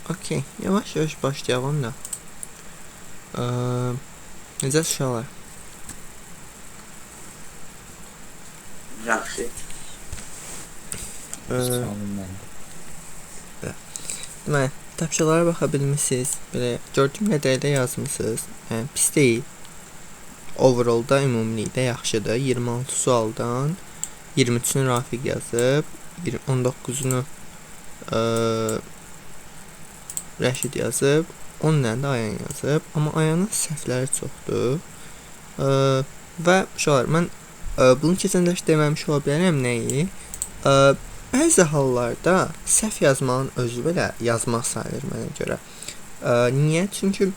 Okey, yavaş-yavaş başlayalım da. Necə uşaqlar? Yaxşı. Sağ olun mən də. Deməli, tapşırıqlara baxa bilmisiniz. Belə gördüyüm qədərilə yazmısınız. Yəni pis deyil. Overall'da ümumilikdə yaxşıdır. 26 sualdan 23-ünü Rafiq yazıb, 19-unu Rəşid yazıb, 10 dənə də Ayan yazıb. Amma Ayanın səhvləri çoxdur. Və uşaqlar, mən bunu keçən dərs deməmiş ola bilərəm nəyi? Bəzi hallarda səhv yazmağın özü belə yazmaq sayılır mənə görə. Niyə? Çünki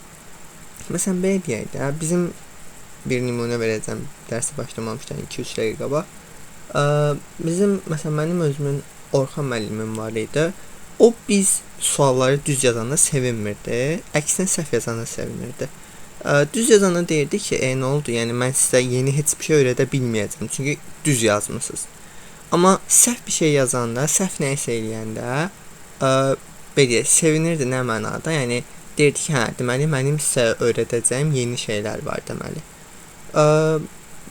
məsələn belə deyək də, bizim bir nümunə verəcəm dərsə başlamamışdan 2-3 dəqiqə qabaq. Bizim məsələn mənim özümün Orxan müəllimim var idi. O biz sualları düz yazanda sevinmirdi. Əksinə səhv yazanda sevinirdi. Düz yazanda deyirdi ki, nə oldu? Yəni mən sizə yeni heç bir şey öyrədə bilməyəcəm. Çünki düz yazmısınız. Amma səhv bir şey yazanda, səhv nəyisə eləyəndə, belə deyək, sevinirdi nə mənada? Yəni deyirdi ki, hə, deməli mənim sizə öyrədəcəyim yeni şeylər var deməli.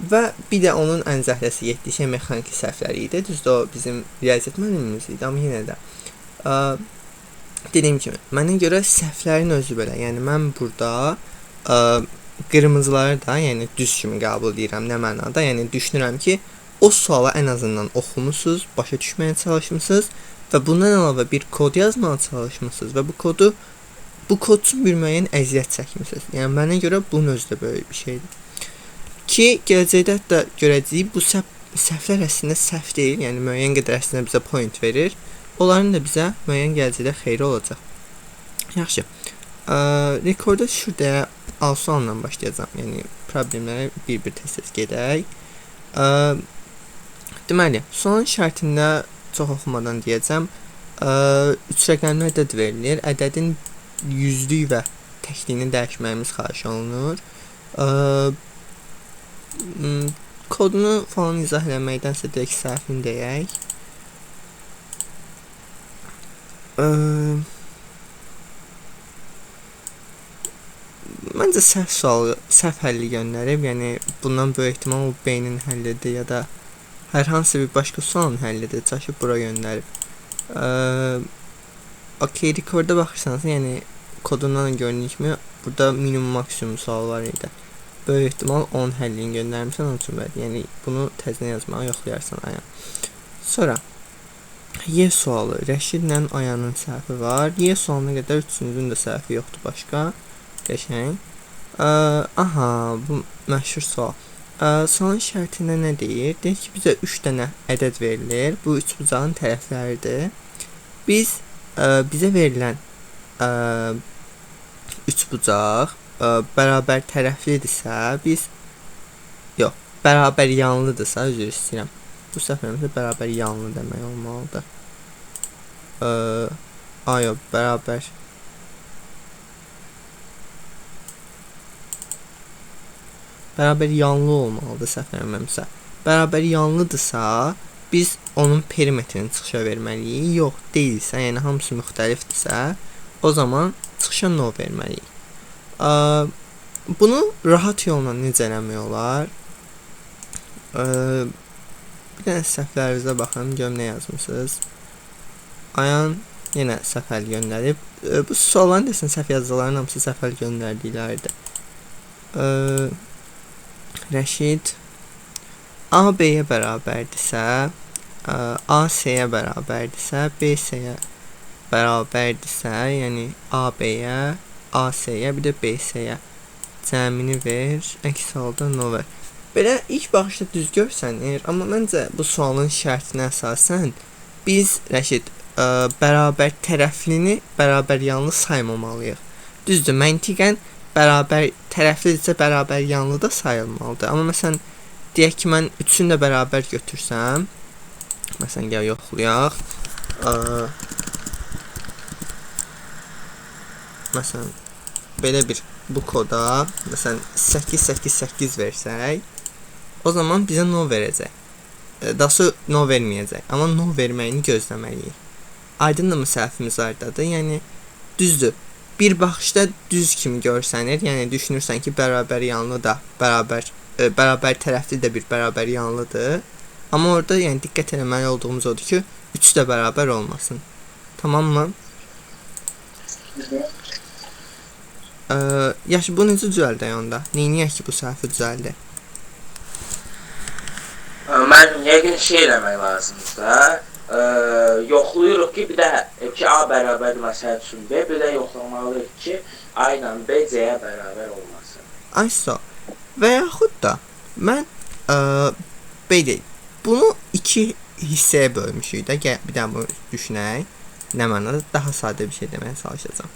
Və bir də onun ən zəhləsi getdiyi şey mexaniki səhvləri idi. Düzdür, o bizim riyaziyyat müəllimimiz idi, amma yenə də dediyim kimi, mənə görə səhvlərin özü belə. Yəni mən burada qırmızıları da, yəni düz kimi qəbul edirəm nə mənada? Yəni düşünürəm ki, o suala ən azından oxumusunuz, başa düşməyə çalışmısınız və bundan əlavə bir kod yazmağa çalışmısınız və bu kod üçün bir müəyyən əziyyət çəkmisiniz. Yəni mənə görə bunun özü də böyük bir şeydir. Ki gələcəkdə hətta görəcəyik, bu səhvlər əslində səhv deyil, yəni müəyyən qədər əslində bizə point verir. Onların da bizə müəyyən gələcəkdə xeyri olacaq. Yaxşı. Rekorda düşür deyə A sualından başlayacağam. Yəni problemlərə bir-bir tez-tez gedək. Deməli, sualın şərtində çox oxumadan deyəcəm. 3 rəqəmli ədəd verilir. Ədədin yüzlük və təkliyini dəyişməyimiz xahiş olunur. Kodunu falan izah eləməkdənsə direkt səhvini deyək. Məncə səhv sualı, səhv həlli göndərib. Yəni bundan böyük ehtimal o B-nin həllidir ya da hər hansı bir başqa sualın həllidir. Çaşıb bura göndərib. Okey, rekorda baxırsanız, yəni kodundan da göründüyü kimi burada minimum maksimum sual var idi. Böyük ehtimal onun həllini göndərmişsən, onun üçün bəli. Yəni bunu təzədən yazmağı yoxlayarsan Ayan. Sonra Y sualı, Rəşidlə Ayanın səhvi var. Y sualına qədər üçünüzün də səhvi yoxdur başqa. Qəşəng. Aha, bu məşhur sual. Sualın şərtində nə deyir? Deyir ki, bizə 3 dənə ədəd verilir. Bu üç bucağın tərəfləridir. Biz bizə verilən üç bucaq bərabər tərəflidirsə, biz yox, bərabər yanlıdırsa, üzr istəyirəm. Bu səhv bərabər yanlı demək olmalıdır. Yox, bərabər. Bərabər yanlı olmalıdır səhv eləmirəmsə. Bərabər yanlıdırsa, biz onun perimetrini çıxışa verməliyik. Yox, deyilsə, yəni hamısı müxtəlifdirsə, o zaman çıxışa no verməliyik. Bunu rahat yolla necə eləmək olar? Bir dənə səhvlərinizə baxın, görüm nə yazmısınız. Ayan yenə səhv həll göndərib. Bu sualların desin, səhv yazıların hamısı səhv həll göndərdikləridir. Rəşid A B-yə bərabərdirsə, A C-yə bərabərdirsə, B C-yə bərabərdirsə, yəni A B-yə, A C-yə, bir də B C-yə cəmini ver, əks halda no ver. Belə ilk baxışda düz görsənir, amma məncə bu sualın şərtinə əsasən biz Rəşid bərabər tərəflini bərabər yanlı saymamalıyıq. Düzdür, məntiqən bərabər tərəflidirsə bərabər yanlı da sayılmalıdır. Amma məsələn deyək ki, mən üçünü də bərabər götürsəm, məsələn gəl yoxlayaq. Məsələn belə bir bu koda məsələn 8 8 8 versək, o zaman bizə no verəcək. Daha no verməyəcək. Amma no verməyini gözləməliyik. Aydındır mı səhvimiz hardadır? Yəni Düzdür. Bir baxışda düz kimi görsənir. Yəni düşünürsən ki, bərabər yanlı da bərabər bərabər tərəfli də bir bərabər yanlıdır. Amma orada yəni diqqət eləməli olduğumuz odur ki, 3 də bərabər olmasın. Tamammı? Yaxşı, bu necə düzəldək onda? Neyniyək ki, bu səhvi düzəldək? Mən yəqin şey eləmək lazımdır da. Yoxlayırıq ki, bir də ki A bərabər məsəl üçün B, bir də yoxlamalıyıq ki, A ilə B C-yə bərabər olmasın. Aysa, və yaxud da mən belə deyim, bunu iki hissəyə bölmüşük də. Gəl bir dənə bunu düşünək. Nə mənada daha sadə bir şey deməyə çalışacağam.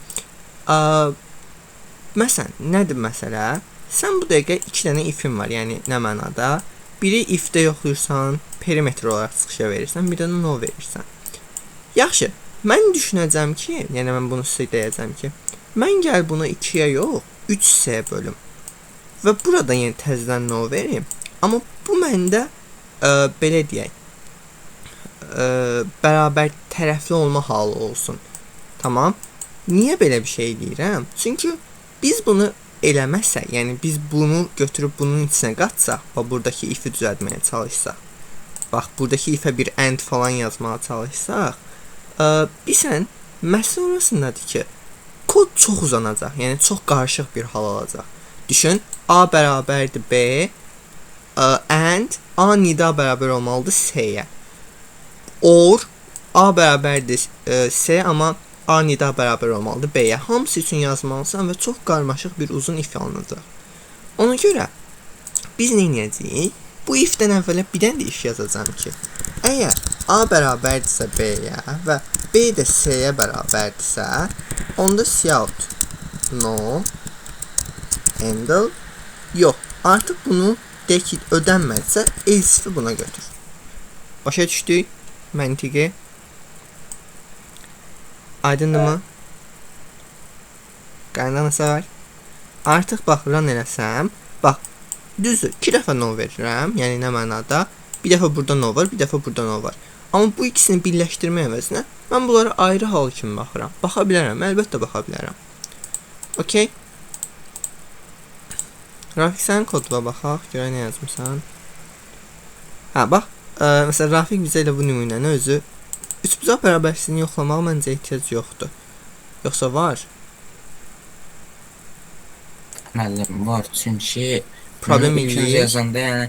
Məsələn, nədir məsələ? Sən bu dəqiqə iki dənə ifin var, yəni nə mənada? Biri if-də yoxlayırsan, perimetr olaraq çıxışa verirsən, bir də no verirsən. Yaxşı, mən düşünəcəm ki, yəni mən bunu sizə deyəcəm ki, mən gəl bunu 2-yə yox, 3 hissəyə bölüm. Və burada yəni təzədən no verim. Amma bu məndə belə deyək, bərabər tərəfli olma halı olsun. Tamam? Niyə belə bir şey deyirəm? Çünki biz bunu eləməsək, yəni biz bunu götürüb bunun içinə qatsaq, bax buradakı if'i düzəltməyə çalışsaq, bax buradakı ifə bir and falan yazmağa çalışsaq, bilsən, məsələ orasındadır ki, kod çox uzanacaq, yəni çox qarışıq bir hal alacaq. Düşün, A bərabərdir B, and A nida bərabər olmalıdır C-yə. Or, A bərabərdir C, amma A nida bərabər olmalıdır B-yə. Hamısı üçün yazmalısan və çox qarmaşıq bir uzun if alınacaq. Ona görə biz nə edəcəyik? Bu ifdən əvvələ bir dənə də if yazacağam ki, əgər A bərabərdirsə B-yə və B də C-yə bərabərdirsə, onda cout no endl yox, artıq bunu deyək ki, ödənmədisə, else if-i buna götür. Başa düşdük məntiqi? Aydındırmı? Qayında nəsə var? Artıq bax, run eləsəm, bax, düzdür, 2 dəfə no verirəm, yəni nə mənada? Bir dəfə burada no var, bir dəfə burada no var. Amma bu ikisini birləşdirmək əvəzinə mən bunlara ayrı hal kimi baxıram. Baxa bilərəm, əlbəttə baxa bilərəm. Okey. Rafiq, sənin koduna baxaq, görək nə yazmısan. Hə, bax, məsələn, Rafiq bizə elə bu nümunəni özü üçbucaq bərabərsizliyini yoxlamağa məncə ehtiyac yoxdur. Yoxsa var? Müəllim, var, çünki problem ilk öncə yazanda, yəni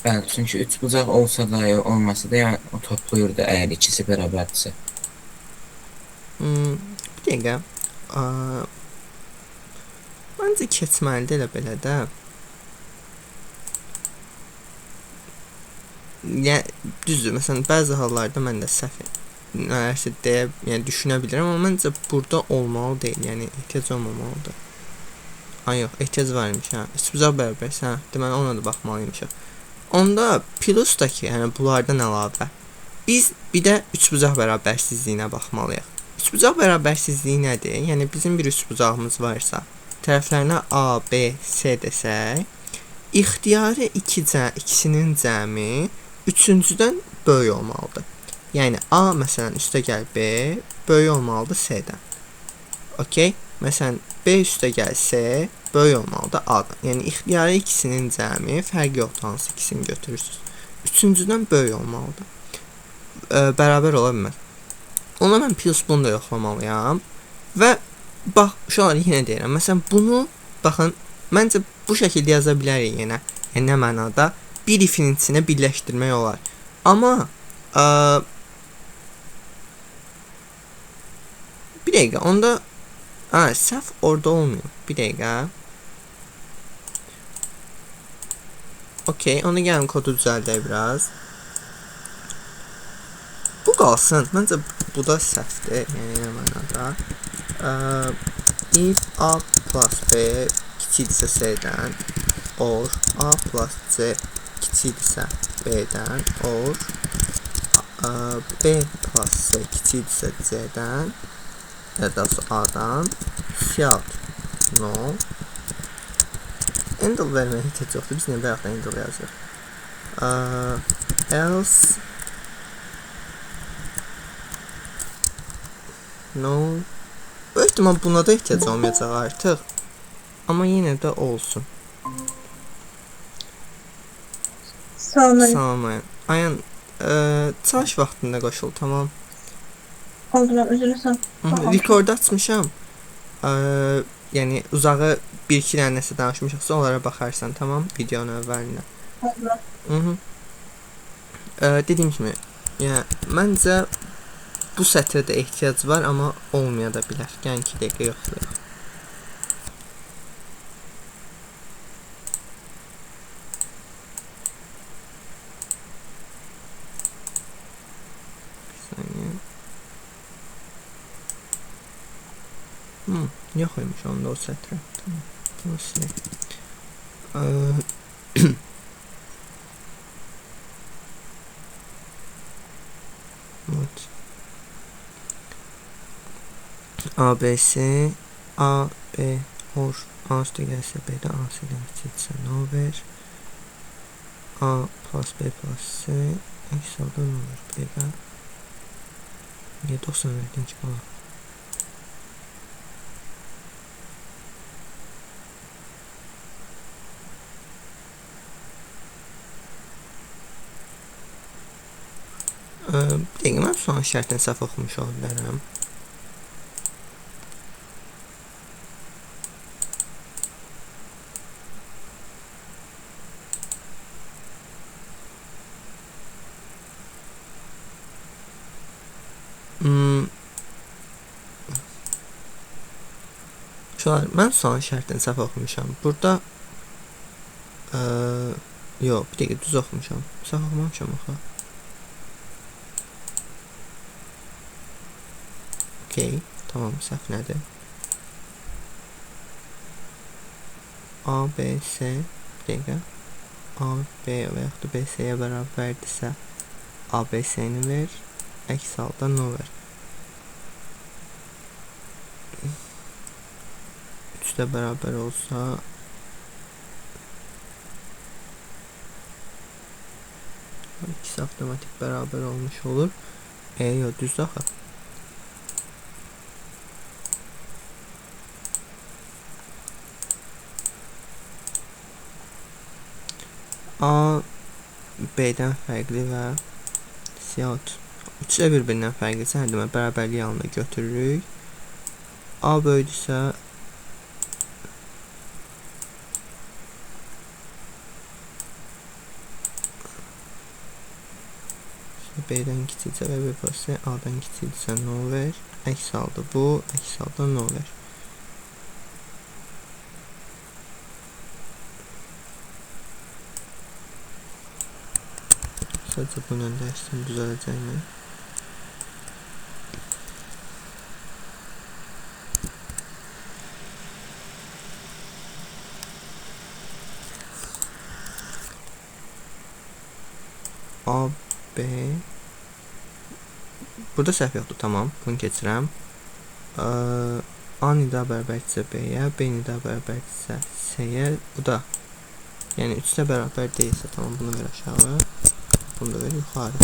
bəli, çünki üçbucaq olsa da, olmasa da, yəni o toplayırdı əgər ikisi bərabərdirsə. Bir dəqiqə. Məncə keçməlidir elə belə də. Yəni, düzdür, məsələn, bəzi hallarda mən də səhv nələrsə deyə, yəni düşünə bilirəm, amma məncə burada olmalı deyil, yəni ehtiyac olmamalıdır. Ay yox, ehtiyac var imiş, hə, üçbucaq bərabərsə, hə, deməli ona da baxmalıymışıq. Onda plus da ki, yəni bunlardan əlavə, biz bir də üçbucaq bərabərsizliyinə baxmalıyıq. Üçbucaq bərabərsizliyi nədir? Yəni bizim bir üçbucağımız varsa, tərəflərinə A, B, C desək, ixtiyari ikisinin cəmi üçüncüdən böyük olmalıdır. Yəni A məsələn üstə gəl B böyük olmalıdır C-dən. Okey? Məsələn B üstə gəl C böyük olmalıdır A-dan. Yəni ixtiyari ikisinin cəmi fərqi yoxdur hansı ikisini götürürsünüz. Üçüncüdən böyük olmalıdır. Bərabər ola bilməz. Ona mən plus bunu da yoxlamalıyam. Və bax uşaqlar yenə deyirəm. Məsələn bunu baxın məncə bu şəkildə yaza bilərik yenə. Yəni nə mənada? Bir ifin içinə birləşdirmək olar. Amma bir dəqiqə, onda səhv orada olmuyor. Bir dəqiqə. Okey, onda gəlin kodu düzəldək biraz. Bu qalsın. Məncə bu da səhvdir. Yəni nə mənada? If A plus B kiçikdirsə C-dən, or A plus C kiçikdirsə B-dən, or B plus C kiçikdirsə C-dən, ya da A-dan, cout no. Endl verməyə ehtiyac yoxdur. Biz niyə bayaqdan endl yazırıq? Else no ehtimal buna da ehtiyac olmayacaq artıq. Amma yenə də olsun. Salam. Salam Ayan. Ayan, çalış vaxtında qoşul, tamam. Oldu, mən üzrə sən. Record açmışam. Yəni uzağı bir-iki dənə nəsə danışmışıqsa onlara baxarsan, tamam, videonun əvvəlinə. Oldu. Dediyim kimi, yəni məncə bu sətrə də ehtiyac var, amma olmaya da bilər. Yəni 2 dəqiqə yoxlayaq. Bir saniyə. Yox imiş onda o sətrə. Tamam, bunu silək. Evet. A, B, C, A, B, or, A üstə gəlsə B-də, A C-dən kiçikdirsə nə ver? A plus B plus C, əks halda nə olur? Bir dəqiqə. Niyə 90 verdin ki bana? Bir dəqiqə, mən son şərtini səhv oxumuş ola bilərəm. Uşaqlar, mən son şərtini səhv oxumuşam. Burada yox, bir dəqiqə, düz oxumuşam. Səhv oxumamışam axı. Okey, tamam, səhv nədir? A, B, C, bir dəqiqə. A, B və yaxud da B, C-yə bərabərdirsə A, B, C-ni ver, əks halda no ver. 3 də bərabər olsa ikisi avtomatik bərabər olmuş olur. Yox, düzdür axı. A, B-dən fərqli və C out. Üçü də bir-birindən fərqlisə, hə, demək, bərabərlik halında götürürük. A böyüdüsə B-dən kiçiksə və B plus C A-dan kiçikdirsə 0 ver. Əks halda bu, əks halda 0 ver. Sadəcə bununla dərsim düzələcəkmi? A, B. Burada səhv yoxdur, tamam. Bunu keçirəm. A nida bərabərdirsə B-yə, B nida bərabərdirsə C-yə. Bu da, yəni 3-də bərabər deyilsə, tamam, bunu ver aşağı. Bunu da ver yuxarı.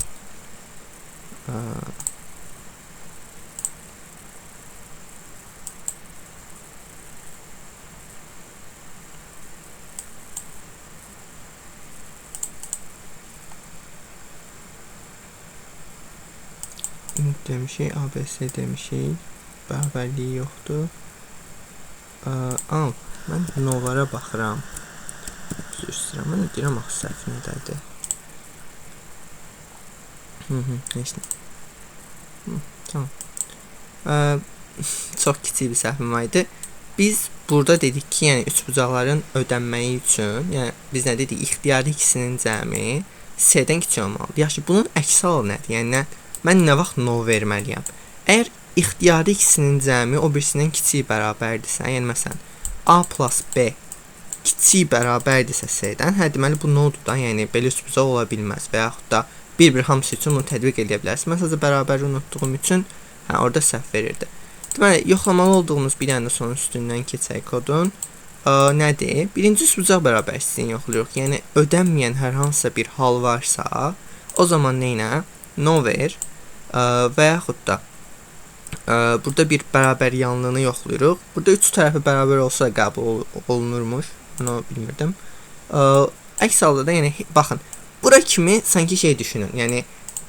Int demişik, A, B, C demişik. Bərabərliyi yoxdur. Mən nolara baxıram. Üzr istəyirəm. Mən də deyirəm axı səhv nədədir. Heç nə. Tamam. Çox kiçik bir səhvim var idi. Biz burada dedik ki, yəni üçbucaqların ödənməyi üçün, yəni biz nə dedik? İxtiyari ikisinin cəmi C-dən kiçik olmalıdır. Yaxşı, bunun əksi halı nədir? Yəni mən nə vaxt no verməliyəm? Əgər ixtiyari ikisinin cəmi o birisindən kiçik bərabərdirsə, yəni məsələn A plus B kiçik bərabərdirsə C-dən, hə deməli bu nodur da, yəni belə üçbucaq ola bilməz və yaxud da bir-bir hamısı üçün bunu tətbiq edə bilərsiniz. Mən sadəcə bərabəri unutduğum üçün hə, orada səhv verirdi. Deməli, yoxlamalı olduğumuz bir dənə də son üstündən keçək kodun. Nədir? Birinci üçbucaq bərabərsizliyini yoxlayırıq. Yəni, ödənməyən hər hansısa bir hal varsa, o zaman nə ilə? No ver və yaxud da Burada bir bərabər yanlığını yoxlayırıq. Burada üç tərəfi bərabər olsa qəbul olunurmuş. Bunu bilmirdim. Əks halda da, yəni baxın, bura kimi sanki şey düşünün. Yəni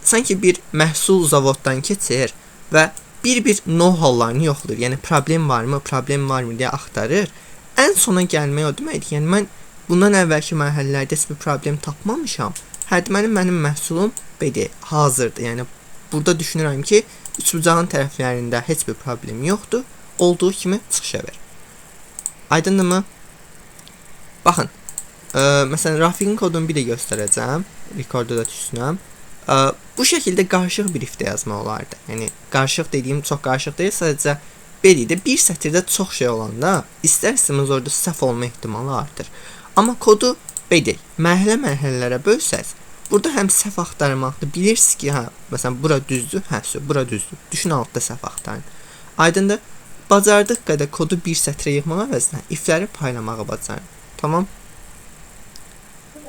sanki bir məhsul zavoddan keçir və bir-bir no hallarını yoxlayır. Yəni problem varmı, problem varmı deyə axtarır. Ən sona gəlmək o deməkdir. Yəni mən bundan əvvəlki mərhələlərdə heç bir problem tapmamışam. Hə, deməli mənim məhsulum belə hazırdır. Yəni burada düşünürəm ki, üçbucağın tərəflərində heç bir problem yoxdur. Olduğu kimi çıxışa ver. Aydındırmı? Baxın, məsələn Rafiqin kodunu bir də göstərəcəm. Rekorda da düşsünəm. Bu şəkildə qarışıq bir ifdə yazmaq olardı. Yəni qarışıq dediyim çox qarışıq deyil, sadəcə belə də bir sətirdə çox şey olanda istər-istəməz orada səhv olma ehtimalı artır. Amma kodu belə deyək, mərhələ-mərhələlərə bölsəz, burada həm səhv axtarmaqdır. Bilirsiniz ki, hə, məsələn bura düzdür, hə, bura düzdür. Düşün altda səhv axtarın. Aydındır? Bacardıq qədər kodu bir sətrə yığmaq əvəzinə ifləri paylamağı bacarın. Tamam?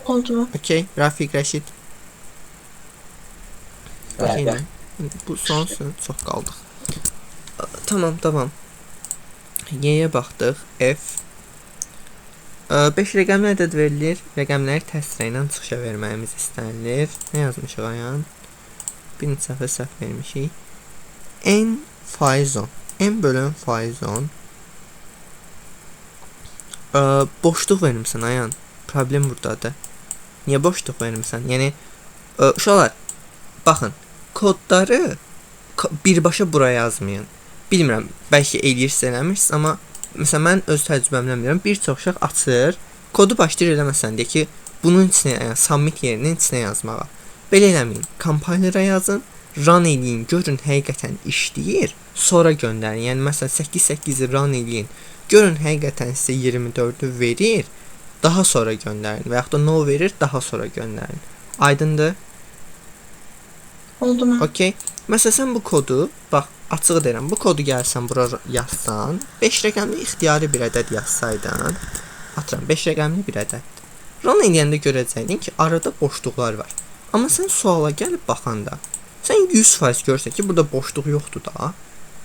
Oldu mu? Okey. Rafiq, Rəşid. Okey. Bəli. Bu son çox qaldıq. Tamam, tamam. Y-yə baxdıq. F. 5 rəqəmli ədəd verilir. Rəqəmləri tərs ilə çıxışa verməyimiz istənilir. Nə yazmışıq ayan? Bir neçə dəfə səhv vermişik. N faiz 10. N bölən faiz 10. Boşluq vermisən ayan. Problem buradadır. Niyə boşluq vermisən? Yəni uşaqlar, baxın, kodları birbaşa bura yazmayın. Bilmirəm, bəlkə eləyirsiniz, eləmirsiniz, amma məsələn mən öz təcrübəmdən bilirəm, bir çox uşaq açır, kodu başlayır elə məsələn deyir ki, bunun içinə, yəni submit yerinin içinə yazmağa. Belə eləməyin. Compiler'a yazın, run eləyin, görün həqiqətən işləyir, sonra göndərin. Yəni məsələn 8-8-i run eləyin, görün həqiqətən sizə 24-ü verir, daha sonra göndərin və yaxud da no verir, daha sonra göndərin. Aydındır? Oldu mu? Okey. Məsələn sən bu kodu, bax açığı deyirəm, bu kodu gəlsən bura yazsan, 5 rəqəmli ixtiyari bir ədəd yazsaydın, atıram 5 rəqəmli bir ədəddir. Run eləyəndə görəcəkdin ki, arada boşluqlar var. Amma sən suala gəlib baxanda, sən 100% görsən ki, burada boşluq yoxdur da.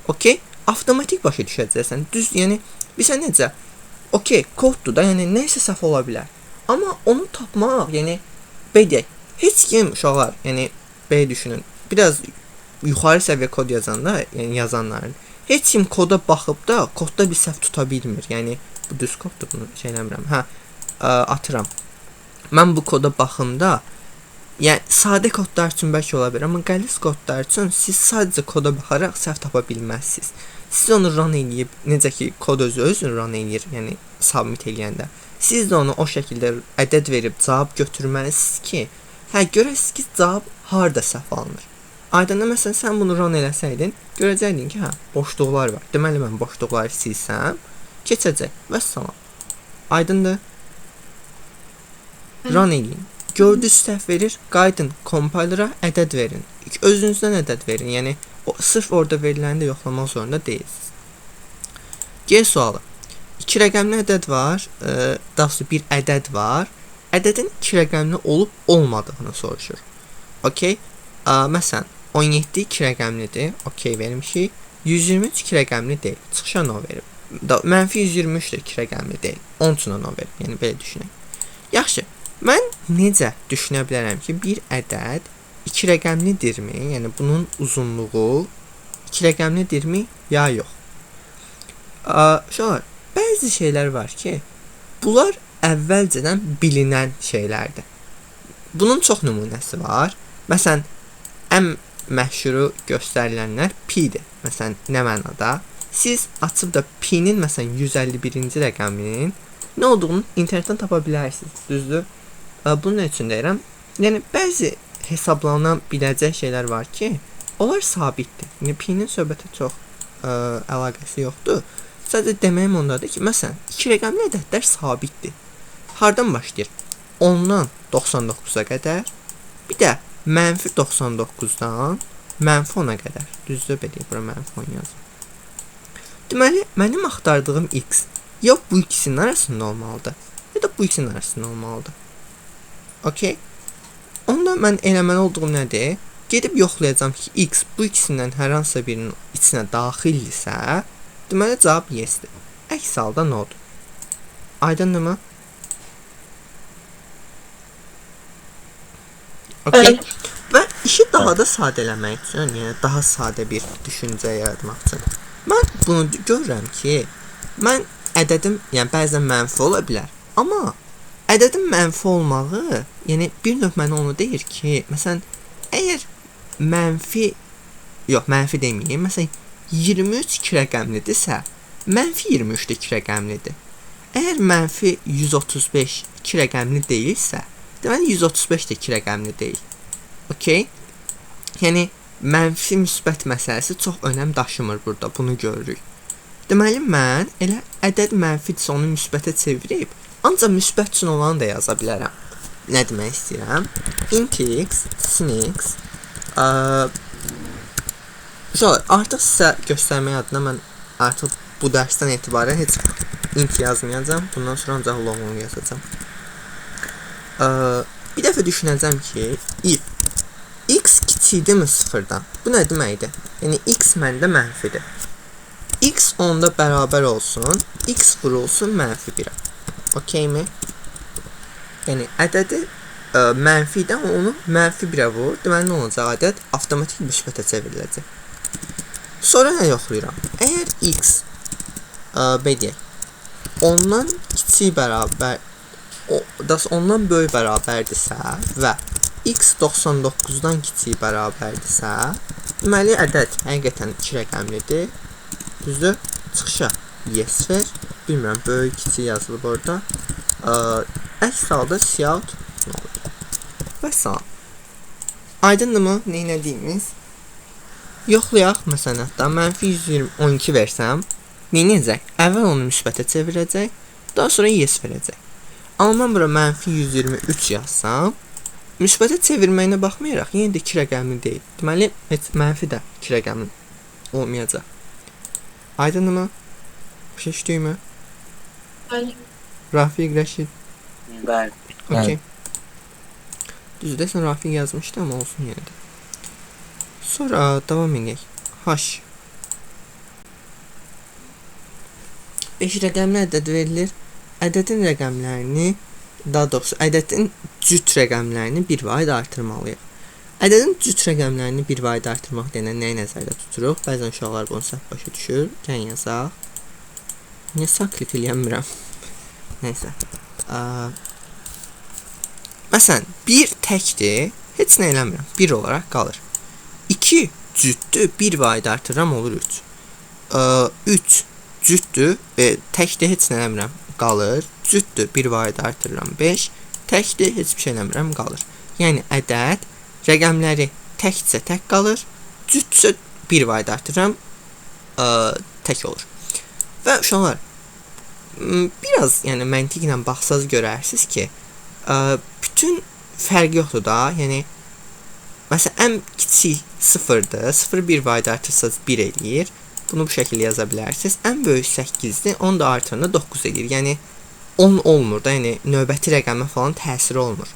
Okey? Avtomatik başa düşəcəksən. Düz, yəni bilirsən necə? Okey, koddur da, yəni nə isə səhv ola bilər. Amma onu tapmaq, yəni belə deyək, heç kim uşaqlar, yəni belə düşünün. Biraz yuxarı səviyyə kod yazanda, yəni yazanların heç kim koda baxıb da kodda bir səhv tuta bilmir. Yəni bu düz koddur, bunu şey eləmirəm. Hə, atıram. Mən bu koda baxımda, yəni sadə kodlar üçün bəlkə ola bilər, amma qəliz kodlar üçün siz sadəcə koda baxaraq səhv tapa bilməzsiniz. Siz onu run eləyib, necə ki kod özü özünü run eləyir, yəni submit eləyəndə, siz də onu o şəkildə ədəd verib cavab götürməlisiniz ki, hə görəsiniz ki, cavab harda səhv alınır. Aydındır, məsələn sən bunu run eləsəydin, görəcəkdin ki, hə, boşluqlar var. Deməli mən boşluqları silsəm, keçəcək. Vəssalam. Aydındır? Run eləyin. Gördünüz səhv verir, qayıdın compiler'a ədəd verin. Özünüzdən ədəd verin. Yəni o, sırf orada veriləni də yoxlamaq zorunda deyilsiniz. G sualı. 2 rəqəmli ədəd var, daha doğrusu bir ədəd var. Ədədin 2 rəqəmli olub olmadığını soruşur. Okey? Məsələn 17 2 rəqəmlidir. Okey vermişik. 123 2 rəqəmli deyil. Çıxışa no verib. Mənfi 123 də 2 rəqəmli deyil. Onun üçün də no verib. Yəni belə düşünək. Yaxşı. Mən necə düşünə bilərəm ki, bir ədəd 2 rəqəmlidirmi? Yəni bunun uzunluğu 2 rəqəmlidirmi ya yox? Uşaqlar, bəzi şeylər var ki, bunlar əvvəlcədən bilinən şeylərdir. Bunun çox nümunəsi var. Məsələn, ən məşhuru göstərilənlər pi-dir. Məsələn, nə mənada? Siz açıb da pi-nin məsələn 151-ci rəqəminin nə olduğunu internetdən tapa bilərsiniz. Düzdür? Bunu nə üçün deyirəm? Yəni bəzi hesablana biləcək şeylər var ki, onlar sabitdir. Yəni pi-nin söhbətə çox əlaqəsi yoxdur. Sadəcə deməyim ondadır ki, məsələn, 2 rəqəmli ədədlər sabitdir. Hardan başlayır? 10-dan 99-a qədər, bir də mənfi 99-dan mənfi 10-a qədər. Düzdür, belə deyək, bura mənfi 10 yazım. Deməli, mənim axtardığım x ya bu ikisinin arasında olmalıdır, ya da bu ikisinin arasında olmalıdır. Okey? Onda mən eləməli olduğum nədir? Gedib yoxlayacağam ki, x bu ikisindən hər hansısa birinin içinə daxildirsə, deməli cavab yes-dir. Əks halda no-dur. Aydındırmı? Okay. Və işi daha da sadələmək üçün, yəni daha sadə bir düşüncə yaratmaq üçün mən bunu görürəm ki, mən ədədim, yəni bəzən mənfi ola bilər, amma ədədin mənfi olmağı, yəni bir növ mənə onu deyir ki, məsələn, əgər mənfi, yox, mənfi deməyim, məsələn, 23 iki rəqəmlidirsə, mənfi 23 də iki rəqəmlidir. Əgər mənfi 135 iki rəqəmli deyilsə, deməli 135 də iki rəqəmli deyil. Okay? Yəni mənfi müsbət məsələsi çox önəm daşımır burada, bunu görürük. Deməli mən elə ədəd mənfidirsə onu müsbətə çevirib, ancaq müsbət üçün olanı da yaza bilərəm. Nə demək istəyirəm? Int x, sin x. Artıq sizə göstərmək adına mən artıq bu dərsdən etibarən heç int yazmayacağam. Bundan sonra ancaq long yazacağam. Bir dəfə düşünəcəm ki, if x kiçikdirmi sıfırdan? Bu nə deməkdir? Yəni x məndə mənfidir. X onda bərabər olsun, x vurulsun mənfi 1-ə. Okeymi? Yəni ədədi mənfi idi, amma onu mənfi 1-ə vur. Deməli nə olacaq? Ədəd avtomatik müsbətə çevriləcək. Sonra nə yoxlayıram? Əgər x belə deyək, ondan kiçik bərabər, ondan böyük bərabərdirsə və x 99-dan kiçik bərabərdirsə, deməli ədəd həqiqətən 2 rəqəmlidir. Düzdür? Çıxışa yes ver. Bilmirəm, böyük kiçik yazılıb orada. Əks halda cout nə olur? Vəssalam. Aydındırmı nə elədiyimiz? Yoxlayaq, məsələn, hətta mənfi 112 versəm, nə edəcək? Əvvəl onu müsbətə çevirəcək, daha sonra yes verəcək. Amma mən bura mənfi 123 yazsam, müsbətə çevirməyinə baxmayaraq, yenə də 2 rəqəmli deyil. Deməli, heç mənfi də 2 rəqəmli olmayacaq. Aydınmı? Başa düşdükmü? Bəli. Rafiq, Rəşid? Bəli. Okey. Düzdür, desən Rafiq yazmışdı, amma olsun yenə də. Sonra davam edək. H. 5 rəqəmli ədəd verilir. Ədədin rəqəmlərini, daha doğrusu ədədin cüt rəqəmlərini bir vahid artırmalıyıq. Ədədin cüt rəqəmlərini bir vahid artırmaq deyəndə nəyi nəzərdə tuturuq? Bəzən uşaqlar bunu səhv başa düşür. Gəlin yazaq. Niyə sağ klik eləyəmirəm? Nəysə. Məsələn, 1 təkdir, heç nə eləmirəm. 1 olaraq qalır. 2 cütdür, 1 vahid artırıram, olur 3. 3 cütdür, təkdir, heç nə eləmirəm, qalır. Cütdür, 1 vahid artırıram, 5. Təkdir, heç bir şey eləmirəm, qalır. Yəni, ədəd rəqəmləri təkdirsə tək qalır, cütdürsə 1 vahid artırıram, tək olur. Və uşaqlar, biraz yəni məntiqlə baxsaz görərsiniz ki, bütün fərq yoxdur da, yəni məsələn, ən kiçik 0-dır, 0 1 vahid artırsaz 1 eləyir, bunu bu şəkildə yaza bilərsiniz. Ən böyük 8-dir, onu da artıranda 9 eləyir, yəni 10 olmur da, yəni növbəti rəqəmə falan təsiri olmur.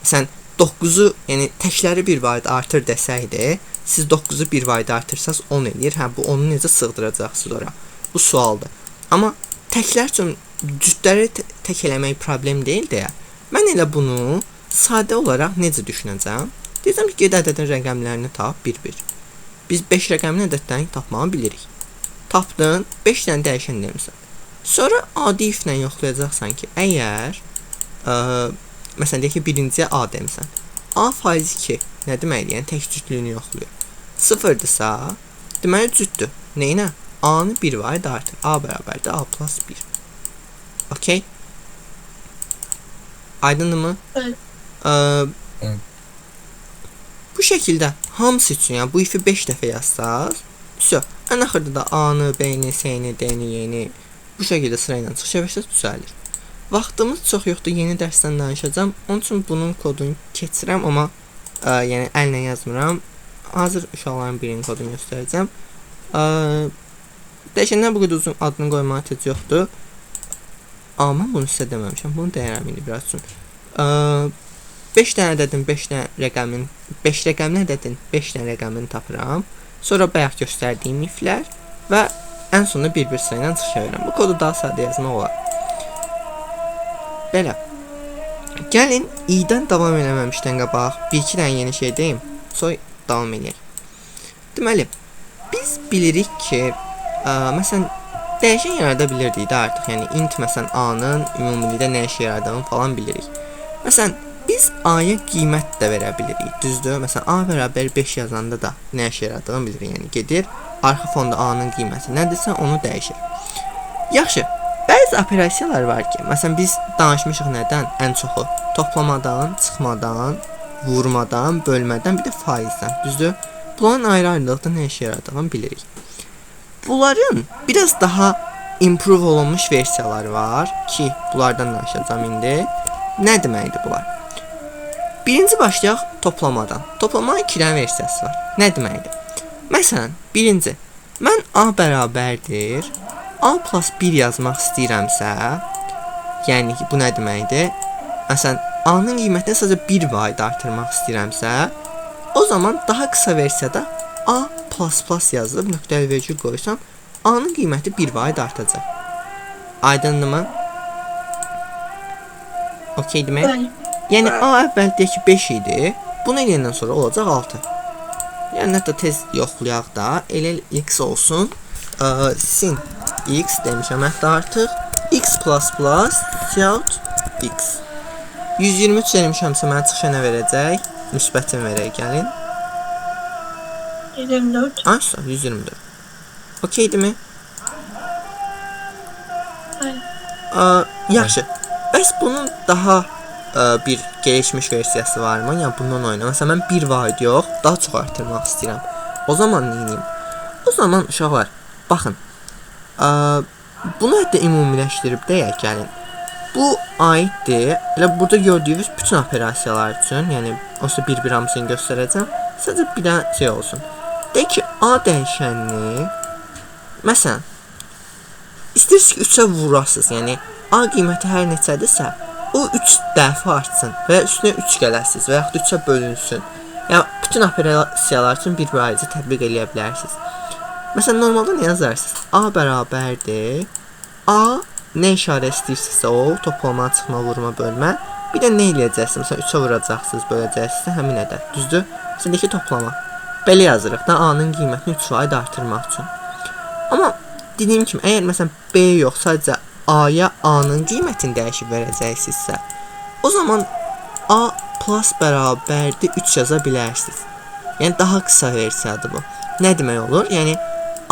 Məsələn, 9-u, yəni təkləri 1 vahid artır desəydi, siz 9-u 1 vahid artırsaz 10 eləyir, hə, bu 10-u necə sığdıracaqsınız ora? Bu sualdır. Amma təklər üçün cütləri tək eləmək problem deyil deyə, mən elə bunu sadə olaraq necə düşünəcəm? Deyəcəm ki, ged ədədin rəqəmlərini tap bir-bir. Biz 5 rəqəmli ədədlərini tapmağı bilirik. Tapdın, 5 dənə dəyişən demirsən. Sonra adi if-lə yoxlayacaqsan ki, əgər, məsələn, deyək ki, birinciyə A demirsən. A faiz 2 nə deməkdir? Yəni, tək cütlüyünü yoxlayır. 0-dırsa, deməli cütdür. Neyinə? A-nı 1 vahid artır. A bərabərdir A plus 1. Okey? Aydındır mı? Evet. Bu şəkildə hamısı üçün, yəni bu ifi 5 dəfə yazsaz, vəsə, ən axırda da A-nı, B-ni, C-ni, D-ni, Y-ni bu şəkildə sırayla çıxış eləsəz düzəlir. Vaxtımız çox yoxdur, yeni dərsdən danışacağam. Onun üçün bunun kodunu keçirəm, amma yəni əllə yazmıram. Hazır uşaqların birinin kodunu göstərəcəm. Dəyişəndən bu qədər uzun adını qoymağa ehtiyac yoxdur. Amma mən bunu sizə deməmişəm. Bunu deyərəm indi biraz üçün. 5 dənə ədədin 5 dənə rəqəmin 5 rəqəmli ədədin 5 dənə rəqəmini tapıram. Sonra bayaq göstərdiyim iflər və ən sonunda bir-bir sıra ilə çıxış verirəm. Bu kodu daha sadə yazmaq olar. Belə. Gəlin i-dən davam eləməmişdən qabaq bir-iki dənə yeni şey deyim, sonra davam eləyək. Deməli, biz bilirik ki, məsələn, dəyişən yarada bilirdik də artıq. Yəni int məsələn a-nın ümumilikdə nə işə yaradığını falan bilirik. Məsələn, biz a-ya qiymət də verə bilirik, düzdür? Məsələn, a bərabər 5 yazanda da nə işə yaradığını bilirik. Yəni gedir, arxa fonda a-nın qiyməti nədirsə onu dəyişir. Yaxşı, bəzi operasiyalar var ki, məsələn biz danışmışıq nədən ən çoxu? Toplamadan, çıxmadan, vurmadan, bölmədən, bir də faizdən, düzdür? Bunların ayrı-ayrılıqda nə işə yaradığını bilirik. Bunların biraz daha improve olunmuş versiyaları var ki, bunlardan danışacağam indi. Nə deməkdir bunlar? Birinci başlayaq toplamadan. Toplamanın iki dənə versiyası var. Nə deməkdir? Məsələn, birinci, mən A bərabərdir A plus 1 yazmaq istəyirəmsə, yəni ki, bu nə deməkdir? Məsələn, A-nın qiymətini sadəcə 1 vahid artırmaq istəyirəmsə, o zaman daha qısa versiyada A plus plus yazıb nöqtəli vergül qoysam, A-nın qiyməti 1 vahid artacaq. Aydındırmı? Okeydirmi? Bəli. Yəni A əvvəl deyək ki 5 idi. Bunu eləyəndən sonra olacaq 6. Yəni hətta tez yoxlayaq da. Elə x olsun. Sin x demişəm hətta artıq. X plus plus cout x. 123 eləmişəmsə mənə çıxışa nə verəcək? Müsbətin verək, gəlin. 124. Aysa 124. Okeydirmi? Bəli. Yaxşı. Bəs bunun daha bir gelişmiş versiyası varmı? Yəni bundan oyna. Məsələn mən 1 vahid yox, daha çox artırmaq istəyirəm. O zaman nə edeyim? O zaman uşaqlar, baxın. Bunu hətta ümumiləşdirib deyək, gəlin. Bu aiddir. Elə burada gördüyünüz bütün operasiyalar üçün, yəni onsuz bir-bir hamısını göstərəcəm. Sadəcə bir dənə şey olsun. Deyək ki, A dəyişənini məsələn istəyirsiniz ki, 3-ə vurasınız. Yəni A qiyməti hər neçədirsə, o 3 dəfə artsın və ya üstünə 3 gələsiniz və yaxud 3-ə bölünsün. Yəni bütün operasiyalar üçün bir-bir ayrıca tətbiq eləyə bilərsiniz. Məsələn, normalda nə yazarsınız? A bərabərdir A nə işarə istəyirsinizsə o, toplama, çıxma, vurma, bölmə. Bir də nə eləyəcəksiniz? Məsələn, 3-ə vuracaqsınız, böləcəksiniz, həmin ədəd. Düzdür? Məsələn, deyək ki, toplama. Belə yazırıq da A-nın qiymətini 3 vahid artırmaq üçün. Amma dediyim kimi, əgər məsələn B yox, sadəcə A-ya A-nın qiymətini dəyişib verəcəksinizsə, o zaman A plus bərabərdir 3 yaza bilərsiniz. Yəni daha qısa versiyadır bu. Nə demək olur? Yəni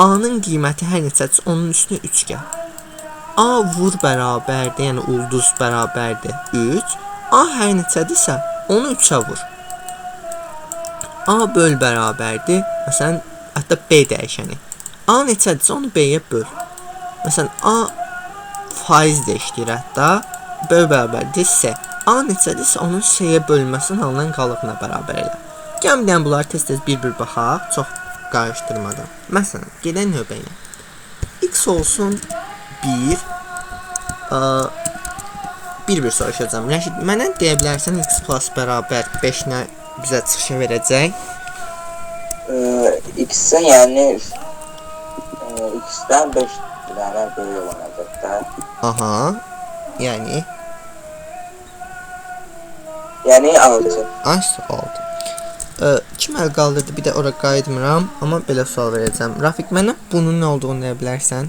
A-nın qiyməti hər neçədirsə onun üstünə 3 gəl. A vur bərabərdir, yəni ulduz bərabərdir 3. A hər neçədirsə onu 3-ə vur. A böl bərabərdir, məsələn, hətta B dəyişəni. A neçədirsə onu B-yə böl. Məsələn, A faiz də işləyir hətta. B bərabərdir C. A neçədirsə onun C-yə bölünməsinin alınan qalığına bərabər elə. Gəlin bir dənə bunları tez-tez bir-bir baxaq, çox qarışdırmadan. Məsələn, gedək növbə ilə. X olsun 1. Bir-bir soruşacağam. Rəşid, mənə deyə bilərsən x plus bərabər 5 nə bizə çıxışa verəcək? X-in yəni X-dən 5 dənə böyük olan ədəddə. Aha. Yəni 6. Ay, 6. Kim əl qaldırdı? Bir də ora qayıtmıram, amma belə sual verəcəm. Rafiq, mənə bunun nə olduğunu deyə bilərsən?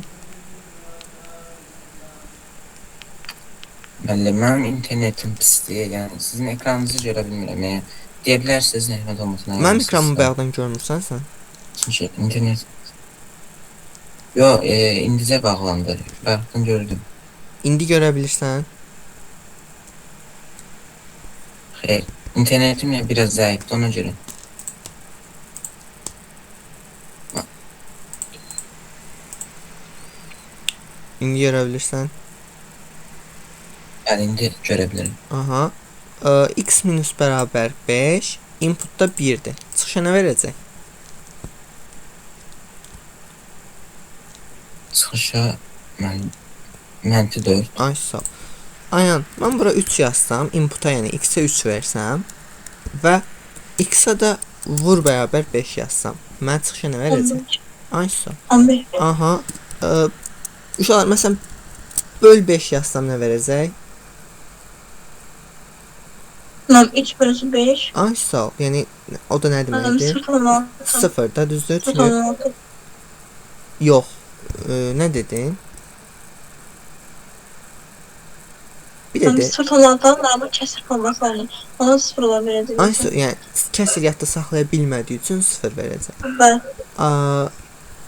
Müəllim, mənim internetim pisdir, yəni sizin ekranınızı görə bilmirəm. Yəni deyə bilərsiniz zəhmət olmasa. Mənim ekranımı bayaqdan görmürsən sən? Çünki internet Yo, indicə bağlandı. Bayaqdan gördüm. İndi görə bilirsən? Xeyr, internetim yəni biraz zəifdir ona görə. İndi görə bilirsən? Bəli, indi görə bilirəm. Aha. X minus bərabər 5, inputda 1-dir. Çıxışa nə verəcək? Çıxışa mən mənfi 4. Ay, sağ ol. Ayan, mən bura 3 yazsam, inputa yəni x-ə 3 versəm və x-ə də vur bərabər 5 yazsam, mənə çıxışa nə verəcək? 15. Aysa. 15. Aha. Uşaqlar, məsələn, böl 5 yazsam nə verəcək? Mən 3 bölüsü 5. Ay sağ ol. Yəni o da nə deməkdir? 0,6. 0 da düzdür? Çünki 0,6. yox. Nə dedin? Bir də Mən de. 0,6-dan normal kəsir forması aldım. Ona 0 ola verəcək. Ay sağ ol. Yəni kəsir yadda saxlaya bilmədiyi üçün 0 verəcək. Bəli.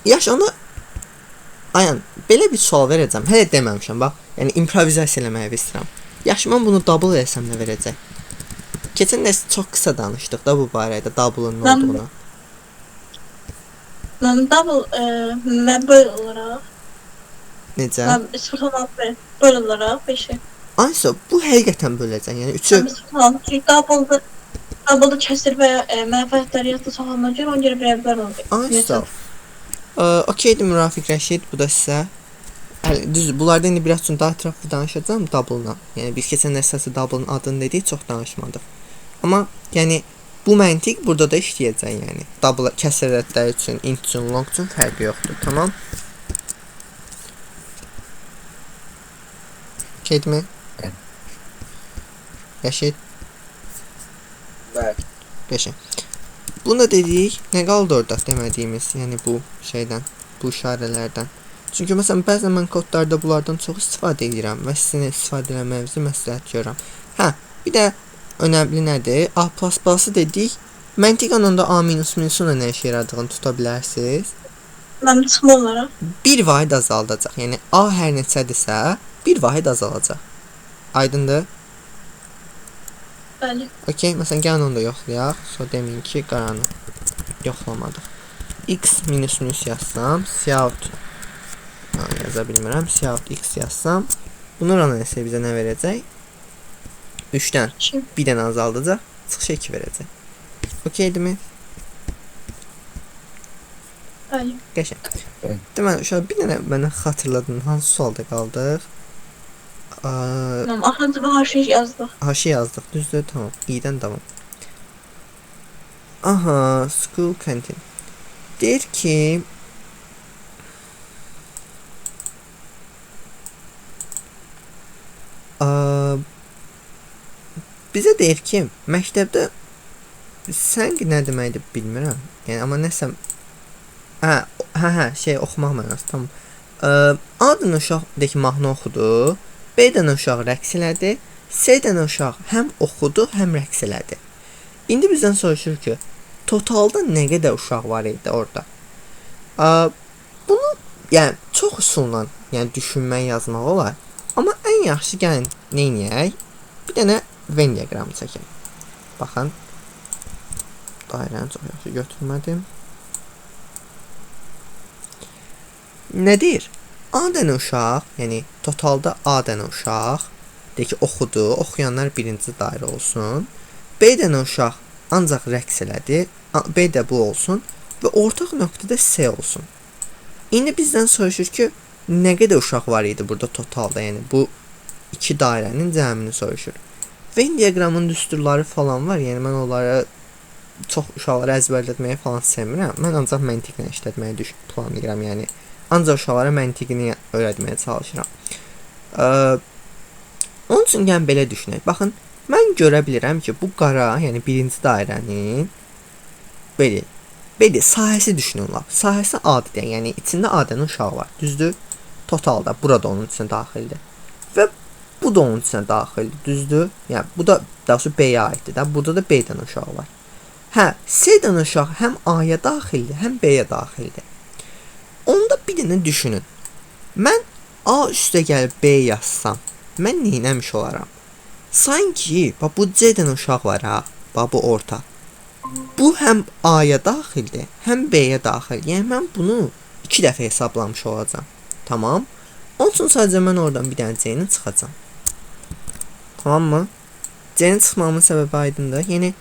Yaş ona Ayan, belə bir sual verəcəm. Hələ deməmişəm bax. Yəni improvizasiya eləməyi istəyirəm. Yaxşı, mən bunu double eləsəm nə verəcək? Keçən dərs çox qısa danışdıq da bu barədə double-ın nə olduğunu. Mən double mən böl olaraq Necə? mən 0,6 böl olaraq 5-i. Aysa bu həqiqətən böləcək. Yəni 3-ü Mən 0,6 çünki double-da kəsir və mənfəətləri yadda saxlamaq görə ona görə bərabər olur. Aysa. Okeydir Mürafiq Rəşid, bu da sizə. Hələ düzdür, bunlarda indi biraz üçün daha ətraflı danışacağam double-la. Yəni biz keçən dərs əsas double-ın adını dedik, çox danışmadıq. Amma yəni bu məntiq burada da işləyəcək yəni. Double kəsr ədədləri üçün, int üçün, long üçün fərqi yoxdur. Tamam? Okeydirmi? Bəli. Rəşid? Bəli. Qəşəng. Bunu da dedik, nə qaldı orada demədiyimiz, yəni bu şeydən, bu işarələrdən. Çünki məsələn bəzən mən kodlarda bunlardan çox istifadə edirəm və sizin istifadə eləməyinizi məsləhət görürəm. Hə, bir də önəmli nədir? A++-ı dedik. Məntiqən onda A minus minusun da nə işə yaradığını tuta bilərsiniz. Mən çıxma olaraq Bir vahid azaldacaq. Yəni A hər neçədirsə, bir vahid azalacaq. Aydındır? Bəli. Okey, məsələn gəlin onu da yoxlayaq. Sonra deməyin ki, qaranı yoxlamadıq. X minus minus yazsam, cout yaza bilmirəm. Cout x yazsam, bunu run eləsək bizə nə verəcək? 3-dən 2. bir dənə azaldacaq, çıxışa 2 verəcək. Okeydirmi? Bəli. Qəşəng. Bəli. Deməli, uşaq bir dənə mənə xatırladın, hansı sualda qaldıq? Tamam, axırıncı bu haşiyə yazdıq. Haşı yazdıq, düzdür? Tamam. İ-dən davam. Aha, school canteen. Deyir ki, bizə deyir ki, məktəbdə səng nə deməkdir bilmirəm. Yəni amma nəsə hə, şey oxumaq mənası, tamam. A dənə uşaq deyək ki, mahnı oxudu, B dənə uşaq rəqs elədi, C dənə uşaq həm oxudu, həm rəqs elədi. İndi bizdən soruşur ki, totalda nə qədər uşaq var idi orada? Bunu yəni çox üsulla, yəni düşünmək, yazmaq olar. Amma ən yaxşı gəlin nə edək? Bir dənə Venn diaqramı çəkək. Baxın. Dairəni çox yaxşı götürmədim. Nə deyir? A dənə uşaq, yəni totalda A dənə uşaq, deyək ki, oxudu, oxuyanlar birinci dairə olsun. B dənə uşaq ancaq rəqs elədi, B də bu olsun və ortaq nöqtədə C olsun. İndi bizdən soruşur ki, nə qədər uşaq var idi burada totalda, yəni bu iki dairənin cəmini soruşur. Venn diaqramının düsturları falan var, yəni mən onlara çox uşaqlara əzbərlətməyi falan sevmirəm. Mən ancaq məntiqlə işlətməyi planlayıram, yəni ancaq uşaqlara məntiqini öyrətməyə çalışıram. Onun üçün gəlin belə düşünək. Baxın, mən görə bilirəm ki, bu qara, yəni birinci dairənin belə sahəsi düşünün lap. Sahəsi A-dır, yəni içində A dənə uşaq var. Düzdür? Totalda burada onun içinə daxildir. Və bu da onun içinə daxildir, düzdür? Yəni bu da daha doğrusu B-yə aiddir də. Burada da B dənə uşaq var. Hə, C dənə uşaq həm A-ya daxildir, həm B-yə daxildir. Onda bir dənə düşünün. Mən A üstə gəlib B yazsam, mən nə etmiş olaram? Sanki bax bu C dənə uşaq var ha, bax bu orta. Bu həm A-ya daxildir, həm B-yə daxil. Yəni mən bunu 2 dəfə hesablamış olacağam. Tamam? Onun üçün sadəcə mən oradan bir dənə C-ni çıxacağam. Tamam mı? C-ni çıxmamın səbəbi aydındır. Yəni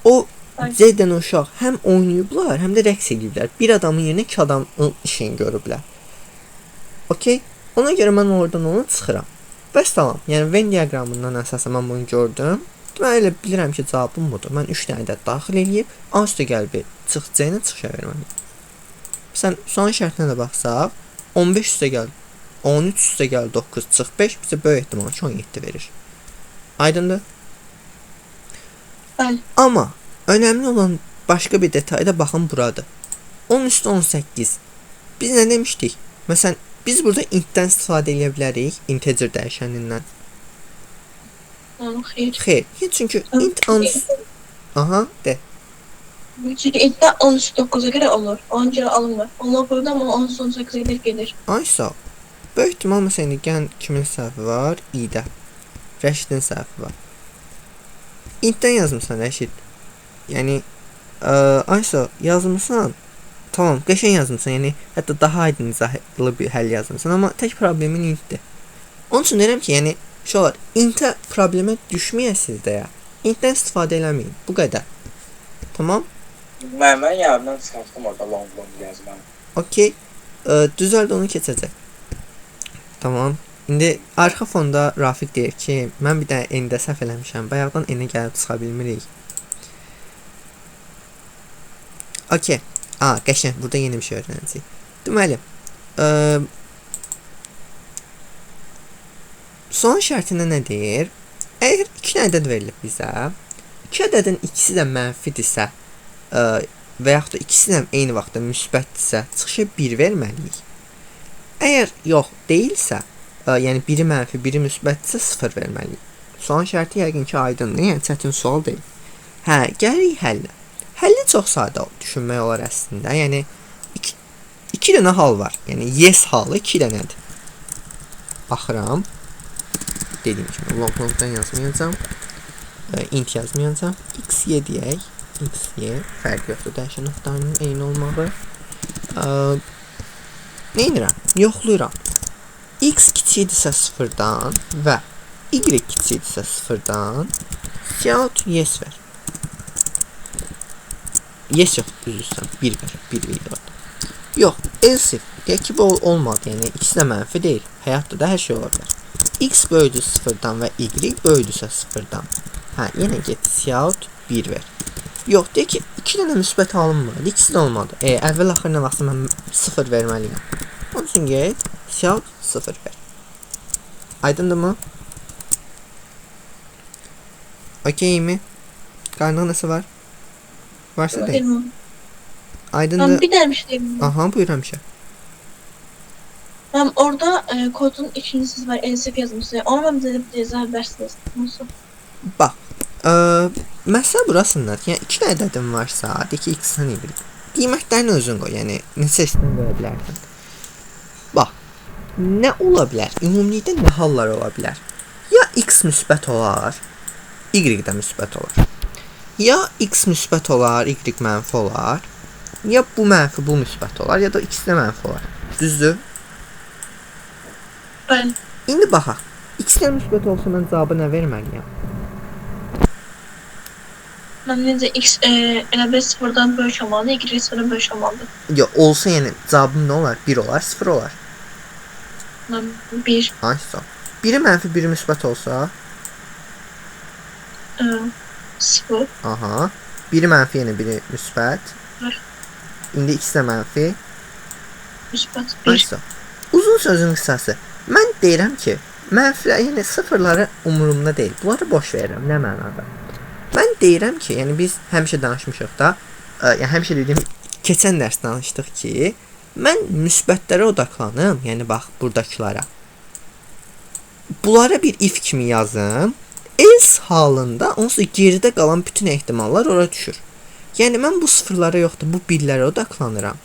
o C dənə uşaq həm oynayıblar, həm də rəqs ediblər. Bir adamın yerinə iki adamın işini görüblər. Okey? Ona görə mən oradan onu çıxıram. Vəssalam. Yəni Venn diaqramından əsasən mən bunu gördüm. Deməli elə bilirəm ki, cavabım budur. Mən 3 dənə ədəd daxil eləyib, A üstə gəl B, çıx C-nə çıxışa verməliyəm. Sən son şərtinə də baxsaq, 15 üstə gəl 13 üstə gəl 9 çıx 5 bizə böyük ehtimal ki 17 verir. Aydındır? Bəli. Amma önəmli olan başqa bir detay da baxın buradır. 10 üstə 18. Biz nə demişdik? Məsələn, biz burada int-dən istifadə edə bilərik, integer dəyişənindən. Xeyr. Xeyr. Niyə? Çünki int ans... Aha, de. Çünki intdə 10 üstə 9-a görə olur. Ona görə alınmır. Onlar burada amma 10 üstə 18-ə qədər gedir. Ay sağ ol. Böyük ehtimal məsələn indi gəlin kimin səhvi var? İ-də. Rəşidin səhvi var. İntdən yazmısan Rəşid. Yəni ay sağ ol, yazmısan. Tamam, qəşəng yazmısan. Yəni hətta daha aydın izahlı bir həll yazmısan, amma tək problemin intdir. Onun üçün deyirəm ki, yəni uşaqlar, intə problemə düşməyəsiniz də ya. İntdən istifadə eləməyin. Bu qədər. Tamam? Mən yaddan çıxartdım orada long long yazmanı. Okey. Düzəld onu keçəcək. Tamam. İndi arxa fonda Rafiq deyir ki, mən bir dənə N-də səhv eləmişəm. Bayaqdan N-ə gəlib çıxa bilmirik. Okey. A, qəşəng. Burada yeni bir şey öyrənəcəyik. Deməli, son şərtində nə deyir? Əgər 2 ədəd verilib bizə, 2 ədədin ikisi də mənfidirsə, və yaxud da ikisi də eyni vaxtda müsbətdirsə, çıxışa 1 verməliyik. Əgər yox deyilsə, yəni biri mənfi, biri müsbətdirsə 0 verməliyik. Sualın şərti yəqin ki aydındır, yəni çətin sual deyil. Hə, gəlirik həllə. Həlli çox sadə düşünmək olar əslində. Yəni iki dənə hal var. Yəni yes halı 2 dənədir. Baxıram. Dediyim kimi long longdan yazmayacağam. Int yazmayacağam. X, Y deyək. X, Y fərqi yoxdur. Dəyişən nöqtələrinin eyni olmağı. Nə edirəm? Yoxlayıram. X kiçikdirsə 0-dan və Y kiçikdirsə 0-dan cout yes ver. Yes yox, üzr istəyirəm. 1 ver. 1 ver orada. Yox, else if. Deyək ki, bu olmadı. Yəni ikisi də mənfi deyil. Həyatda da hər şey ola bilər. X böyüdür 0-dan və Y böyüdürsə 0-dan. Hə, yenə get cout 1 ver. Yox, deyək ki, 2 dənə müsbət alınmadı. İkisi də olmadı. Əvvəl axır nə vaxtsa mən 0 verməliyəm. Onun üçün get cout 0 ver. Aydındırmı? Okey mi? Qaynaq nəsə var? Varsa deyin. Bilmirəm. Aydındır. Mən bir dənə bir şey deyim. Aha, buyur həmişə. Mən orada kodun ikincisi var, else if yazmışsınız. Onu mən bizə də izah edərsiniz. Nasıl? Bax, məsələ burasındadır. Yəni 2 dənə ədədim varsa, de ki x-dən y. Qiymətlərini özün qoy, yəni neçə istəyirsən qoya bilərsən. Bax, nə ola bilər? Ümumilikdə nə hallar ola bilər? Ya x müsbət olar, y də müsbət olar. Ya x müsbət olar, y mənfi olar. Ya bu mənfi, bu müsbət olar, ya da ikisi də mənfi olar. Düzdür? Bəli. İndi baxaq. İkisi də müsbət olsa mən cavabı nə verməliyəm? Mən necə x elə bil 0-dan böyük olmalıdır, y 0-dan böyük olmalıdır. Yox, olsa yəni cavabım nə olar? 1 olar, 0 olar. Mən 1, Ay, sağ ol. Biri mənfi, biri müsbət olsa, 0, aha. Biri mənfi, yenə biri müsbət. Bir. İndi ikisi də mənfi. Müsbət Ay, 1. sağ ol. Uzun sözün qısası. Mən deyirəm ki, mənfilər, yəni sıfırları umurumda deyil. Bunları boş verirəm, nə mənada. Mən deyirəm ki, yəni biz həmişə danışmışıq da, yəni həmişə dediyim, keçən dərs danışdıq ki, mən müsbətlərə odaqlanım, yəni bax buradakılara. Bunlara bir if kimi yazım. Else halında onsuz geridə qalan bütün ehtimallar ora düşür. Yəni mən bu sıfırlara yox da bu birlərə odaqlanıram.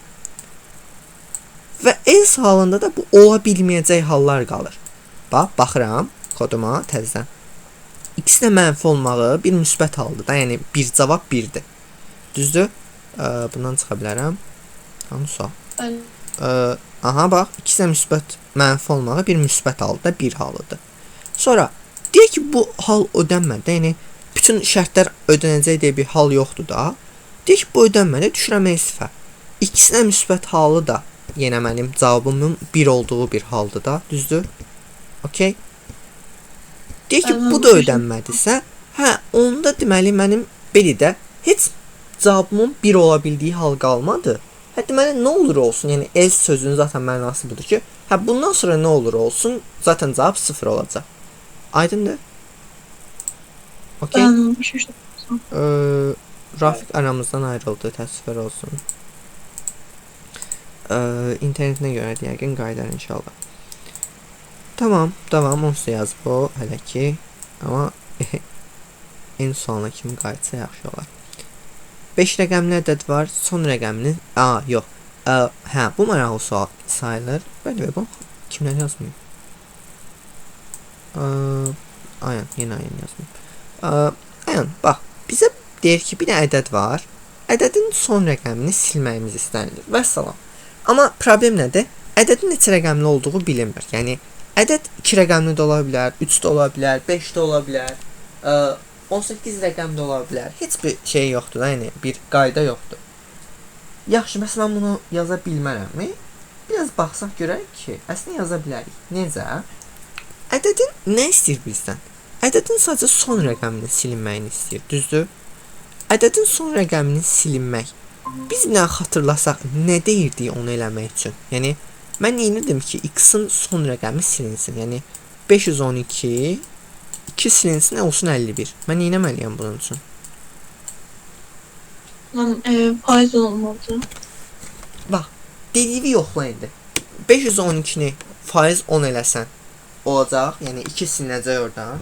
Və else halında da bu ola bilməyəcək hallar qalır. Bax, baxıram koduma təzədən. İkisi də mənfi olmağı bir müsbət haldır da, yəni bir cavab birdir. Düzdür? Bundan çıxa bilərəm. Hanı sual? Bəli. Aha, bax, ikisi də müsbət mənfi olmağı bir müsbət haldır da, bir halıdır. Sonra deyək ki, bu hal ödənmədi, yəni bütün şərtlər ödənəcək deyə bir hal yoxdur da. Deyək ki, bu ödənmədi, düşürəm else-ə. İkisi də müsbət halı da yenə mənim cavabımın 1 olduğu bir haldır da, düzdür? Okey. Deyək ki, bu da ödənmədisə, hə, onda deməli mənim belə də heç cavabımın 1 ola bildiyi hal qalmadı. Hə, deməli nə olur olsun, yəni else sözünün zaten mənası budur ki, hə, bundan sonra nə olur olsun, zaten cavab 0 olacaq. Aydındır? Okey. Rafiq aramızdan ayrıldı, təəssüflər olsun. İnternetinə görə yəqin qayıdar inşallah. Tamam, davam, onsuz da yazıb o hələ ki. Amma en sualına kimi qayıtsa yaxşı olar. 5 rəqəmli ədəd var, son rəqəmini... Yox. Hə, bu maraqlı sual sayılır. Bəli, bu kimlər yazmıyor? Ayan, yenə ayan yazmıyor. Ayan, bax, bizə deyir ki, bir dənə ədəd var. Ədədin son rəqəmini silməyimiz istənilir. Vəssalam. Amma problem nədir? Ədədin neçə rəqəmli olduğu bilinmir. Yəni, ədəd 2 rəqəmli də ola bilər, 3 də ola bilər, 5 də ola bilər, 18 rəqəm də ola bilər. Heç bir şey yoxdur da, yəni bir qayda yoxdur. Yaxşı, məsələn, mən bunu yaza bilmərəmmi? Biraz baxsaq görərik ki, əslində yaza bilərik. Necə? Ədədin nə istəyir bizdən? Ədədin sadəcə son rəqəminin silinməyini istəyir, düzdür? Ədədin son rəqəminin silinmək. Biz nə xatırlasaq, nə deyirdik onu eləmək üçün? Yəni, mən neyinirdim ki, x-in son rəqəmi silinsin. Yəni, 512, 2 silinsin, olsun 51. Mən neynəməliyəm bunun üçün? Faiz olmalıdır. Bax, dediyimi yoxla indi. 512-ni faiz 10 eləsən olacaq, yəni 2 silinəcək oradan.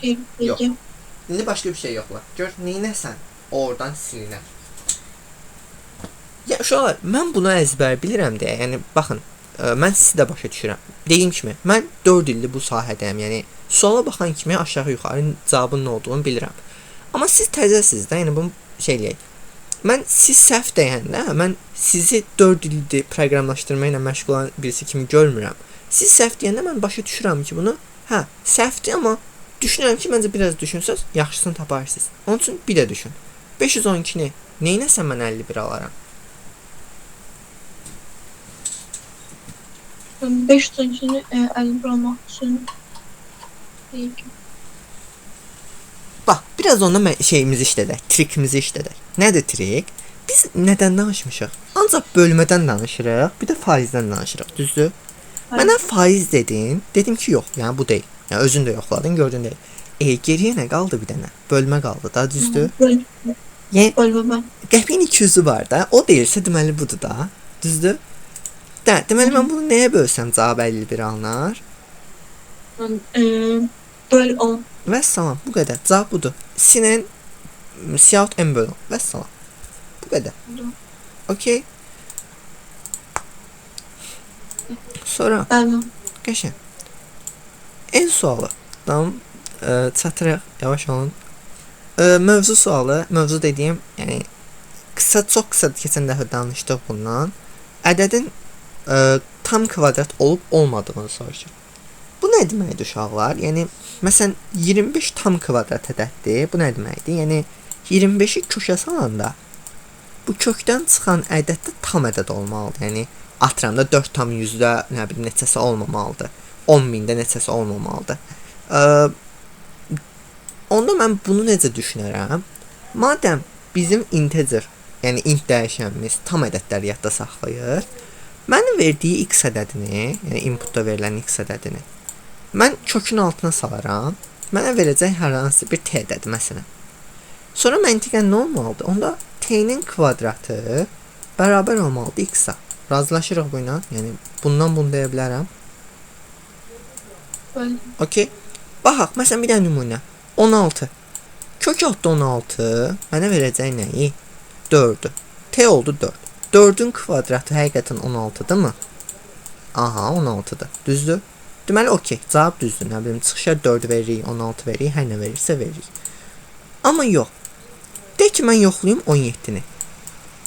Xeyr, yox. İndi başqa bir şey yoxla. Gör, neynəsən oradan silinər. Ya, uşaqlar, mən bunu əzbər bilirəm deyə, yəni baxın, mən sizi də başa düşürəm. Dediyim kimi, mən 4 ildir bu sahədəyəm, yəni suala baxan kimi aşağı-yuxarı cavabın nə olduğunu bilirəm. Amma siz təzəsiniz də, yəni bunu şey eləyək. Mən siz səhv deyəndə, mən sizi 4 ildir proqramlaşdırma ilə məşğul olan birisi kimi görmürəm. Siz səhv deyəndə mən başa düşürəm ki, bunu, hə, səhvdir, amma düşünürəm ki, məncə biraz düşünsəz, yaxşısını taparsınız. Onun üçün bir də düşün. 512-ni neynəsəm mən 51 alaram? 512-ni 51 almaq üçün deyil ki. Bax, biraz onda şeyimizi işlədək, trikimizi işlədək. Nədir trik? Biz nədən danışmışıq? Ancaq bölmədən danışırıq, bir də faizdən danışırıq, düzdür? Mənə faiz dedin, dedim ki, yox, yəni bu deyil. Yəni özün də yoxladın, gördün deyil. Geriyə nə qaldı bir dənə? Bölmə qaldı da, düzdür? Yəni, bölmə. Qəpiyin 200-ü var da, o deyilsə deməli budur da, düzdür? Də, deməli mən bunu nəyə bölsəm cavab 51 alınar? Böl 10. Vəssalam, bu qədər. Cavab budur. Sinin cout m böl 10. Vəssalam. Bu qədər. Okey. Sonra, qəşəng. En sualı. Tamam, çatırıq. Yavaş olun. Mövzu sualı. Mövzu dediyim, yəni qısa, çox qısa keçən dəfə danışdıq bundan. Ədədin tam kvadrat olub olmadığını soruşur. Bu nə deməkdir uşaqlar? Yəni, məsələn, 25 tam kvadrat ədəddir. Bu nə deməkdir? Yəni, 25-i kökə salanda bu kökdən çıxan ədəd də tam ədəd olmalıdır. Yəni, atıram da 4 tam yüzdə nə bilim neçəsi olmamalıdır. 10 mində neçəsi olmamalıdır. Onda mən bunu necə düşünərəm? Madəm bizim integer, yəni int dəyişənimiz tam ədədləri yadda saxlayır, mənim verdiyi x ədədini, yəni inputda verilən x ədədini mən kökün altına salaram, mənə verəcək hər hansı bir t ədədi məsələn. Sonra məntiqən nə olmalıdır? Onda t-nin kvadratı bərabər olmalıdır x-a. Razılaşırıq bu ilə, yəni bundan bunu deyə bilərəm. Okey. Baxaq, məsələn bir dənə nümunə. 16. Kök altda 16 mənə verəcək nəyi? 4-ü. T oldu 4. 4-ün kvadratı həqiqətən 16-dırmı? Aha, 16-dır. Düzdür? Deməli, okey, cavab düzdür. Nə bilim, çıxışa 4 veririk, 16 veririk, hər nə verirsə veririk. Amma yox. Deyək ki, mən yoxlayım 17-ni.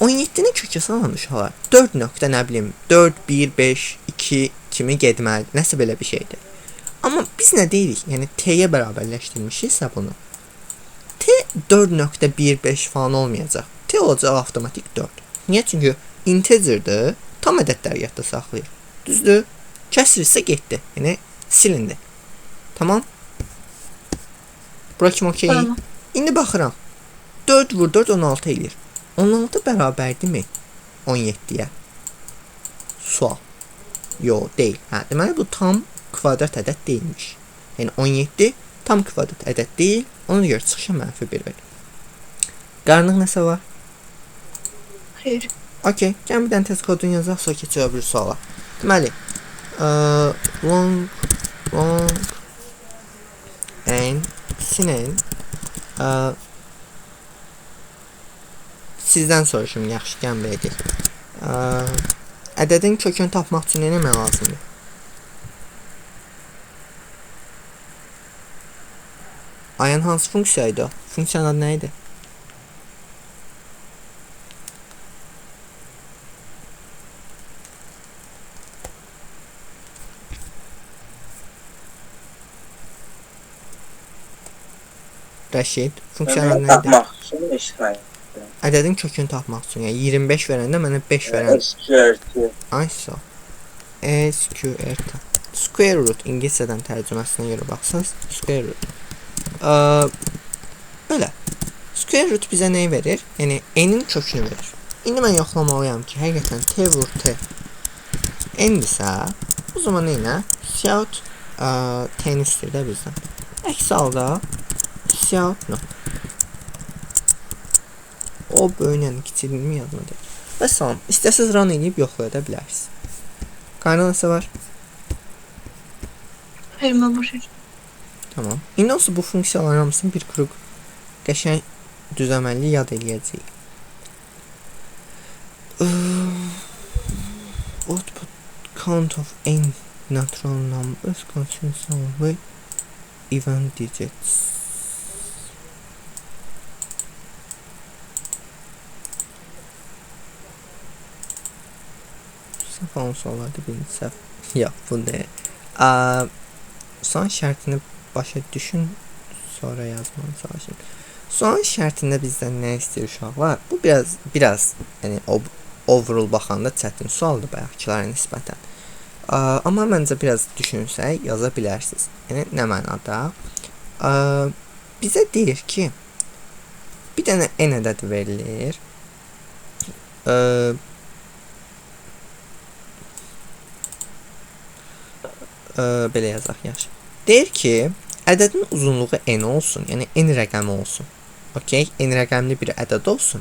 17-ni kökə salan uşaqlar 4 nöqtə, nə bilim, 4, 1, 5, 2 kimi getməlidir. Nəsə belə bir şeydir. Amma biz nə deyirik? Yəni, T-yə bərabərləşdirmişiksə bunu. T 4.15 falan olmayacaq. T olacaq avtomatik 4. Niyə? Çünki integerdir, tam ədədləri yadda saxlayır. Düzdür? Kəsirsə getdi. Yəni, Silindi. Tamam? Bura kim okey? Tamam. İndi baxıram. 4 vur 4 16 eləyir. 16 bərabərdirmi 17-yə? Sual. Yox, deyil. Hə, deməli bu tam kvadrat ədəd deyilmiş. Yəni 17 tam kvadrat ədəd deyil. Ona görə çıxışa mənfi 1 verir. Qaranlıq nəsə var? Xeyr. Okey, gəlin bir dənə test kodunu yazaq, sonra keçək o bir suala. Deməli, long n sin n sizdən soruşum, yaxşı, gəlin belə deyək. Ədədin kökünü tapmaq üçün nə etmək lazımdır? Ayan hansı funksiya idi o? Funksiyanın adı nə idi? Rəşid, funksiyanın adı nə idi? Tapmaq üçün eşitmədim. Ədədin kökünü tapmaq üçün, yəni 25 verəndə mənə 5 verən. SQRT. Ay sağ ol. SQRT. Square root ingiliscədən tərcüməsinə görə baxsanız, square root. Belə. Square root bizə nəyi verir? Yəni n-in kökünü verir. İndi mən yoxlamalıyam ki, həqiqətən t vur t n-dirsə, o zaman nə ilə? Cout t-ni istəyir də bizdən. Əks halda cout no. O böyün, yəni kiçilimi yadıma deyil. Və salam. İstəsiniz run eləyib yoxlaya da bilərsiniz. Qaynaq nəsə var? Xeyr, mən başa düşdüm. Tamam. İndi olsa bu funksiyaların hamısını bir kruq qəşəng düzəməlli yad eləyəcəyik. Output count of n natural numbers contains only even digits. Səhv olan suallarda birinci səhv. Yox, bu nə? Sualın şərtini başa düşün, sonra yazmanı çalışın. Sualın şərtində bizdən nə istəyir uşaqlar? Bu biraz yəni overall baxanda çətin sualdır bayaqkilara nisbətən. Amma məncə biraz düşünsək yaza bilərsiniz. Yəni nə mənada? Bizə deyir ki, bir dənə n ədədi verilir. Belə yazaq, yaxşı. Deyir ki, ədədin uzunluğu n olsun, yəni n rəqəmi olsun. Okey, n rəqəmli bir ədəd olsun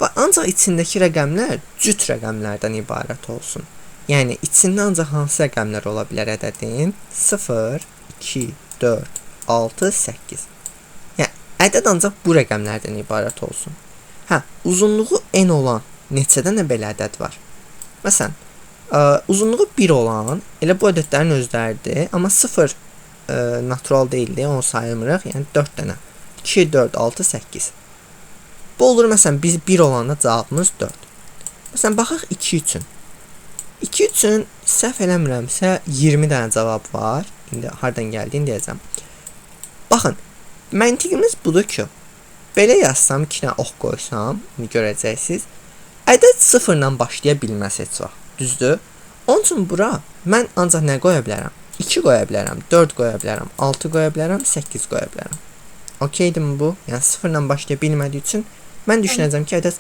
və ancaq içindəki rəqəmlər cüt rəqəmlərdən ibarət olsun. Yəni, içində ancaq hansı rəqəmlər ola bilər ədədin? 0, 2, 4, 6, 8. Yəni, ədəd ancaq bu rəqəmlərdən ibarət olsun. Hə, uzunluğu n olan neçə dənə belə ədəd var? Məsələn, uzunluğu 1 olan, elə bu ədədlərin özləridir, amma 0 natural deyildi, onu sayılmırıq, yəni 4 dənə. 2, 4, 6, 8. Bu olur, məsələn, biz 1 olanda cavabımız 4. Məsələn, baxaq 2 üçün. 2 üçün səhv eləmirəmsə 20 dənə cavab var. İndi hardan gəldiyini deyəcəm. Baxın, məntiqimiz budur ki, belə yazsam, 2 dənə ox qoysam, indi görəcəksiniz, ədəd 0 ilə başlaya bilməz heç vaxt. Düzdür? Onun üçün bura mən ancaq nə qoya bilərəm? 2 qoya bilərəm, 4 qoya bilərəm, 6 qoya bilərəm, 8 qoya bilərəm. Okeydirmi bu? Yəni 0 ilə başlaya bilmədiyi üçün mən düşünəcəm ki, ədəd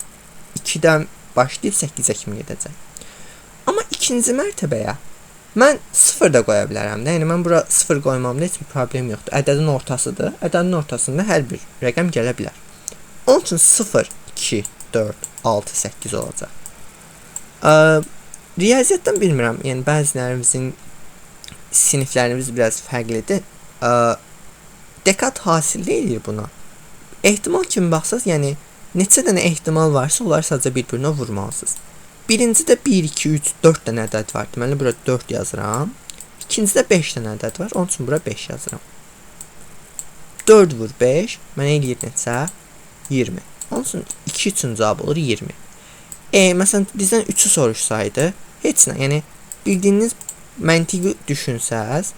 2-dən başlayıb 8-ə kimi gedəcək. Amma ikinci mərtəbəyə mən 0 da qoya bilərəm də. Yəni mən bura 0 qoymamda heç bir problem yoxdur. Ədədin ortasıdır. Ədədin ortasında hər bir rəqəm gələ bilər. Onun üçün 0, 2, 4, 6, 8 olacaq. Riyaziyyatdan bilmirəm, yəni bəzilərimizin siniflərimiz biraz fərqlidir. Dekat hasil eləyir buna. Ehtimal kimi baxsaz, yəni neçə dənə ehtimal varsa, onları sadəcə bir-birinə vurmalısınız. Birincidə 1, 2, 3, 4 dənə ədəd var. Deməli, bura 4 yazıram. İkincidə 5 dənə ədəd var. Onun üçün bura 5 yazıram. 4 vur 5, mənə eləyir neçə? 20. Onun üçün 2 üçün cavab olur 20. Məsələn, bizdən 3-ü soruşsaydı, heç nə, yəni bildiyiniz məntiqi düşünsəz,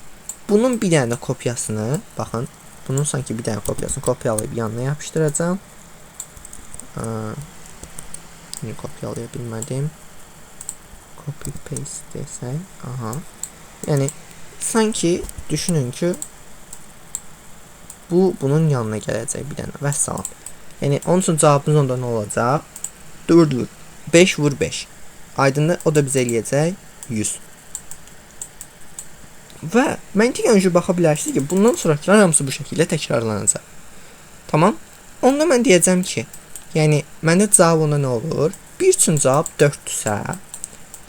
bunun bir dənə də kopyasını, baxın, bunun sanki bir dənə kopyasını kopyalayıb yanına yapışdıracağam. Bunu kopyalaya bilmədim. Copy paste desək, aha. Yəni, Sanki düşünün ki, bu bunun yanına gələcək bir dənə. Vəssalam. Yəni onun üçün cavabımız onda nə olacaq? 4 vur 5 vur 5. Aydındır? O da bizə eləyəcək 100. Və məntiqən üçün baxa bilərsiniz ki, bundan sonrakılar hamısı bu şəkildə təkrarlanacaq. Tamam? Onda mən deyəcəm ki, yəni məndə cavab onda nə olur? 1 üçün cavab 4-dürsə,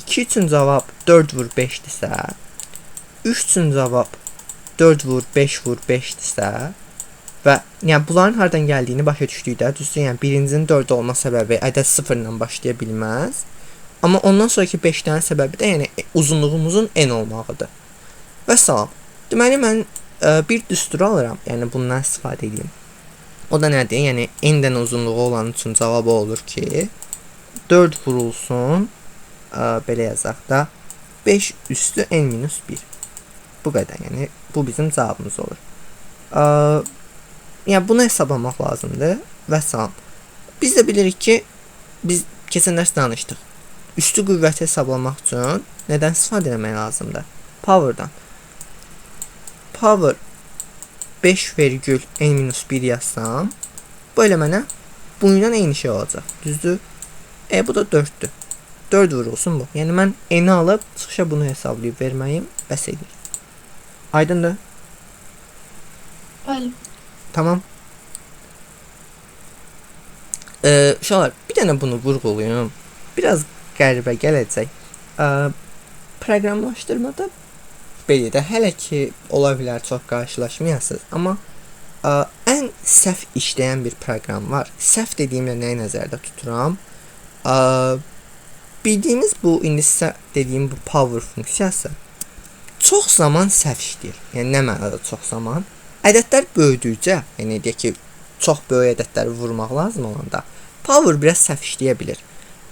2 üçün cavab 4 vur 5-dirsə, 3 üçün cavab 4 vur 5 vur 5-dirsə və yəni bunların hardan gəldiyini başa düşdükdə, düzdür, yəni birincinin 4 olma səbəbi ədəd 0 ilə başlaya bilməz. Amma ondan sonraki 5 dənə səbəbi də yəni uzunluğumuzun n olmağıdır. Vəssalam. Deməli mən bir düstur alıram, yəni bundan istifadə edeyim. O da nədir? Yəni n dənə uzunluğu olan üçün cavabı olur ki, 4 vurulsun, belə yazaq da, 5 üstü n minus 1. Bu qədər, yəni bu bizim cavabımız olur. Yəni bunu hesablamaq lazımdır. Vəssalam. Biz də bilirik ki, biz keçən dərs danışdıq. Üstü qüvvəti hesablamaq üçün nədən istifadə etmək lazımdır? Power'dan. Power 5,n minus 1 yazsam, bu elə mənə bununla eyni şey olacaq. Düzdür? Bu da 4-dür. 4 vurulsun bu. Yəni mən n-i alıb çıxışa bunu hesablayıb verməyim bəs edir. Aydındır? Bəli. Tamam. Uşaqlar, bir dənə bunu vurğulayım. Biraz qəribə gələcək. Proqramlaşdırmada belə də hələ ki ola bilər çox qarşılaşmayasınız, amma ən səhv işləyən bir proqram var. Səhv dediyimlə nəyi nəzərdə tuturam? Bildiyimiz bu, indi sizə dediyim bu power funksiyası çox zaman səhv işləyir. Yəni nə mənada çox zaman? Ədədlər böyüdükcə, yəni deyək ki, çox böyük ədədləri vurmaq lazım olanda power biraz səhv işləyə bilir.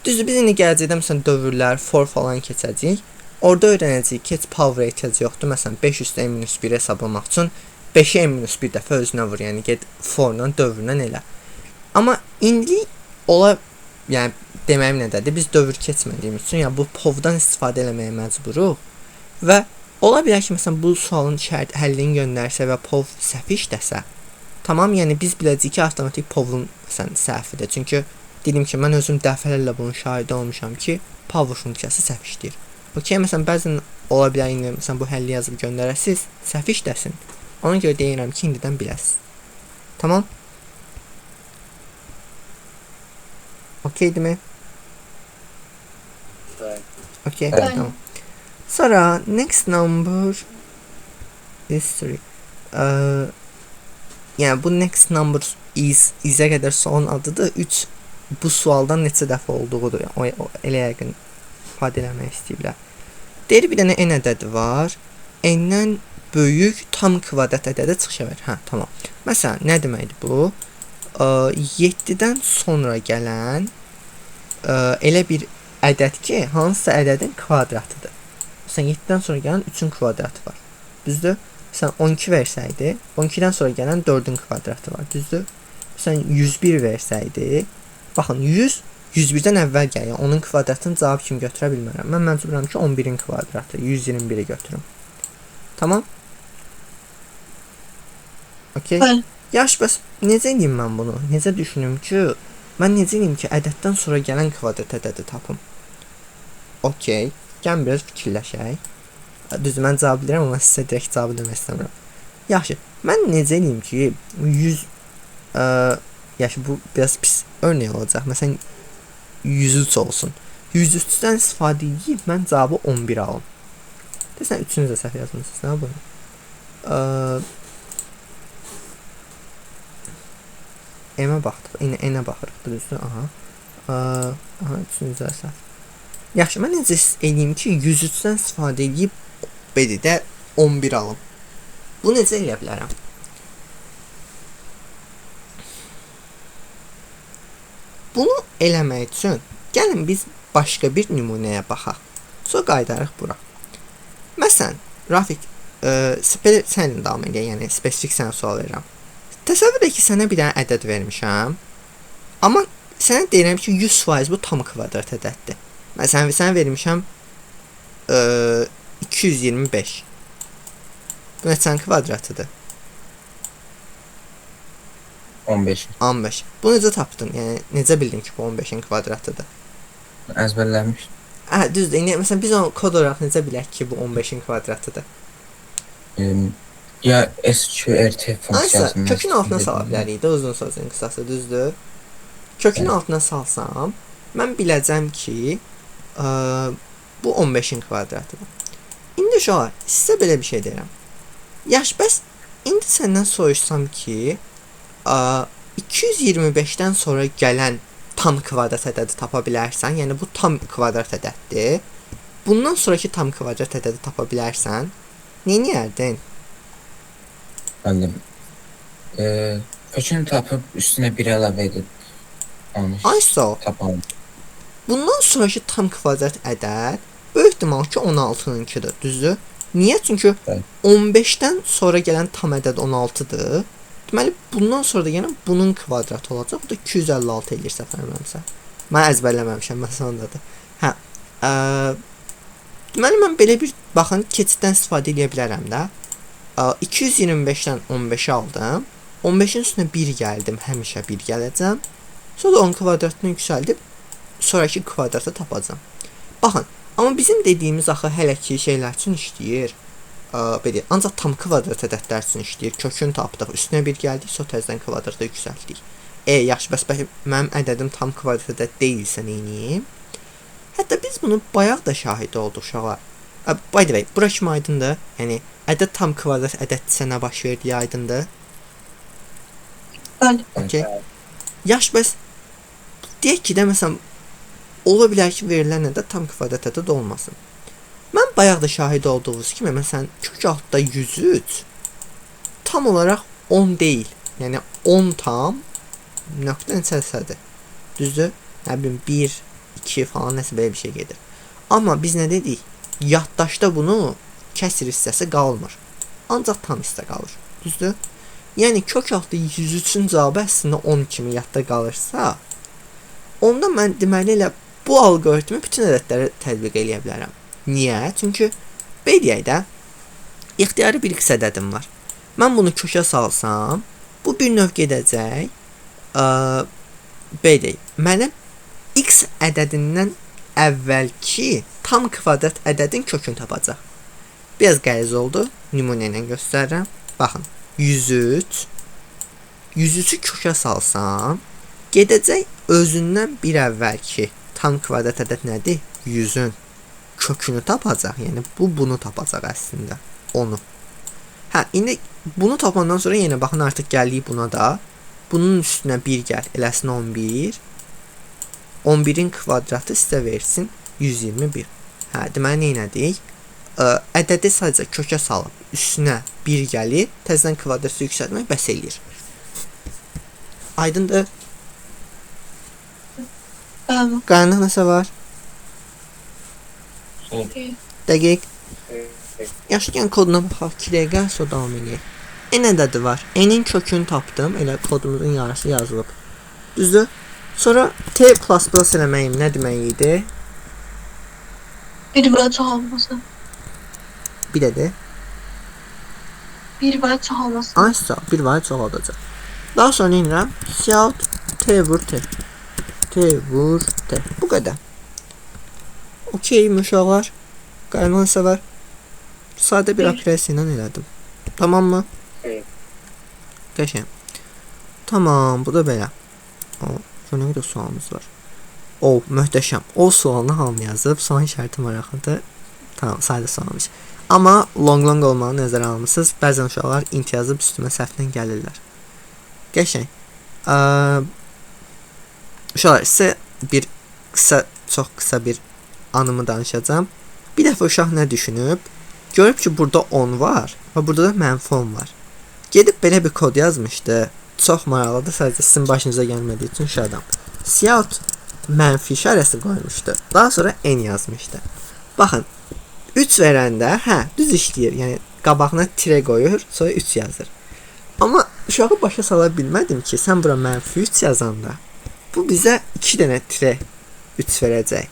Düzdür, biz indi gələcəkdə məsələn dövrlər, for falan keçəcəyik. Orada öyrənəcəyik ki, heç power-a ehtiyac yoxdur. Məsələn, 5 üstə n-1 hesablamaq üçün 5-ə n-1 dəfə özünə vur. Yəni get for-la, dövrlə elə. Amma indi ola, yəni deməyim nədədir? Biz dövr keçmədiyimiz üçün, yəni bu POV-dan istifadə eləməyə məcburuq və ola bilər ki, məsələn, bu sualın həllini göndərsə və POV səhv işləsə, tamam, yəni biz biləcəyik ki, avtomatik POV-un məsələn səhvidir. Çünki dedim ki, mən özüm dəfələrlə bunun şahidi olmuşam ki, power funksiyası səhv işləyir. Okey, məsələn, bəzən ola bilər indi məsələn bu həlli yazıb göndərəsiz, səhv işləsin. Ona görə deyirəm ki, indidən biləsiniz. Tamam? Okeydirmi? Bəli. Okey, Bəli. tamam. Sonra next number is 3. Yəni bu next number is is-ə qədər sualın adıdır. 3 bu sualdan neçə dəfə olduğudur. Yəni, o elə yəqin ifadə eləmək istəyiblər. Deyir bir dənə n ədədi var. N-dən böyük tam kvadrat ədədi çıxışa ver. Hə, tamam. Məsələn, nə deməkdir bu? 7-dən sonra gələn elə bir ədəd ki, hansısa ədədin kvadratıdır. Məsələn, 7-dən sonra gələn 3-ün kvadratı var. Düzdür? Məsələn, 12 versəydi, 12-dən sonra gələn 4-ün kvadratı var. Düzdür? Məsələn, 101 versəydi, baxın, 100 101-dən əvvəl gəlir. Yəni, onun kvadratını cavab kimi götürə bilmərəm. Mən məcburam ki, 11-in kvadratı, 121-i götürüm. Tamam? Okey. Bəli. Yaxşı, bəs necə edeyim mən bunu? Necə düşünüm ki, mən necə edeyim ki, ədəddən sonra gələn kvadrat ədədi tapım? Okey. Gəlin biraz fikirləşək. Düzdür, mən cavab bilirəm, amma sizə direkt cavabı demək istəmirəm. Yaxşı, mən necə edeyim ki, 100 yaxşı, bu biraz pis örnək olacaq. Məsələn, 103 olsun. 103-dən istifadə edib mən cavabı 11 alım. Desən, üçünüz də səhv yazmısınız, nə bunu? M-ə baxdıq, N-ə baxırıq, düzdür, aha. Aha, üçünüz də səhv. Yaxşı, mən necə eləyim ki, 103-dən istifadə edib, belə də 11 alım. Bunu necə eləyə bilərəm? Bunu eləmək üçün gəlin biz başqa bir nümunəyə baxaq. Sonra qayıdarıq bura. Məsələn, Rafiq, səninlə davam edək, yəni spesifik sənə sual verirəm. Təsəvvür et ki, sənə bir dənə ədəd vermişəm, amma sənə deyirəm ki, 100% bu tam kvadrat ədəddir. Məsələn, sənə vermişəm 225. Bu neçənin kvadratıdır? 15. 15. Bunu necə tapdın? Yəni necə bildin ki, bu 15-in kvadratıdır? Əzbərləmiş. Hə, düzdür. İndi məsələn biz onu kod olaraq necə bilək ki, bu 15-in kvadratıdır? Ya SQRT Aysa, funksiyasını kökün altına sala bilərik də uzun sözün qısası, düzdür? Kökün Bəli. altına salsam, mən biləcəm ki, bu 15-in kvadratıdır. İndi uşaqlar, sizə belə bir şey deyirəm. Yaxşı, bəs indi səndən soruşsam ki, 225-dən sonra gələn tam kvadrat ədədi tapa bilərsən, yəni bu tam kvadrat ədəddir. Bundan sonraki tam kvadrat ədədi tapa bilərsən, nə edərdin? Müəllim. Kökünü tapıb üstünə bir əlavə edib onu Aysa, tapalım. bundan sonraki tam kvadrat ədəd böyük ehtimal ki 16-nınkidir, düzdür? Niyə? Çünki Bəli. 15-dən sonra gələn tam ədəd 16-dır. Deməli, bundan sonra da yenə bunun kvadratı olacaq. Bu da 256 eləyir səhv eləmirəmsə. Mən əzbərləməmişəm, məsələn ondadır. Hə. Deməli mən belə bir baxın keçiddən istifadə eləyə bilərəm də. 225-dən 15-i aldım. 15-in üstünə 1 gəldim, həmişə 1 gələcəm. Sonra da onun kvadratını yüksəldib sonraki kvadratı tapacağam. Baxın, amma bizim dediyimiz axı hələ ki şeylər üçün işləyir. Belə, ancaq tam kvadrat ədədlər üçün işləyir. Kökünü tapdıq, üstünə 1 gəldik, sonra təzədən kvadrata yüksəltdik. Yaxşı, bəs mənim ədədim tam kvadrat ədəd deyilsə neyniyim? Hətta biz bunu bayaq da şahid olduq uşaqlar. By the way, bura kimi aydındır? Yəni ədəd tam kvadrat ədəddirsə nə baş verdiyi aydındır? Bəli. Okey. Yaxşı, bəs deyək ki də məsələn ola bilər ki, verilən ədəd tam kvadrat ədəd olmasın. Mən bayaq da şahid olduğunuz kimi, məsələn, kök altda 103 tam olaraq 10 deyil. Yəni 10 tam nöqtə neçəsidir? Düzdür? Nə bilim 1, 2 falan nəsə belə bir şey gedir. Amma biz nə dedik? Yaddaşda bunu kəsir hissəsi qalmır. Ancaq tam hissə qalır. Düzdür? Yəni kök altı 103-ün cavabı əslində 10 kimi yadda qalırsa, onda mən deməli elə bu alqoritmi bütün ədədlərə tətbiq eləyə bilərəm. Niyə? Çünki belə deyək də, ixtiyari bir x ədədim var. Mən bunu kökə salsam, bu bir növ gedəcək. Belə deyək, mənə x ədədindən əvvəlki tam kvadrat ədədin kökünü tapacaq. Biraz qəliz oldu. Nümunə ilə göstərirəm. Baxın, 103. 103-ü kökə salsam, gedəcək özündən bir əvvəlki tam kvadrat ədəd nədir? 100-ün kökünü tapacaq. Yəni bu bunu tapacaq əslində. Onu. Hə, indi bunu tapandan sonra yenə baxın artıq gəldik buna da. Bunun üstünə 1 gəl, eləsin 11. 11-in kvadratı sizə versin 121. Hə, deməli nə elədik? Ədədi sadəcə kökə salıb üstünə 1 gəlir, təzədən kvadratı yüksəltmək bəs eləyir. Aydındır? Bəli. Qaranlıq nəsə var? Okey. Dəqiq. Yaxşı, gəlin koduna baxaq. 2 dəqiqə sonra davam eləyək. N ədədi var. N-in kökünü tapdım. Elə kodumuzun yarısı yazılıb. Düzdür? Sonra T++ eləməyim nə demək idi? Bir və çoxalması. Bir də de. Bir və çoxalması. Aysa, bir var çoxaldacaq. Daha sonra nə edirəm? Cout T vur T. T vur T. Bu qədər. Okey, uşaqlar. Qaranlıq isə var. Sadə bir operasiya ilə elədim. Tamam mı? Evet. Qəşəng. Tamam, bu da belə. O, nə qədər sualımız var. O, möhtəşəm. O sualını hamı yazıb. Sualın şərti maraqlıdır. Tamam, sadə sualmış. Amma long olmağı nəzərə almısınız. Bəzən uşaqlar int yazıb üstümə səhvlə gəlirlər. Qəşəng. Uşaqlar, sizə bir qısa, çox qısa bir anımı danışacağam. Bir dəfə uşaq nə düşünüb? Görüb ki, burada 10 var və burada da mənfi 10 var. Gedib belə bir kod yazmışdı. Çox maraqlıdır, sadəcə sizin başınıza gəlmədiyi üçün şadam. Cout mənfi işarəsi qoymuşdu. Daha sonra n yazmışdı. Baxın, 3 verəndə, hə, düz işləyir. Yəni qabağına tire qoyur, sonra 3 yazır. Amma uşağı başa sala bilmədim ki, sən bura mənfi 3 yazanda bu bizə 2 dənə tire 3 verəcək.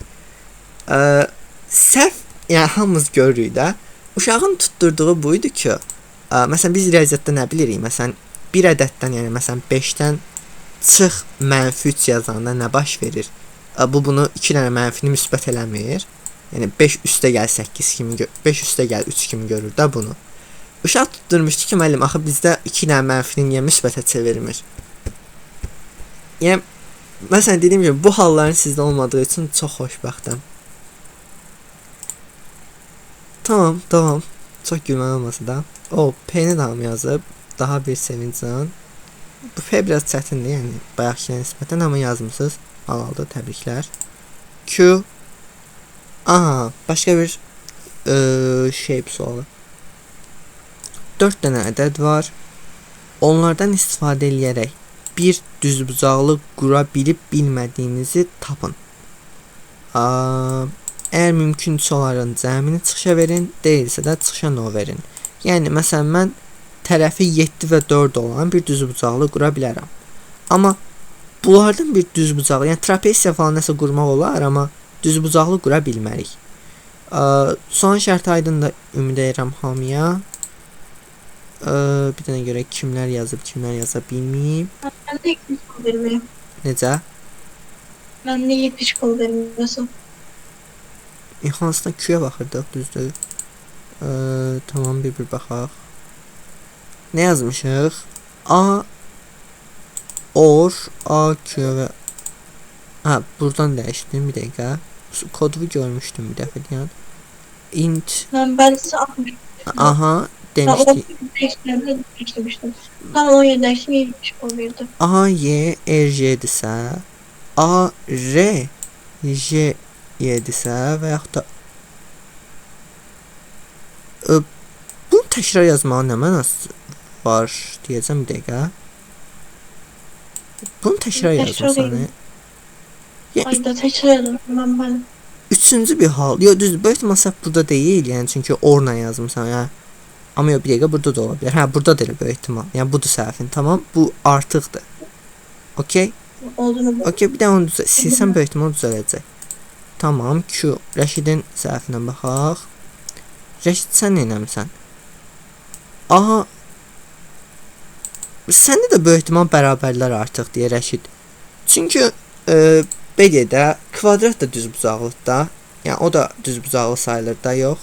Səhv, yəni hamımız görürük də. Uşağın tutturduğu bu idi ki, Məsələn, biz riyaziyyatda nə bilirik? Məsələn, bir ədəddən, yəni məsələn 5-dən çıx mənfi 3 yazanda nə baş verir? Bu bunu 2 dənə mənfini müsbət eləmir. Yəni 5 üstə gəl 8 kimi, 5 üstə gəl 3 kimi görür də bunu. Uşaq tutturmuşdu ki, müəllim, axı bizdə 2 dənə mənfini niyə müsbətə çevirmir? Yəni məsələn dediyim kimi bu halların sizdə olmadığı üçün çox xoşbəxtəm. Tamam, tamam. Çox gülməli olmasa da. O, P-ni də hamı yazıb. Daha bir sevinclə. Bu P biraz çətindir, yəni bayaqkiyə nisbətən, amma yazmısınız. Halaldır, təbriklər. Q. Aha, başqa bir shape sualı. 4 dənə ədəd var. Onlardan istifadə eləyərək bir düzbucaqlı qura bilib bilmədiyinizi tapın. Əgər mümkündürsə onların cəmini çıxışa verin, deyilsə də çıxışa no verin. Yəni, məsələn, mən tərəfi 7 və 4 olan bir düzbucaqlı qura bilərəm. Amma bunlardan bir düzbucaqlı, yəni trapesiya falan nəsə qurmaq olar, amma düzbucaqlı qura bilmərik. Son şərt aydın da ümid edirəm hamıya. Bir dənə görək kimlər yazıb, kimlər yaza bilməyib. Mən də 70 pul verməyim. Necə? Mən də 70 pul verməyəm. Hansına Q-yə baxırdıq, düzdür. Tamam, bir-bir baxaq. Nə yazmışıq? A, or, A, Q və... Hə, buradan dəyişdim bir dəqiqə. Kodu görmüşdüm bir dəfə deyən. Int... Mən bəzisi 60. Aha, demişdik. Dəyişdirmişdim. Tam 17 dəyişdim, 70 pul verdim. A, Y, R, J-dirsə, A, R, J, Y-dirsə və yaxud da bunu təkrar yazmağın nə mənası var deyəcəm bir dəqiqə. Bunu təkrar yazmasan. Ayda təkrar yazmışam mən. Üçüncü bir hal. Yox, düzdür, böyük ehtimal səhv burada deyil, yəni çünki orla yazmısan, yəni. Amma yox, bir dəqiqə burada da ola bilər. Hə, burada da elə böyük ehtimal. Yəni budur səhvin, tamam? Bu artıqdır. Okey? Okey, bir də onu silsəm böyük ehtimal düzələcək. Tamam, Q. Rəşidin səhvinə baxaq. Rəşid, sən nə eləmisən? Aha. Səndə də böyük ehtimal bərabərlər artıq, deyə Rəşid. Çünki, belə deyək də, kvadrat da düzbucaqlıdır da. Yəni, o da düzbucaqlı sayılır da, yox?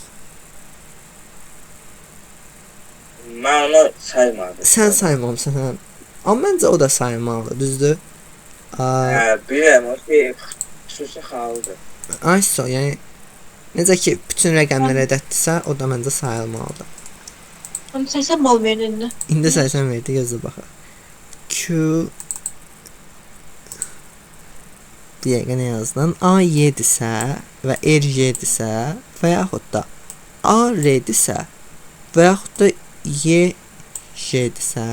Mən onu saymadım. Sən saymamısan, hə. Amma məncə o da sayılmalıdır, düzdür? Hə, bilirəm, o şey xüsusi halıdır. Ayso, yəni necə ki, bütün rəqəmlər ədəddirsə, o da məncə sayılmalıdır. Amma 80 bal verdi indi. İndi 80 verdi, gözlə baxaq. Q bir dəqiqə nə yazdın? A, Y-dirsə və R, J-dirsə və yaxud da A, R-dirsə və yaxud da Y, J-dirsə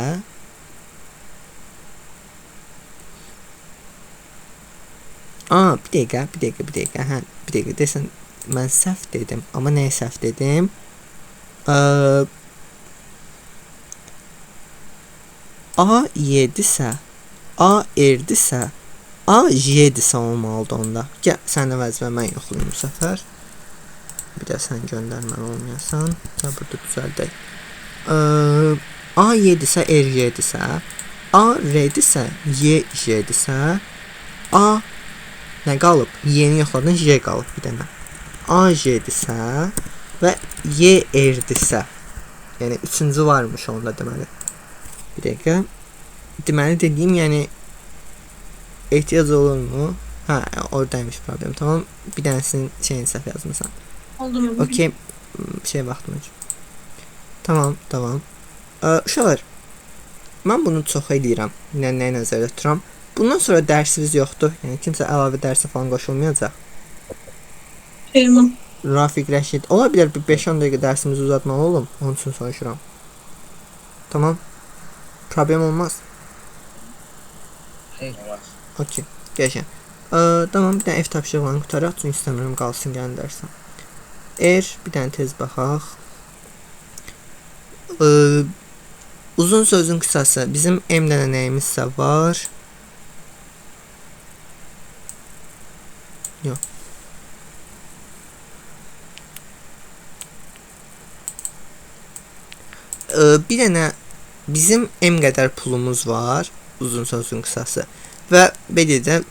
bir dəqiqə, bir dəqiqə, bir dəqiqə, hə, bir dəqiqə desən, mən səhv dedim, amma nəyə səhv dedim? A, Y-dirsə, A, R-dirsə, A, J-dirsə olmalıdır onda. Gəl, sənin vəzifə mən yoxlayım bu səfər. Bir də sən göndərməli olmayasan. Gəl, burada düzəldək. A, Y-dirsə, R, J-dirsə, A, R-dirsə, Y, J-dirsə, A, nə qalıb? Y-ni yoxladın, J qalıb bir dənə. A, J-dirsə və Y, R-dirsə. Yəni, üçüncü varmış onda deməli. Bir dəqiqə. Deməli, dediyim, yəni, ehtiyac olurmu? Hə, oradaymış problem. Tamam, bir dənəsinin şeyini səhv yazmısan. Oldu mu? Okey, şey baxdım üçün. Tamam, tamam. Uşaqlar, mən bunu çox eləyirəm. Nəyi nəzərdə tuturam? Bundan sonra dərsimiz yoxdur. Yəni, kimsə əlavə dərsə falan qoşulmayacaq. Xeyr. Rafiq, Rəşid. Ola bilər bir 5-10 dəqiqə dərsimizi uzatmalı olum. Onun üçün soruşuram. Tamam. Problem olmaz. Olmaz. Okey. Qəşəng. Tamam, bir dənə ev tapşırığını qurtaraq. Çünki istəmirəm qalsın gəlin dərsə. R, bir dənə tez baxaq. Uzun sözün qısası. Bizim M dənə nəyimizsə var. Yox. Bir dənə bizim M qədər pulumuz var, uzun sözün qısası. Və belə də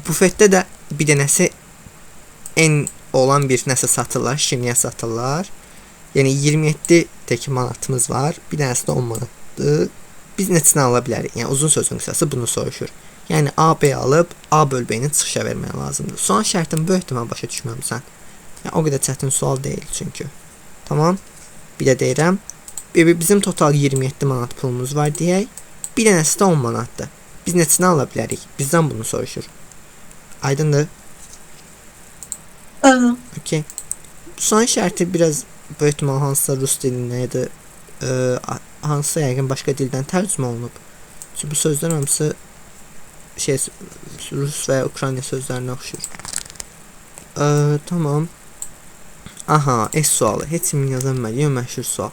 bufetdə də bir dənəsi N olan bir nəsə satırlar, şirniyyat satırlar. Yəni 27 tək manatımız var, bir dənəsi də 10 manatdır. Biz neçəsini ala bilərik? Yəni uzun sözün qısası bunu soruşur. Yəni A, B alıb A böl B-ni çıxışa vermək lazımdır. Sual şərtini böyük ehtimal başa düşməmisən. Yəni o qədər çətin sual deyil çünki. Tamam? Bir də deyirəm. Bizim total 27 manat pulumuz var deyək. Bir dənəsi də 10 manatdır. Biz neçəsini ala bilərik? Bizdən bunu soruşur. Aydındır? Bəli. Okey. Sual şərti biraz böyük ehtimal hansısa rus dilindən ya da hansısa yəqin başqa dildən tərcümə olunub. Çünki bu sözlər hamısı rus və ya Ukrayna sözlərinə oxşuyur. Tamam. Aha, S sualı. Heç kimin yaza bilmədiyi məşhur sual.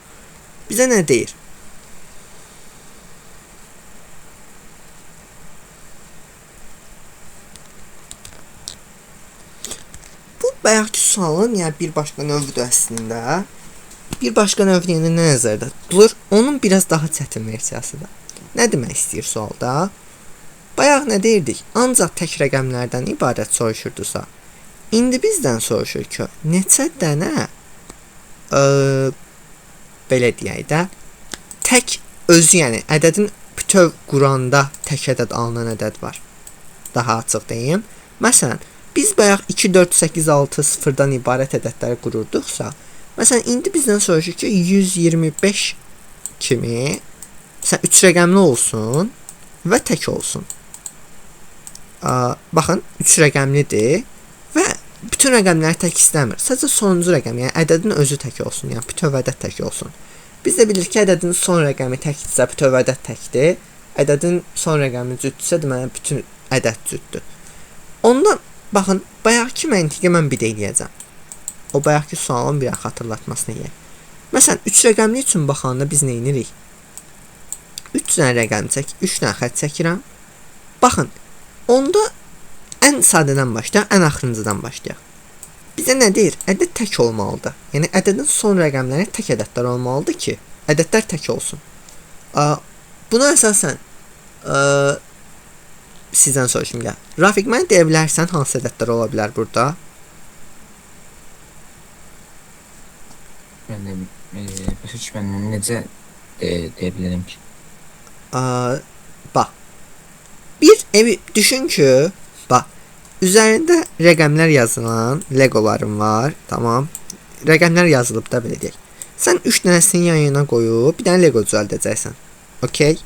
Bizə nə deyir? Bu bayaqki sualın, yəni bir başqa növüdür əslində. Bir başqa növ deyəndə nə nəzərdə tutulur? Onun biraz daha çətin versiyasıdır. Nə demək istəyir sualda? Bayaq nə deyirdik? Ancaq tək rəqəmlərdən ibarət soruşurdusa. İndi bizdən soruşur ki, neçə dənə belə deyək də, tək özü, yəni ədədin bütöv quranda tək ədəd alınan ədəd var. Daha açıq deyim. Məsələn, biz bayaq 2, 4, 8, 6, 0-dan ibarət ədədləri qururduqsa, məsələn, indi bizdən soruşur ki, 125 kimi, məsələn, 3 rəqəmli olsun və tək olsun. Baxın, 3 rəqəmlidir və bütün rəqəmləri tək istəmir. Sadəcə sonuncu rəqəm, yəni ədədin özü tək olsun, yəni bütöv ədəd tək olsun. Biz də bilirik ki, ədədin son rəqəmi təkdirsə, bütöv ədəd təkdir. Ədədin son rəqəmi cüddürsə, deməli, bütün ədəd cüddür. Ondan, baxın, bayaqki məntiqi mən bir də eləyəcəm. O bayaqki sualın bir xatırlatmasını eləyək. Məsələn, 3 rəqəmli üçün baxanda biz nə edirik? 3 dənə rəqəm çək, 3 dənə xətt çəkirəm. Baxın, onda ən sadədən başlayaq, ən axırıncıdan başlayaq. Bizə nə deyir? Ədəd tək olmalıdır. Yəni, ədədin son rəqəmləri tək ədədlər olmalıdır ki, ədədlər tək olsun. Buna əsasən sizdən soruşum gəl. Rafiq, mənə deyə bilərsən hansı ədədlər ola bilər burada? Mən başa düşmədim, necə deyə bilərəm ki? Bax, bir evi düşün ki, bax, üzərində rəqəmlər yazılan legolarım var, tamam. Rəqəmlər yazılıb da belə deyək. Sən 3 dənəsini yan yana qoyub bir dənə lego düzəldəcəksən. Okey?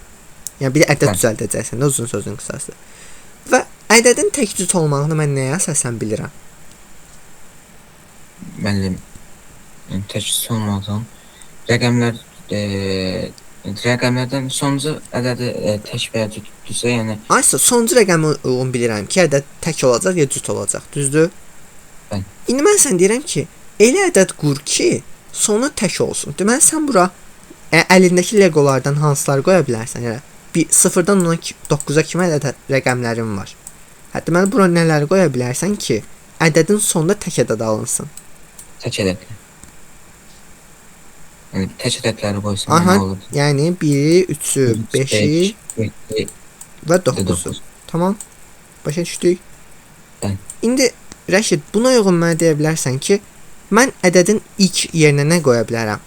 Yəni bir ədəd düzəldəcəksən də, uzun sözün qısası. Və ədədin tək cüt olmağını mən nəyə əsasən bilirəm? Müəllim, tək cüt olmaqdan rəqəmlər rəqəmlərdən sonuncu ədədi tək və ya cütdürsə, yəni Aysa, sonuncu rəqəmi onu bilirəm ki, ədəd tək olacaq ya cüt olacaq, düzdür? Bəli. İndi mən sən deyirəm ki, elə ədəd qur ki, sonu tək olsun. Deməli, sən bura əlindəki legolardan hansıları qoya bilərsən? Yəni, 0-dan 9-a kimi ədəd rəqəmlərin var. Hə, deməli, bura nələri qoya bilərsən ki, ədədin sonunda tək ədəd alınsın? Tək ədəd. Yəni, tək ədədləri qoysan, aha, nə olur? Yəni, 1-i, 3-ü, 5-i və 9-u. Tamam? Başa düşdük? Bəli. İndi, Rəşid, buna uyğun mənə deyə bilərsən ki, mən ədədin ilk yerinə nə qoya bilərəm?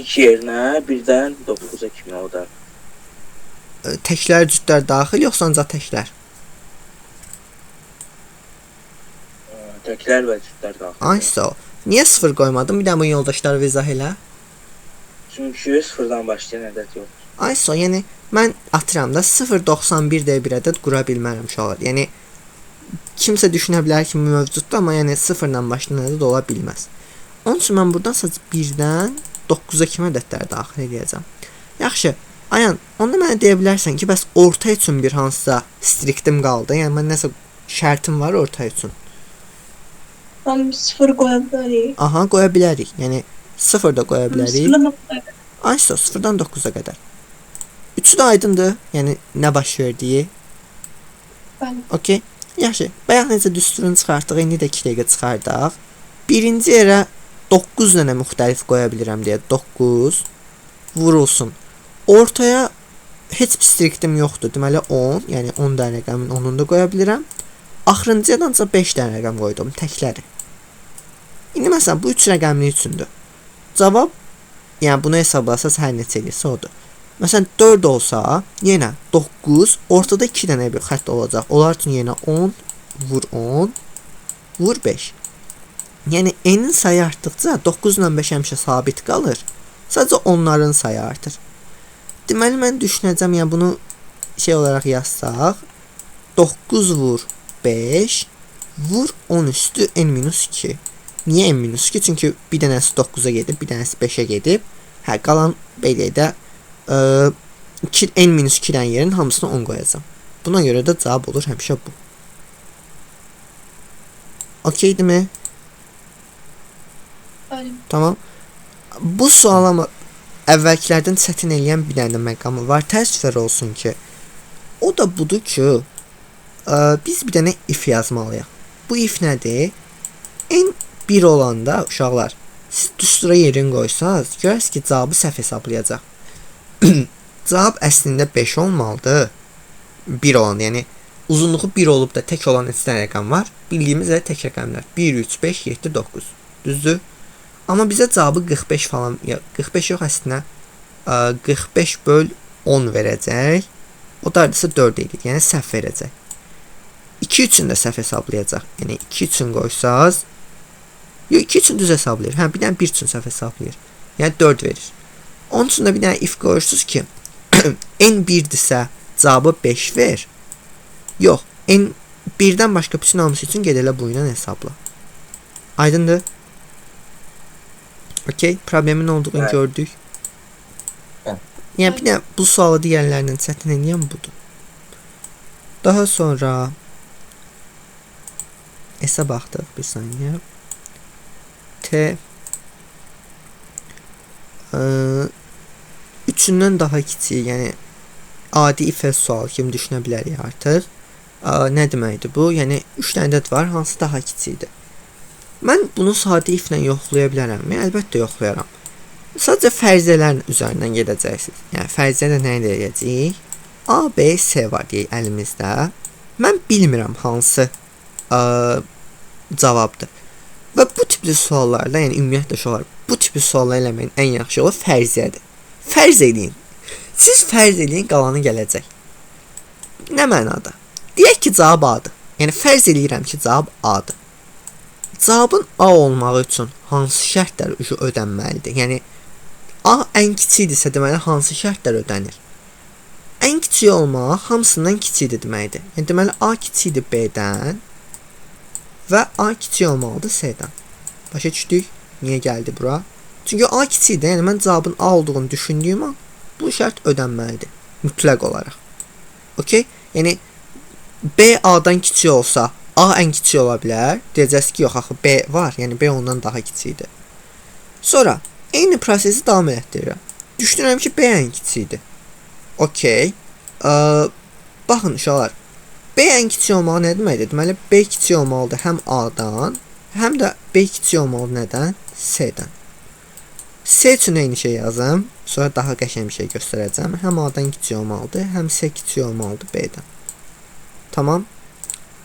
İlk yerinə 1-dən 9-a kimi o da. Təklər, cütlər daxil, yoxsa ancaq təklər? Təklər və cütlər daxil. Aysa, niyə 0 qoymadım? Bir də bunu yoldaşlara izah elə. Çünki 0-dan başlayan ədəd yoxdur. Aysa, yəni mən atıram da 0.91 deyə bir ədəd qura bilmərəm uşaqlar. Yəni kimsə düşünə bilər ki, mövcuddur, amma yəni 0-dan başlayan ədəd ola bilməz. Onun üçün mən buradan sadəcə 1-dən 9-a kimi ədədləri daxil edəcəm. Yaxşı, Ayan, onda mənə deyə bilərsən ki, bəs orta üçün bir hansısa striktim qaldı. Yəni mən nəsə şərtim var orta üçün. Tam 0 qoya bilərik. Aha, qoya bilərik. Yəni 0 da qoya bilərik. 0-dan 9-a qədər. Aysa, 0-dan 9-a qədər. Üçü də aydındır. Yəni nə baş verdiyi. Bəli. Okey. Yaxşı. Bayaq necə düsturunu çıxartdıq, indi də 2 dəqiqə çıxardaq. Birinci yerə 9 dənə müxtəlif qoya bilirəm deyə 9 vurulsun. Ortaya heç bir striktim yoxdur. Deməli 10, yəni 10 dənə rəqəmin 10-unu da qoya bilirəm. Axırıncıya da ancaq 5 dənə rəqəm qoydum, təkləri. İndi məsələn bu 3 rəqəmli üçündür. Cavab, yəni bunu hesablasaz hər neçə eləyirsə odur. Məsələn 4 olsa, yenə 9, ortada 2 dənə bir xətt olacaq. Onlar üçün yenə 10 vur 10 vur 5. Yəni n-in sayı artdıqca 9 ilə 5 həmişə sabit qalır. Sadəcə onların sayı artır. Deməli mən düşünəcəm, yəni bunu şey olaraq yazsaq, 9 vur 5 vur 10 üstü n minus 2. Niyə n minus 2? Çünki bir dənəsi 9-a gedib, bir dənəsi 5-ə gedib. Hə, qalan belə də n minus 2-dən yerin hamısına 10 qoyacağam. Buna görə də cavab olur həmişə bu. Okeydirmi? Bəli. Tamam. Bu sual amma əvvəlkilərdən çətin eləyən bir dənə məqamı var. Təəssüflər olsun ki, o da budur ki, biz bir dənə if yazmalıyıq. Bu if nədir? N 1 olanda uşaqlar, siz düstura yerin qoysanız, görərsiniz ki, cavabı səhv hesablayacaq. Cavab əslində 5 olmalıdır. 1 olanda, yəni uzunluğu 1 olub da tək olan neçə dənə rəqəm var? Bildiyimiz elə tək rəqəmlər. 1, 3, 5, 7, 9. Düzdür? Amma bizə cavabı 45 falan, ya 45 yox əslində, 45 böl 10 verəcək. O da hardasa 4 edir. Yəni səhv verəcək. 2 üçün də səhv hesablayacaq. Yəni 2 üçün qoysaz, yox 2 üçün düz hesablayır. Hə, bir dənə 1 üçün səhv hesablayır. Yəni 4 verir. Onun üçün də bir dənə if qoyursunuz ki, n 1-dirsə cavabı 5 ver. Yox, n 1-dən başqa bütün hamısı üçün ged elə bu ilə hesabla. Aydındır? Okey, problemin olduğunu Evet. gördük. Evet. Yəni bir dənə bu sualı digərlərindən çətin eləyən budur. Daha sonra S-ə baxdıq bir saniyə. T 3-dən daha kiçik, yəni adi if sualı kimi düşünə bilərik artıq. Nə deməkdir bu? Yəni 3 dənə ədəd var, hansı daha kiçikdir? Mən bunu sadə if-lə yoxlaya bilərəmmi? Əlbəttə yoxlayaram. Sadəcə fərziyyələrin üzərindən gedəcəksiniz. Yəni fərziyyədə nə edəcəyik? A, B, C var deyək əlimizdə. Mən bilmirəm hansı cavabdır. Və bu tipli suallarda, yəni ümumiyyətlə uşaqlar, bu tipli suallar eləməyin ən yaxşı yolu fərziyyədir. Fərz eləyin. Siz fərz eləyin, qalanı gələcək. Nə mənada? Deyək ki, cavab A-dır. Yəni fərz eləyirəm ki, cavab A-dır. Cavabın A olmağı üçün hansı şərtlər ödənməlidir? Yəni A ən kiçikdirsə, deməli hansı şərtlər ödənir? Ən kiçik olmaq hamısından kiçikdir deməkdir. Yəni deməli A kiçikdir B-dən və A kiçik olmalıdır C-dən. Başa düşdük? Niyə gəldi bura? Çünki A kiçikdir. Yəni mən cavabın A olduğunu düşündüyüm an bu şərt ödənməlidir. Mütləq olaraq. Okey? Yəni B A-dan kiçik olsa A ən kiçik ola bilər. Deyəcəksiniz ki, yox axı B var. Yəni B ondan daha kiçikdir. Sonra eyni prosesi davam elətdirirəm. Düşünürəm ki, B ən kiçikdir. Okey. Baxın uşaqlar. B ən kiçik olmağı nə deməkdir? Deməli B kiçik olmalıdır həm A-dan, həm də B kiçik olmalıdır nədən? C-dən. C üçün eyni şey yazım. Sonra daha qəşəng bir şey göstərəcəm. Həm A-dan kiçik olmalıdır, həm C kiçik olmalıdır B-dən. Tamam.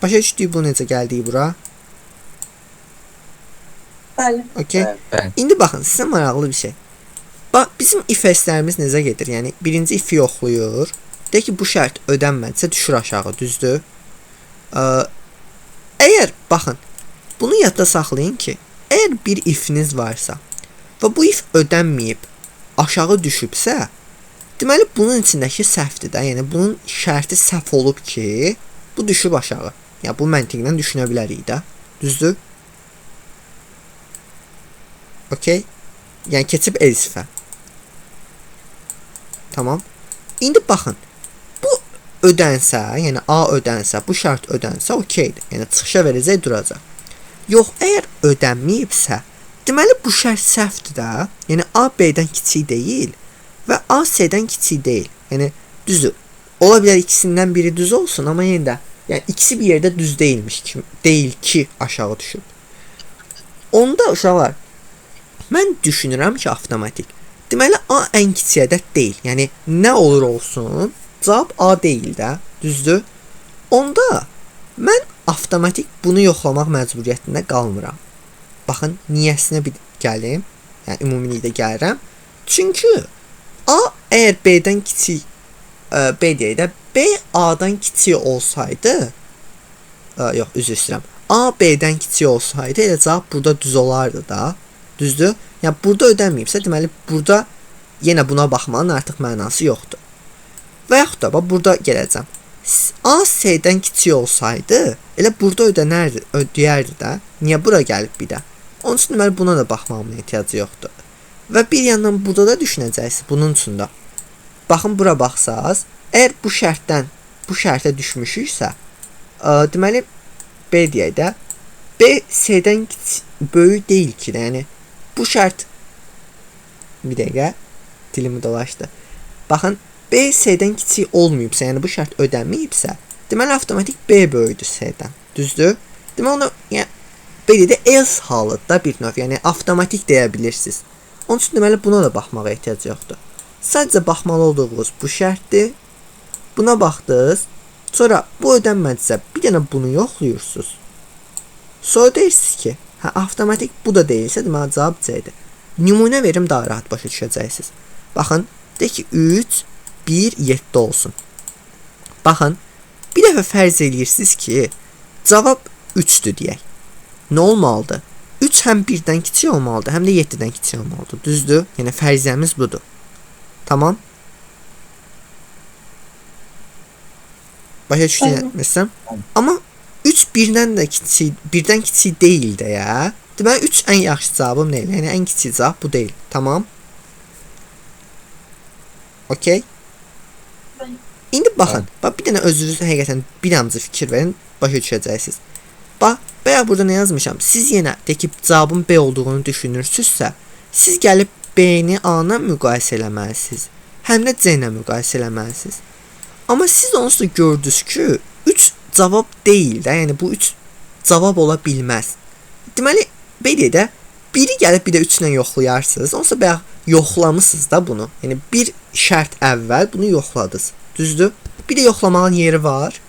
Başa düşdük bu necə gəldik bura? Bəli. Okey. Bəli. İndi baxın, sizə maraqlı bir şey. Bax, bizim if-lərimiz necə gedir? Yəni birinci if-i yoxlayır. Deyək ki, bu şərt ödənmədisə düşür aşağı, düzdür? Əgər baxın, bunu yadda saxlayın ki, əgər bir if-niz varsa və bu if ödənməyib, aşağı düşübsə, deməli bunun içindəki səhvdir də. Yəni bunun şərti səhv olub ki, bu düşüb aşağı. Yəni bu məntiqlə düşünə bilərik də. Düzdür? Okey. Yəni keçib else if-ə. Tamam. İndi baxın. Bu ödənsə, yəni A ödənsə, bu şərt ödənsə okeydir. Yəni çıxışa verəcək, duracaq. Yox, əgər ödənməyibsə, deməli bu şərt səhvdir də. Yəni A B-dən kiçik deyil və A C-dən kiçik deyil. Yəni düzdür. Ola bilər ikisindən biri düz olsun, amma yenə də yəni ikisi bir yerdə düz deyilmiş kimi, deyil ki, aşağı düşüb. Onda uşaqlar, Mən düşünürəm ki, avtomatik. Deməli, A ən kiçik ədəd deyil. Yəni, nə olur olsun, cavab A deyil də, düzdür? Onda mən avtomatik bunu yoxlamaq məcburiyyətində qalmıram. Baxın, niyəsinə bir gəlim, yəni ümumilikdə gəlirəm. Çünki A əgər B-dən kiçik, B deyək də, B A-dan kiçik olsaydı, yox, üzr istəyirəm, A B-dən kiçik olsaydı, elə cavab burada düz olardı da, düzdür? Yəni, burada ödənməyibsə, deməli, burada yenə buna baxmanın artıq mənası yoxdur. Və yaxud da, bax, burada gələcəm. A C-dən kiçik olsaydı, elə burada ödənərdi, ödəyərdi də. Niyə bura gəlib bir də? Onun üçün, deməli, buna da baxmağımın ehtiyacı yoxdur. Və bir yandan burada da düşünəcəksiniz, bunun üçün də. Baxın, bura baxsaz, əgər bu şərtdən, bu şərtə düşmüşüksə, deməli, B deyək də, B C-dən böyük deyil ki, yəni, bu şərt, bir dəqiqə, dilimi dolaşdı. Baxın, B C-dən kiçik olmayıbsa, yəni bu şərt ödənməyibsə, deməli, avtomatik B böyükdür C-dən, düzdür? Deməli, onu, yəni, belə də else halıdır da bir növ, yəni avtomatik deyə bilirsiniz. Onun üçün, deməli, buna da baxmağa ehtiyac yoxdur. Sadəcə baxmalı olduğunuz bu şərtdir. Buna baxdınız, sonra bu ödənmədisə, bir dənə bunu yoxlayırsınız. Sonra deyirsiniz ki, hə, avtomatik bu da deyilsə, deməli, cavab C-dir. Nümunə verim, daha rahat başa düşəcəksiniz. Baxın, deyək ki, 3, 1, 7 olsun. Baxın, bir dəfə fərz eləyirsiniz ki, cavab 3-dür deyək. Nə olmalıdır? 3 həm 1-dən kiçik olmalıdır, həm də 7-dən kiçik olmalıdır. Düzdür? Yəni, fərziyyəmiz budur. Tamam? Başa düşdüm. Amma 3 1-dən də kiçik, 1-dən kiçik deyil də ya. Deməli, 3 ən yaxşı cavabım deyil. Yəni, ən kiçik cavab bu deyil. Tamam? Okey? İndi baxın. Bax, bir dənə özünüz həqiqətən bir amcı fikir verin, başa düşəcəksiniz. Bax, bayaq burada nə yazmışam? Siz yenə de ki, cavabın B olduğunu düşünürsünüzsə, siz gəlib B-ni A-na müqayisə eləməlisiniz. Həm də C-nə müqayisə eləməlisiniz. Amma siz onsuz da gördünüz ki, 3 cavab deyil də, yəni bu 3 cavab ola bilməz. Deməli, belə də, biri gəlib bir də 3 ilə yoxlayarsınız. Onsuz da bayaq yoxlamısınız da bunu. Yəni, bir şərt əvvəl bunu yoxladınız. Düzdür? Bir də yoxlamağın yeri var,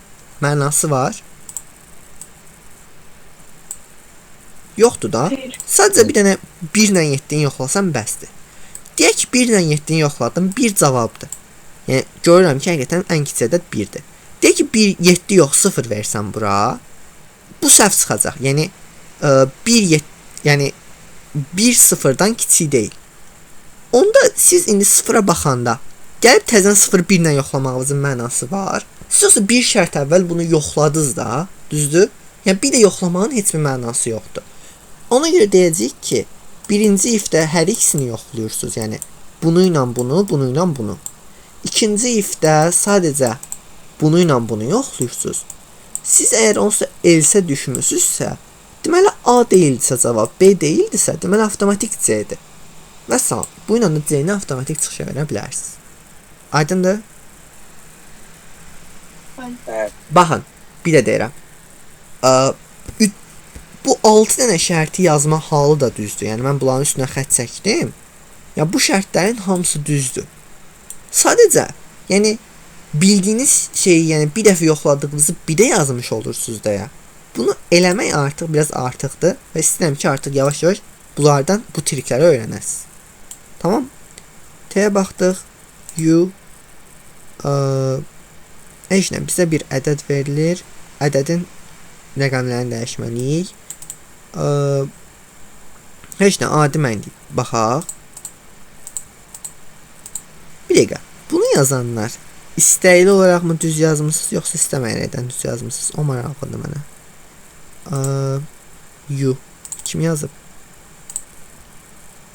mənası var. Yoxdur da. Sadəcə bir dənə 1 ilə 7-ni yoxlasam bəsdir. Deyək ki, 1 ilə 7-ni yoxladım, 1 cavabdır. Yəni, görürəm ki, həqiqətən ən kiçik ədəd 1-dir. Deyək ki, 1, 7 yox, 0 versəm bura, bu səhv çıxacaq. Yəni, 1, 7, yəni 1 0-dan kiçik deyil. Onda siz indi 0-a baxanda, gəlib təzən 0, 1 ilə yoxlamağınızın mənası var. Siz olsa bir şərt əvvəl bunu yoxladınız da, düzdür? Yəni, bir də yoxlamağın heç bir mənası yoxdur. Ona görə deyəcəyik ki, birinci ifdə hər ikisini yoxlayırsınız. Yəni, bunu ilə bunu, bunu ilə bunu. İkinci ifdə sadəcə bunu ilə bunu yoxlayırsınız. Siz əgər onsuz else düşmüsünüzsə, deməli, A deyildisə cavab, B deyildisə, deməli, avtomatik C-dir. Və sağ, bu ilə də C-ni avtomatik çıxışa verə bilərsiniz. Aydındır? Bəli. Baxın, bir də deyirəm. Bu 6 dənə şərti yazma halı da düzdür. Yəni, mən bunların üstünə xətt çəkdim. Yəni, bu şərtlərin hamısı düzdür. Sadəcə, yəni, bildiyiniz şeyi, yəni, bir dəfə yoxladığınızı bir də yazmış olursunuz da ya. Bunu eləmək artıq biraz artıqdır və istəyirəm ki, artıq yavaş-yavaş bunlardan bu trikləri öyrənəsiniz. Tamam? T-yə baxdıq. U. Heç nə, bizə bir ədəd verilir. Ədədin rəqəmlərini dəyişməliyik. Heç nə, adi mən baxaq. Bir dəqiqə, bunu yazanlar istəkli olaraq mı düz yazmısınız, yoxsa istəməyərəkdən düz yazmısınız? O maraqlıdır mənə. U. Kim yazıb?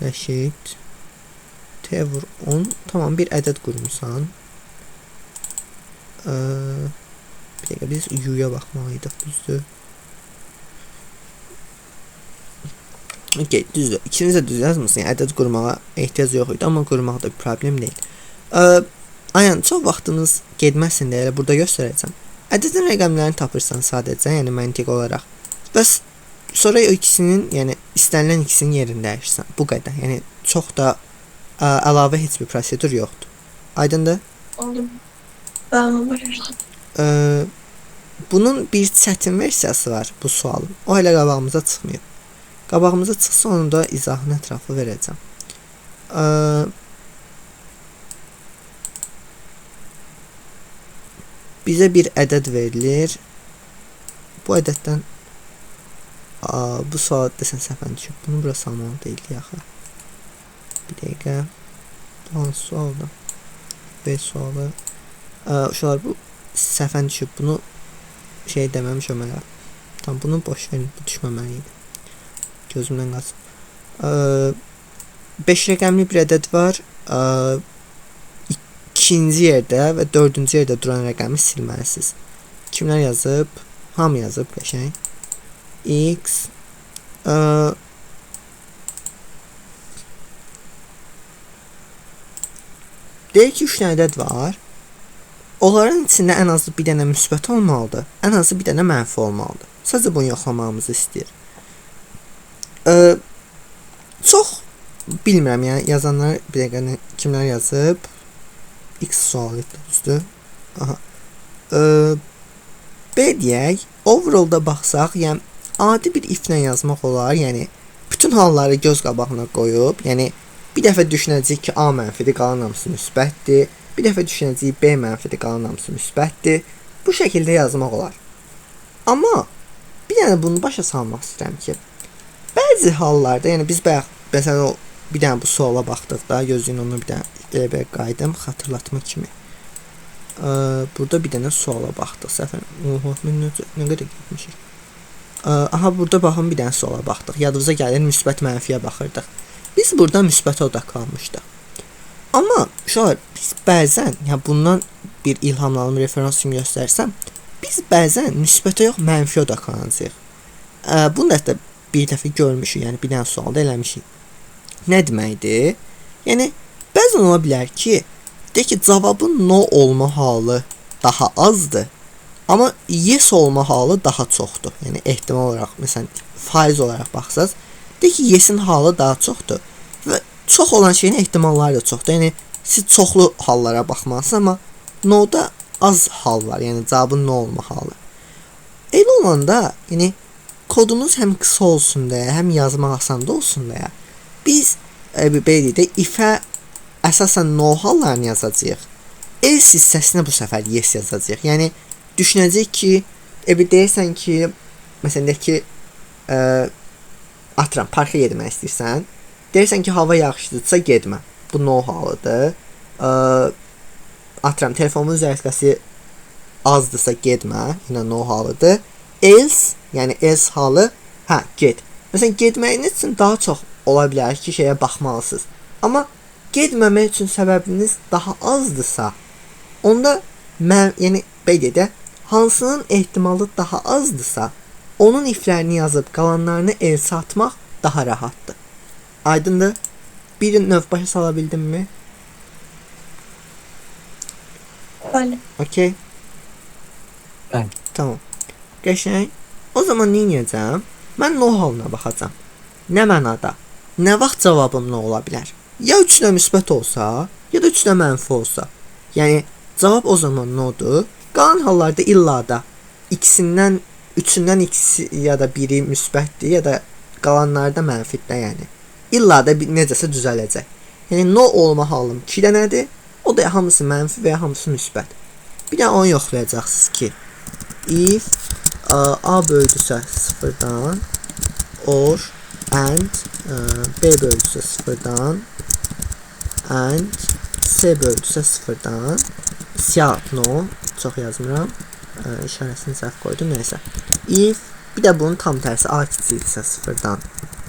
Rəşid. T vur 10. Tamam, bir ədəd qurmusan. Bir dəqiqə, biz U-ya baxmalıydıq, düzdür. Okey, düzdür. İkiniz də düz yazmısın. Yəni, ədəd qurmağa ehtiyac yox idi, amma qurmaq da bir problem deyil. Ayan, çox vaxtınız getməsin deyə elə burada göstərəcəm. Ədədin rəqəmlərini tapırsan sadəcə, yəni məntiq olaraq. Və Sonra o ikisinin, yəni istənilən ikisinin yerini dəyişirsən. Bu qədər. Yəni çox da əlavə heç bir prosedur yoxdur. Aydındır? Oldu. Bəli, başa düşdüm. Bunun bir çətin versiyası var bu sualın. O hələ qabağımıza çıxmayıb. Qabağımıza çıxsa onu da izahını ətraflı verəcəm. Bizə bir ədəd verilir. Bu ədəddən bu sual desən səhvən düşüb. Bunu bura salmalı deyildi axı. Bir dəqiqə. Bu hansı sualdır? B sualı. Uşaqlar, bu səhvən düşüb. Bunu şey deməmişəm hələ. Tamam, bunu boş verin. Bu düşməməli idi. Gözümdən qaçıb. 5 rəqəmli bir ədəd var. İkinci yerdə və dördüncü yerdə duran rəqəmi silməlisiniz. Kimlər yazıb? Hamı yazıb, qəşəng. X deyir ki, 3 dənə ədəd var. Onların içində ən azı bir dənə müsbət olmalıdır, ən azı bir dənə mənfi olmalıdır. Sadəcə bunu yoxlamağımızı istəyir. Çox bilmirəm, yəni yazanlar bir dəqiqə kimlər yazıb? X sualı düzdür. Aha. B deyək, overall'da baxsaq, yəni adi bir if-lə yazmaq olar, yəni bütün halları göz qabağına qoyub, yəni bir dəfə düşünəcəyik ki, A mənfidir, qalan hamısı müsbətdir. Bir dəfə düşünəcəyik B mənfidir, qalan hamısı müsbətdir. Bu şəkildə yazmaq olar. Amma bir dənə bunu başa salmaq istəyirəm ki, bəzi hallarda, yəni biz bayaq məsələn o bir dənə bu suala baxdıqda, gözləyin onu bir dənə elə belə qayıdım, xatırlatma kimi. Burada bir dənə suala baxdıq. Səhvən, oho, mən nə qədər getmişik. Aha, burada baxın bir dənə suala baxdıq. Yadınıza gəlir, müsbət mənfiyə baxırdıq. Biz burada müsbətə odaqlanmışdıq. Amma uşaqlar, biz bəzən, yəni bundan bir ilhamlanım referans kimi göstərsəm, biz bəzən müsbətə yox, mənfiyə odaqlanacağıq. Bunu da hətta bir dəfə görmüşük, yəni bir dənə sualda eləmişik. Nə deməkdir? Yəni bəzən ola bilər ki, deyək ki, cavabın no olma halı daha azdır, amma yes olma halı daha çoxdur. Yəni ehtimal olaraq, məsələn, faiz olaraq baxsaz, deyək ki, yes-in halı daha çoxdur və çox olan şeyin ehtimalları da çoxdur. Yəni siz çoxlu hallara baxmalısınız, amma no-da az hal var, yəni cavabın no olma halı. Elə olanda, yəni kodunuz həm qısa olsun deyə, həm yazmaq asan da olsun deyə, biz belə deyək də, if-ə əsasən no hallarını yazacağıq. Else hissəsinə bu səfər yes yazacağıq. Yəni düşünəcəyik ki, deyirsən ki, məsələn deyək ki, atıram, parka getmək istəyirsən. Deyirsən ki, hava yağışlıdırsa getmə. Bu no halıdır. Atıram, telefonun zərəskəsi azdırsa getmə. Yenə no halıdır. Else, yəni else halı, hə, get. Məsələn, getməyiniz üçün daha çox ola bilər ki, şeyə baxmalısınız. Amma getməmək üçün səbəbiniz daha azdırsa, onda mən, yəni belə deyək də, hansının ehtimalı daha azdırsa, onun iflərini yazıb qalanlarını else atmaq daha rahatdır. Aydındır? Bir növ başa sala bildimmi? Bəli. Okey. Bəli. Tamam. Qəşəng. O zaman nə edəcəm? Mən no halına baxacağam. Nə mənada? Nə vaxt cavabım nə ola bilər? Ya 3 də müsbət olsa, ya da 3 də mənfi olsa. Yəni cavab o zaman nodur. Qalan hallarda illa da ikisindən, üçündən ikisi ya da biri müsbətdir, ya da qalanlarda mənfidir də, yəni. İlla da bir necəsə düzələcək. Yəni no olma halım 2 dənədir. O da hamısı mənfi və ya hamısı müsbət. Bir də onu yoxlayacaqsınız ki, if A bölgüsü 0-dan or and B bölgüsü 0-dan and C bölgüsü 0-dan siyah no, çox yazmıram, işarəsini səhv qoydum, nəysə. If bir də bunun tam tərsi A kiçikdirsə 0-dan,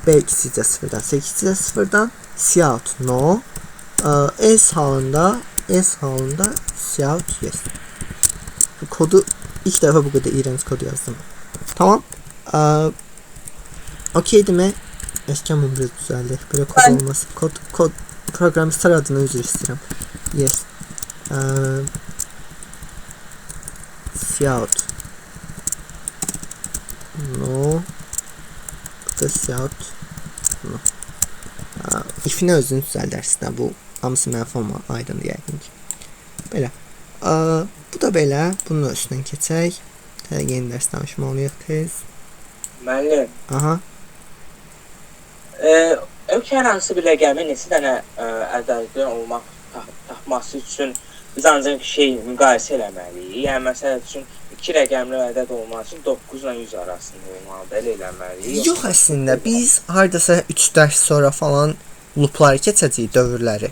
B kiçikdirsə 0-dan, C kiçikdirsə 0-dan siyah no, S halında siyah yes. Bu kodu ilk dəfə bu qədər iyrənc kodu yazdım. Tamam. Okeydir mi? Eşkən bunu biraz düzəldir. Belə kod olmaz. Kod proqramistlər adına üzr istəyirəm. Yes. Cout. No. Cout bunu. If-ini özünüz düzəldərsiniz. Bu hamısı mənfi olma aydındır yəqin ki. Belə. Bu da belə. Bunun üstündən keçək. Hələ yeni dərs danışmalıyıq tez. Müəllim. Aha. Hər hansı bir rəqəmin neçə dənə ədədin olmaq tapması üçün biz ancaq şey müqayisə eləməliyik. Yəni məsəl üçün 2 rəqəmli ədəd olması üçün 9 ilə 100 arasında olmalıdır. Elə eləməliyik. Yox, əslində biz hardasa 3 dərs sonra falan loopları keçəcəyik, dövrləri.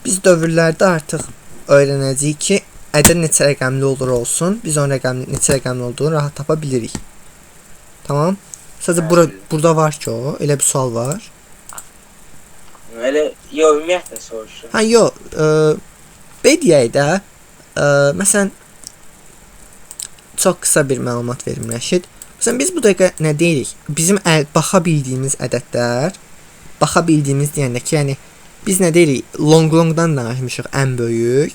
Biz dövrlərdə artıq öyrənəcəyik ki, ədəd neçə rəqəmli olur olsun, biz onun rəqəmli, neçə rəqəmli olduğunu rahat tapa bilirik. Tamam? Sadəcə burada var ki o, elə bir sual var. Elə yox, ümumiyyətlə soruşuram. Hə, yox, B deyək də, məsələn çox qısa bir məlumat verim Rəşid. Məsələn biz bu dəqiqə nə deyirik? Bizim baxa bildiyimiz ədədlər, baxa bildiyimiz deyəndə ki, yəni biz nə deyirik? Long-longdan danışmışıq ən böyük.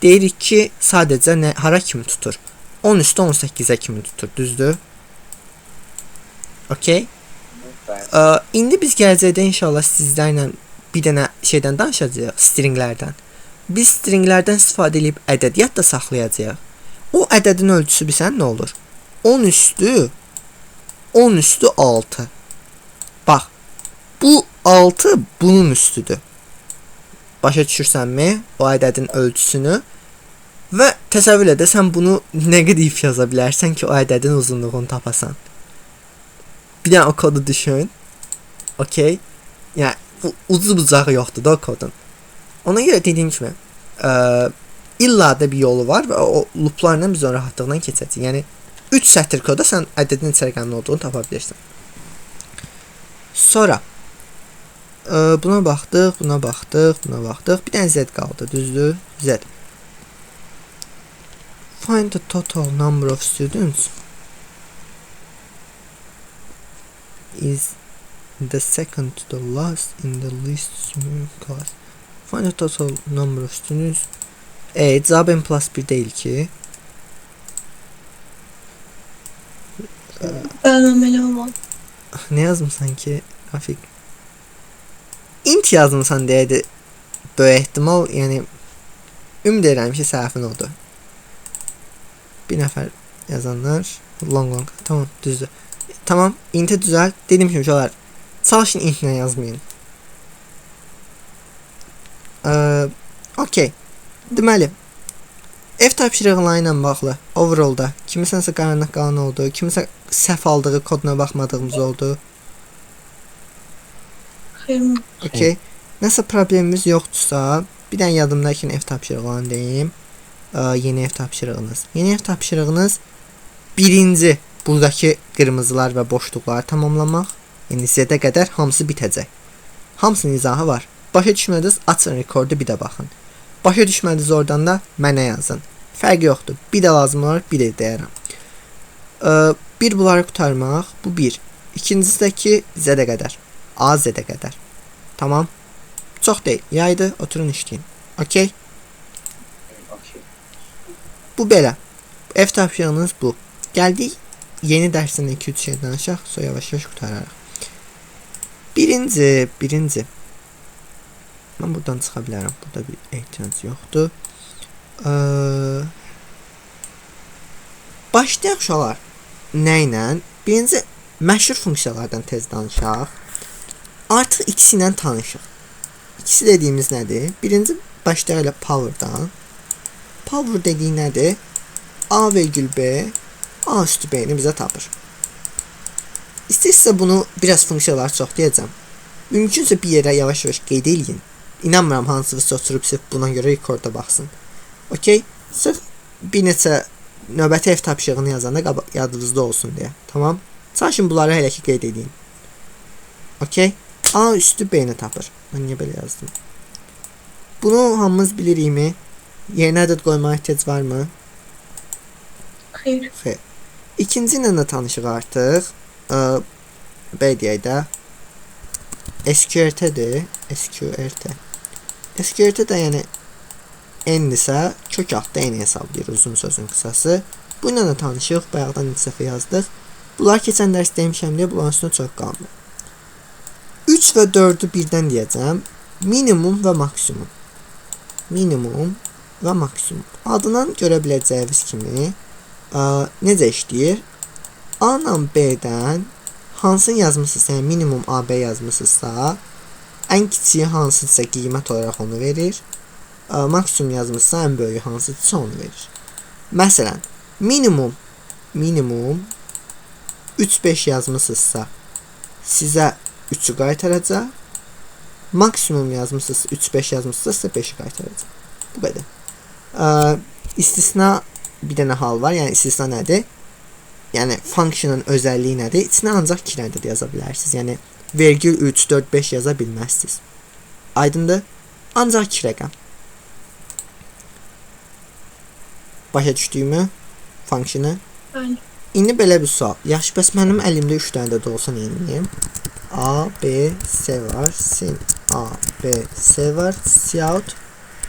Deyirik ki, sadəcə nə, hara kimi tutur? 10 üstü 18-ə kimi tutur, düzdür? Okey. İndi biz gələcəkdə inşallah sizlərlə bir dənə şeydən danışacağıq, stringlərdən. Biz stringlərdən istifadə edib ədədiyyat da saxlayacağıq. O ədədin ölçüsü bilsən nə olur? 10 üstü 10 üstü 6. Bax, bu 6 bunun üstüdür. Başa düşürsənmi o ədədin ölçüsünü? Və təsəvvür elə, sən bunu nə qədər if yaza bilərsən ki, o ədədin uzunluğunu tapasan. Bir dənə o kodu düşün. Okey. Yəni ucu bucağı yoxdur da o kodun. Ona görə dediyim kimi, illa da bir yolu var və o looplarla biz onu rahatlıqla keçəcəyik. Yəni 3 sətr koda sən ədədin neçə rəqəmli olduğunu tapa bilirsən. Sonra buna baxdıq, buna baxdıq, buna baxdıq. Bir dənə Z qaldı, düzdür? Z. Find the total number of students is the second to the last in the list class. Find the total number of students. Cavab n plus 1 deyil ki. Bəli, olmalı. Nə yazmısan ki, Rafiq? Int yazmısan deyədi. Böyük ehtimal, yəni ümid edirəm ki, səhvin odur. Bir nəfər yazanlar long. Tamam, düzdür. Tamam, int'i düzəlt. Dediyim kimi uşaqlar, çalışın intlə yazmayın. Okey. Deməli, ev tapşırıqları ilə bağlı overallda kimisənsə qaranlıq qalan oldu, kimisə səhv aldığı koduna baxmadığımız oldu. Xeyr. Okey. Nəsə problemimiz yoxdursa, bir dənə yadımdakı ev tapşırıqlarını deyim. Yeni ev tapşırığınız. Yeni ev tapşırığınız birinci buradakı qırmızılar və boşluqları tamamlamaq. Yəni Z-ə qədər hamısı bitəcək. Hamısının izahı var. Başa düşmədiniz, açın rekordu bir də baxın. Başa düşmədiniz oradan da mənə yazın. Fərqi yoxdur. Bir də lazım olar, bir də deyərəm. Bir bunları qurtarmaq, bu bir. İkincisi də ki, Z-ə qədər. A Z-ə qədər. Tamam. Çox deyil. Yaydı, oturun işləyin. Okey? Okey. Bu belə. Ev tapşırığınız bu. Gəldik yeni dərsində 2-3 şey danışaq, sonra yavaş-yavaş qurtararıq. Birinci. Mən buradan çıxa bilərəm. Burada bir ehtiyac yoxdur. Başlayaq uşaqlar. Nə ilə? Birinci, məşhur funksiyalardan tez danışaq. Artıq ikisi ilə tanışıq. İkisi dediyimiz nədir? Birinci, başlayaq elə power'dan. Power dediyi nədir? A virgül B, A üstü B-ni bizə tapır. İstəyirsə bunu biraz funksiyalar çox deyəcəm. Mümkünsə bir yerə yavaş-yavaş qeyd eləyin. İnanmıram hansısa oturub sırf buna görə rekorda baxsın. Okey? Sırf bir neçə növbəti ev tapşırığını yazanda yadınızda olsun deyə. Tamam? Çalışın bunları hələ ki qeyd edin. Okey? A üstü B-ni tapır. Mən niyə belə yazdım? Bunu hamımız bilirikmi? Yerinə ədəd qoymağa ehtiyac varmı? Xeyr. Xeyr. İkinci ilə də tanışıq artıq. B deyək də. SQRT-dir. SQRT. SQRT də yəni n-dirsə kök altda n hesablayır uzun sözün qısası. Bununla da tanışıq. Bayaqdan neçə dəfə yazdıq. Bunlar keçən dərs demişəm deyə bunların üstünə çox qalmır. 3 və 4-ü birdən deyəcəm. Minimum və maksimum. Minimum və maksimum. Adından görə biləcəyiniz kimi necə işləyir? A ilə B-dən hansını yazmısınızsa, yəni minimum AB yazmısınızsa, ən kiçiyi hansıdırsa qiymət olaraq onu verir. Maksimum yazmışsa ən böyüyü hansıdırsa onu verir. Məsələn, minimum 3-5 yazmısınızsa sizə 3-ü qaytaracaq. Maksimum yazmısınızsa 3-5 yazmısınızsa sizə 5-i qaytaracaq. Bu qədər. İstisna bir dənə hal var. Yəni istisna nədir? Yəni function'ın özəlliyi nədir? İçinə ancaq 2 ədəd yaza bilərsiniz. Yəni vergül 3, 4, 5 yaza bilməzsiniz. Aydındır? Ancaq 2 rəqəm. Başa düşdüyümü? Function'ı? Bəli. İndi belə bir sual. Yaxşı, bəs mənim əlimdə 3 dənə də olsa nə edeyim? A, B, C var. Sin A, B, C var. Cout.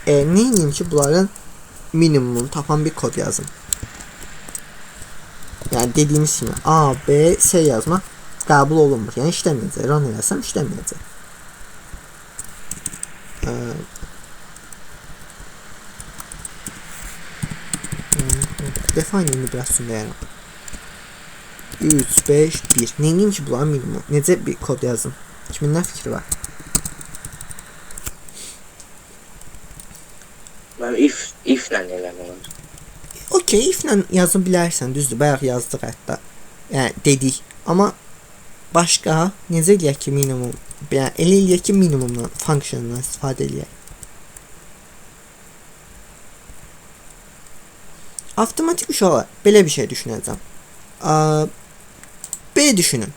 Nə edeyim ki, bunların minimumunu tapan bir kod yazım. Yəni dediyimiz kimi A, B, C yazmaq qəbul olunmur. Yəni işləməyəcək. Run eləsəm işləməyəcək. Define indi biraz üstündəyəm. 3, 5, 1. Nə edeyim ki, bunların minimum? Necə bir kod yazım? Kimin nə fikri var? Mən if-lə eləmək olar. Okey, if-lə yaza bilərsən, düzdür. Bayaq yazdıq hətta. Yəni dedik. Amma başqa necə eləyək ki, minimum? Yəni elə eləyək ki, minimumdan, functiondan istifadə eləyək. Avtomatik uşaqlar, belə bir şey düşünəcəm. B düşünün.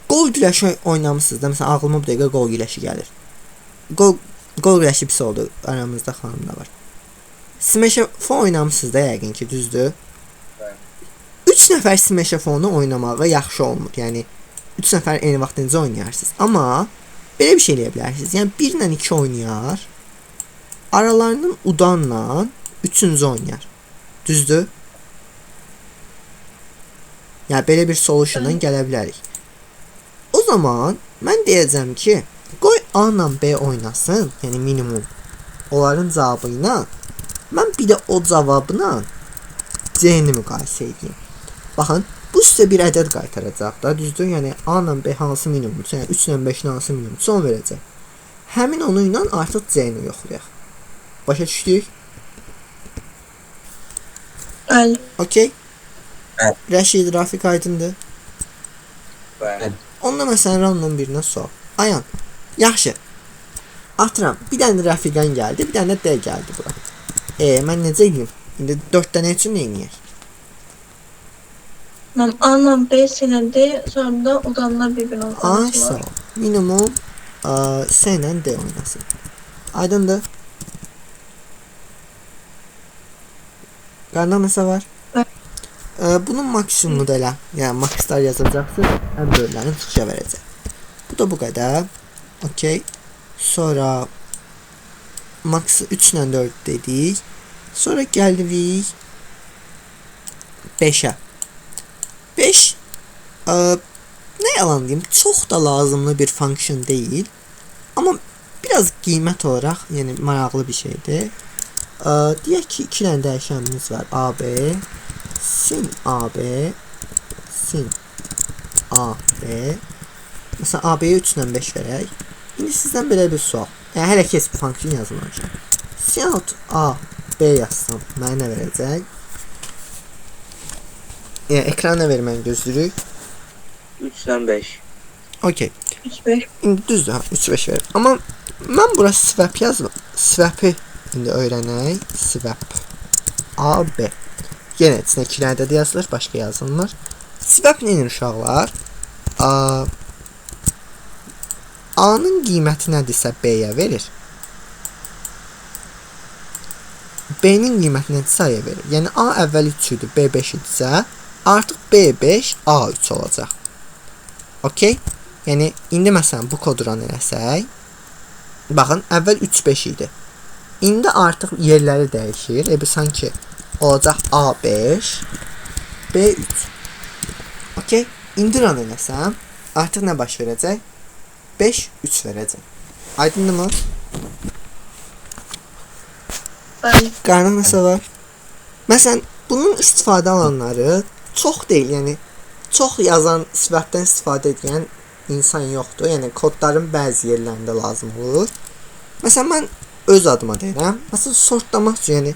Qol güləşi oynamısınız da. Məsələn, ağlıma bu dəqiqə qol güləşi gəlir. Qol güləşi pis oldu. Aramızda xanım da var. Smash-a-fon oynamısınız da yəqin ki, düzdür? 3 nəfər smash-a-fonu oynamağa yaxşı olmur. Yəni 3 nəfər eyni vaxtda necə oynayarsınız? Amma belə bir şey eləyə bilərsiniz. Yəni 1 ilə 2 oynayar. Aralarının udanla 3-cü oynayar. Düzdür? Yəni belə bir solutiondan gələ bilərik. O zaman mən deyəcəm ki, qoy A ilə B oynasın, yəni minimum onların cavabı ilə mən bir də o cavabla C-ni müqayisə edeyim. Baxın, bu sizə bir ədəd qaytaracaq da, düzdür? Yəni A ilə B hansı minimumdur, yəni 3 ilə 5-in hansı minimumdur, onu verəcək. Həmin onu ilə artıq C-ni yoxlayaq. Başa düşdük? Bəli. Okey. Bəli. Rəşid, Rafiq aydındır. Bəli. Onda məsələn random birinə sual. Ayan, yaxşı. Atıram, bir dənə Rəfiqən gəldi, bir dənə də D gəldi bura. Mən necə edeyim? İndi 4 dənə üçün nə edəyək? Mən A ilə B, C ilə D, sonra da udanlar bir-birinə Ay, sağ oynasınlar. ol. Minimum C ilə D oynasın. Aydındır. Qarında nəsə var? Bəli. Bunun maksimumu da elə. Yəni makslar yazacaqsınız, ən böyüklərini çıxışa verəcək. Bu da bu qədər. Okey. Sonra max 3 ilə 4 dedik. Sonra gəldik 5-ə. 5 nə yalan deyim, çox da lazımlı bir function deyil. Amma biraz qiymət olaraq, yəni maraqlı bir şeydir. Deyək ki, 2 dənə dəyişənimiz var. AB, sin AB, sin AB. Məsələn, AB-yə 3 ilə 5 verək. İndi sizdən belə bir sual. Yəni, hələ ki, heç bir function yazmamışam. Cout A, B yazsam, mənə nə verəcək? Yəni, ekrana verməni gözləyirik. 3 ilə 5. Okey. 3, 5. İndi düzdür, ha, 3, 5 verir. Amma mən bura swap yazmam. Swap-i indi öyrənək. Swap. A, B. Yenə içinə 2 ədəd yazılır, başqa yazılmır. Swap nə edir uşaqlar? A-nın qiyməti nədirsə B-yə verir. B-nin qiyməti nədirsə A-ya verir. Yəni A əvvəl 3 idi, B 5 idisə, artıq B5 A3 olacaq. Okey? Yəni indi məsələn bu kodu run eləsək, baxın əvvəl 3 5 idi. İndi artıq yerləri dəyişir. Sanki olacaq A5 B3. Okey? İndi run eləsəm, artıq nə baş verəcək? 5 3 verəcək. Aydındırmı? Bəli. Qaranlıq nəsə var? Məsələn, bunun istifadə alanları çox deyil, yəni çox yazan, swap-dan istifadə edən insan yoxdur. Yəni kodların bəzi yerlərində lazım olur. Məsələn, mən öz adıma deyirəm. Məsələn, sortlamaq üçün, yəni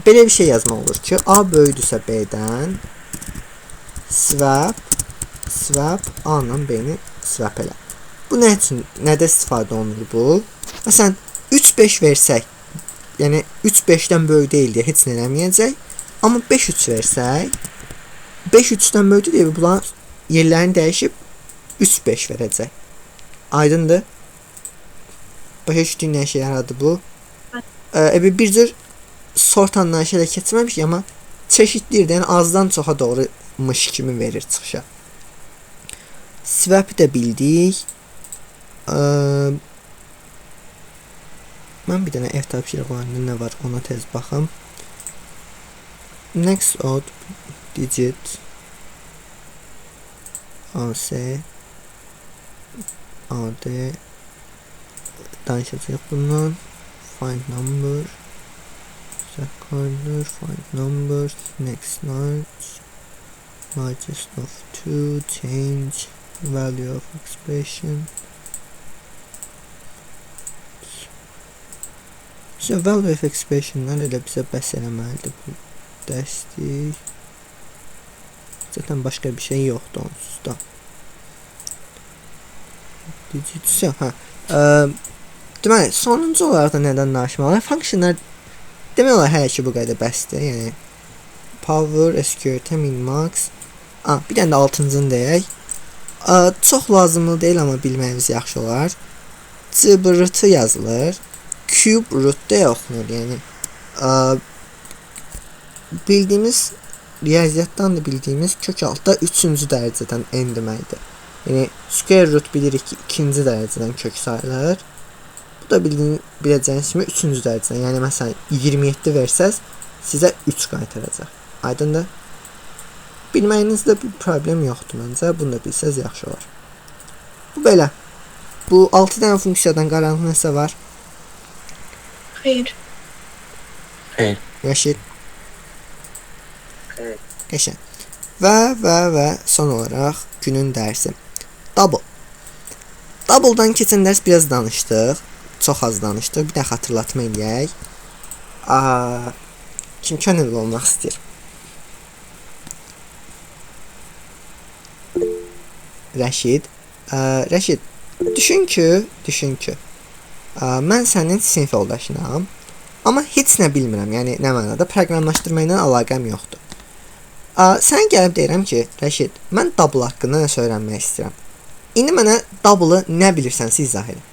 belə bir şey yazmaq olur ki, A böyüdürsə B-dən swap A ilə B-ni swap elə. Bu nə üçün, nədə istifadə olunur bu? Məsələn, 3-5 versək, yəni 3 5-dən böyük deyil deyə heç nə eləməyəcək. Amma 5 3 versək, 5 3-dən böyükdür deyə bunların yerlərini dəyişib 3 5 verəcək. Aydındır? Başa düşdüyün nə işə yaradı bu? Bir cür sort anlayışı elə keçməmiş, amma çeşitliyir, yəni azdan çoxa doğru mış kimi verir çıxışa. Swap-i də bildik. Mən bir dənə ev tapşırıqlarında nə var ona tez baxım. Next odd digit AC AD danışacağıq bundan. Find number, second, find number, next large, largest of 2, change value of expression. So value of expressionlar elə bizə bəs eləməlidir bu dərslik. Zaten başqa bir şey yoxdur onsuz da. Digits, hə. Deməli, sonuncu olaraq da nədən danışmalıyıq? Functionlar demək olar hələ ki bu qədər bəsdir. Yəni power, sqrt, min, max. Bir dənə də altıncını deyək. Çox lazımlı deyil, amma bilməyimiz yaxşı olar. CBRT yazılır. Cube root deyə oxunur. Yəni bildiyimiz riyaziyyatdan da bildiyimiz kök altda 3-cü dərəcədən n deməkdir. Yəni square root bilirik ki, 2-ci dərəcədən kök sayılır. Bu da biləcəyiniz kimi 3-cü dərəcədən. Yəni məsələn 27 versəz sizə 3 qaytaracaq. Aydındır? Bilməyinizdə bir problem yoxdur məncə. Bunu da bilsəz yaxşı olar. Bu belə. Bu 6 dənə funksiyadan qaranlıq nəsə var? Xeyr. Xeyr. Rəşid. Xeyr. Qəşəng. Və son olaraq günün dərsi. Double. Double'dan keçən dərs biraz danışdıq. Çox az danışdıq. Bir də xatırlatma eləyək. Kim könüllü olmaq istəyir? Rəşid. Rəşid, düşün ki, mən sənin sinif yoldaşınam, amma heç nə bilmirəm, yəni nə mənada proqramlaşdırma ilə əlaqəm yoxdur. Sən gəlib deyirəm ki, Rəşid, mən double haqqında nəsə öyrənmək istəyirəm. İndi mənə double'ı nə bilirsənsə izah elə.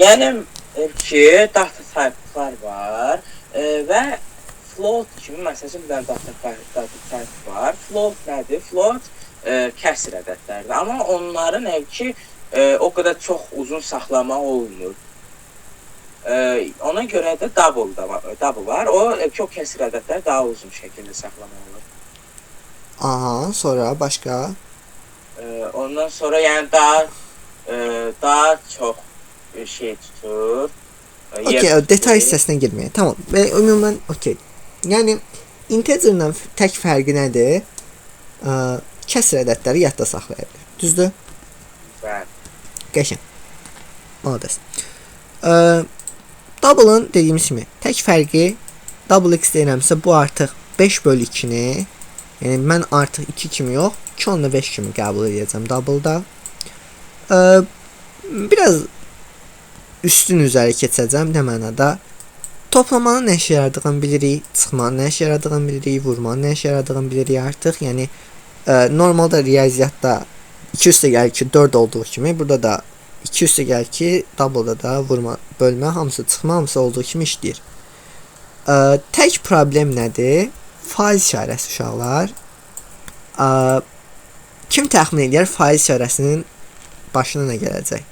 Yəni ki, data type'lar var və float kimi, məsəl üçün, bir dənə data type var. Float nədir? Float kəsr ədədlərdir, amma onların ki, o qədər çox uzun saxlamaq olmur. Ona görə də double var. O, çox kəsr ədədlər daha uzun şəkildə saxlamaq olur. Aha, sonra başqa? Ondan sonra yəni daha çox şey tutur. Okey, detay hissəsinə girməyək. Tamam. Və ümumən okey. Yəni integerlə tək fərqi nədir? Kəsr ədədləri yadda saxlaya bilir. Düzdür? Bəli. Qəşəng. Malades. Double'ın dediyimiz kimi tək fərqi double x deyirəmsə bu artıq 5 bölü 2-ni, yəni mən artıq 2 kimi yox, 2.5 kimi qəbul edəcəm double'da. Biraz üstün üzəri keçəcəm nə mənada? Toplamanın nə işə yaradığını bilirik, çıxmanın nə işə yaradığını bilirik, vurmanın nə işə yaradığını bilirik artıq. Yəni normalda riyaziyyatda 2 üstə gəl ki 4 olduğu kimi, burada da 2 üstə gəl ki double'da da vurma, bölmə, hamısı çıxma, hamısı olduğu kimi işləyir. Tək problem nədir? Faiz işarəsi uşaqlar. Kim təxmin edir faiz işarəsinin başına nə gələcək?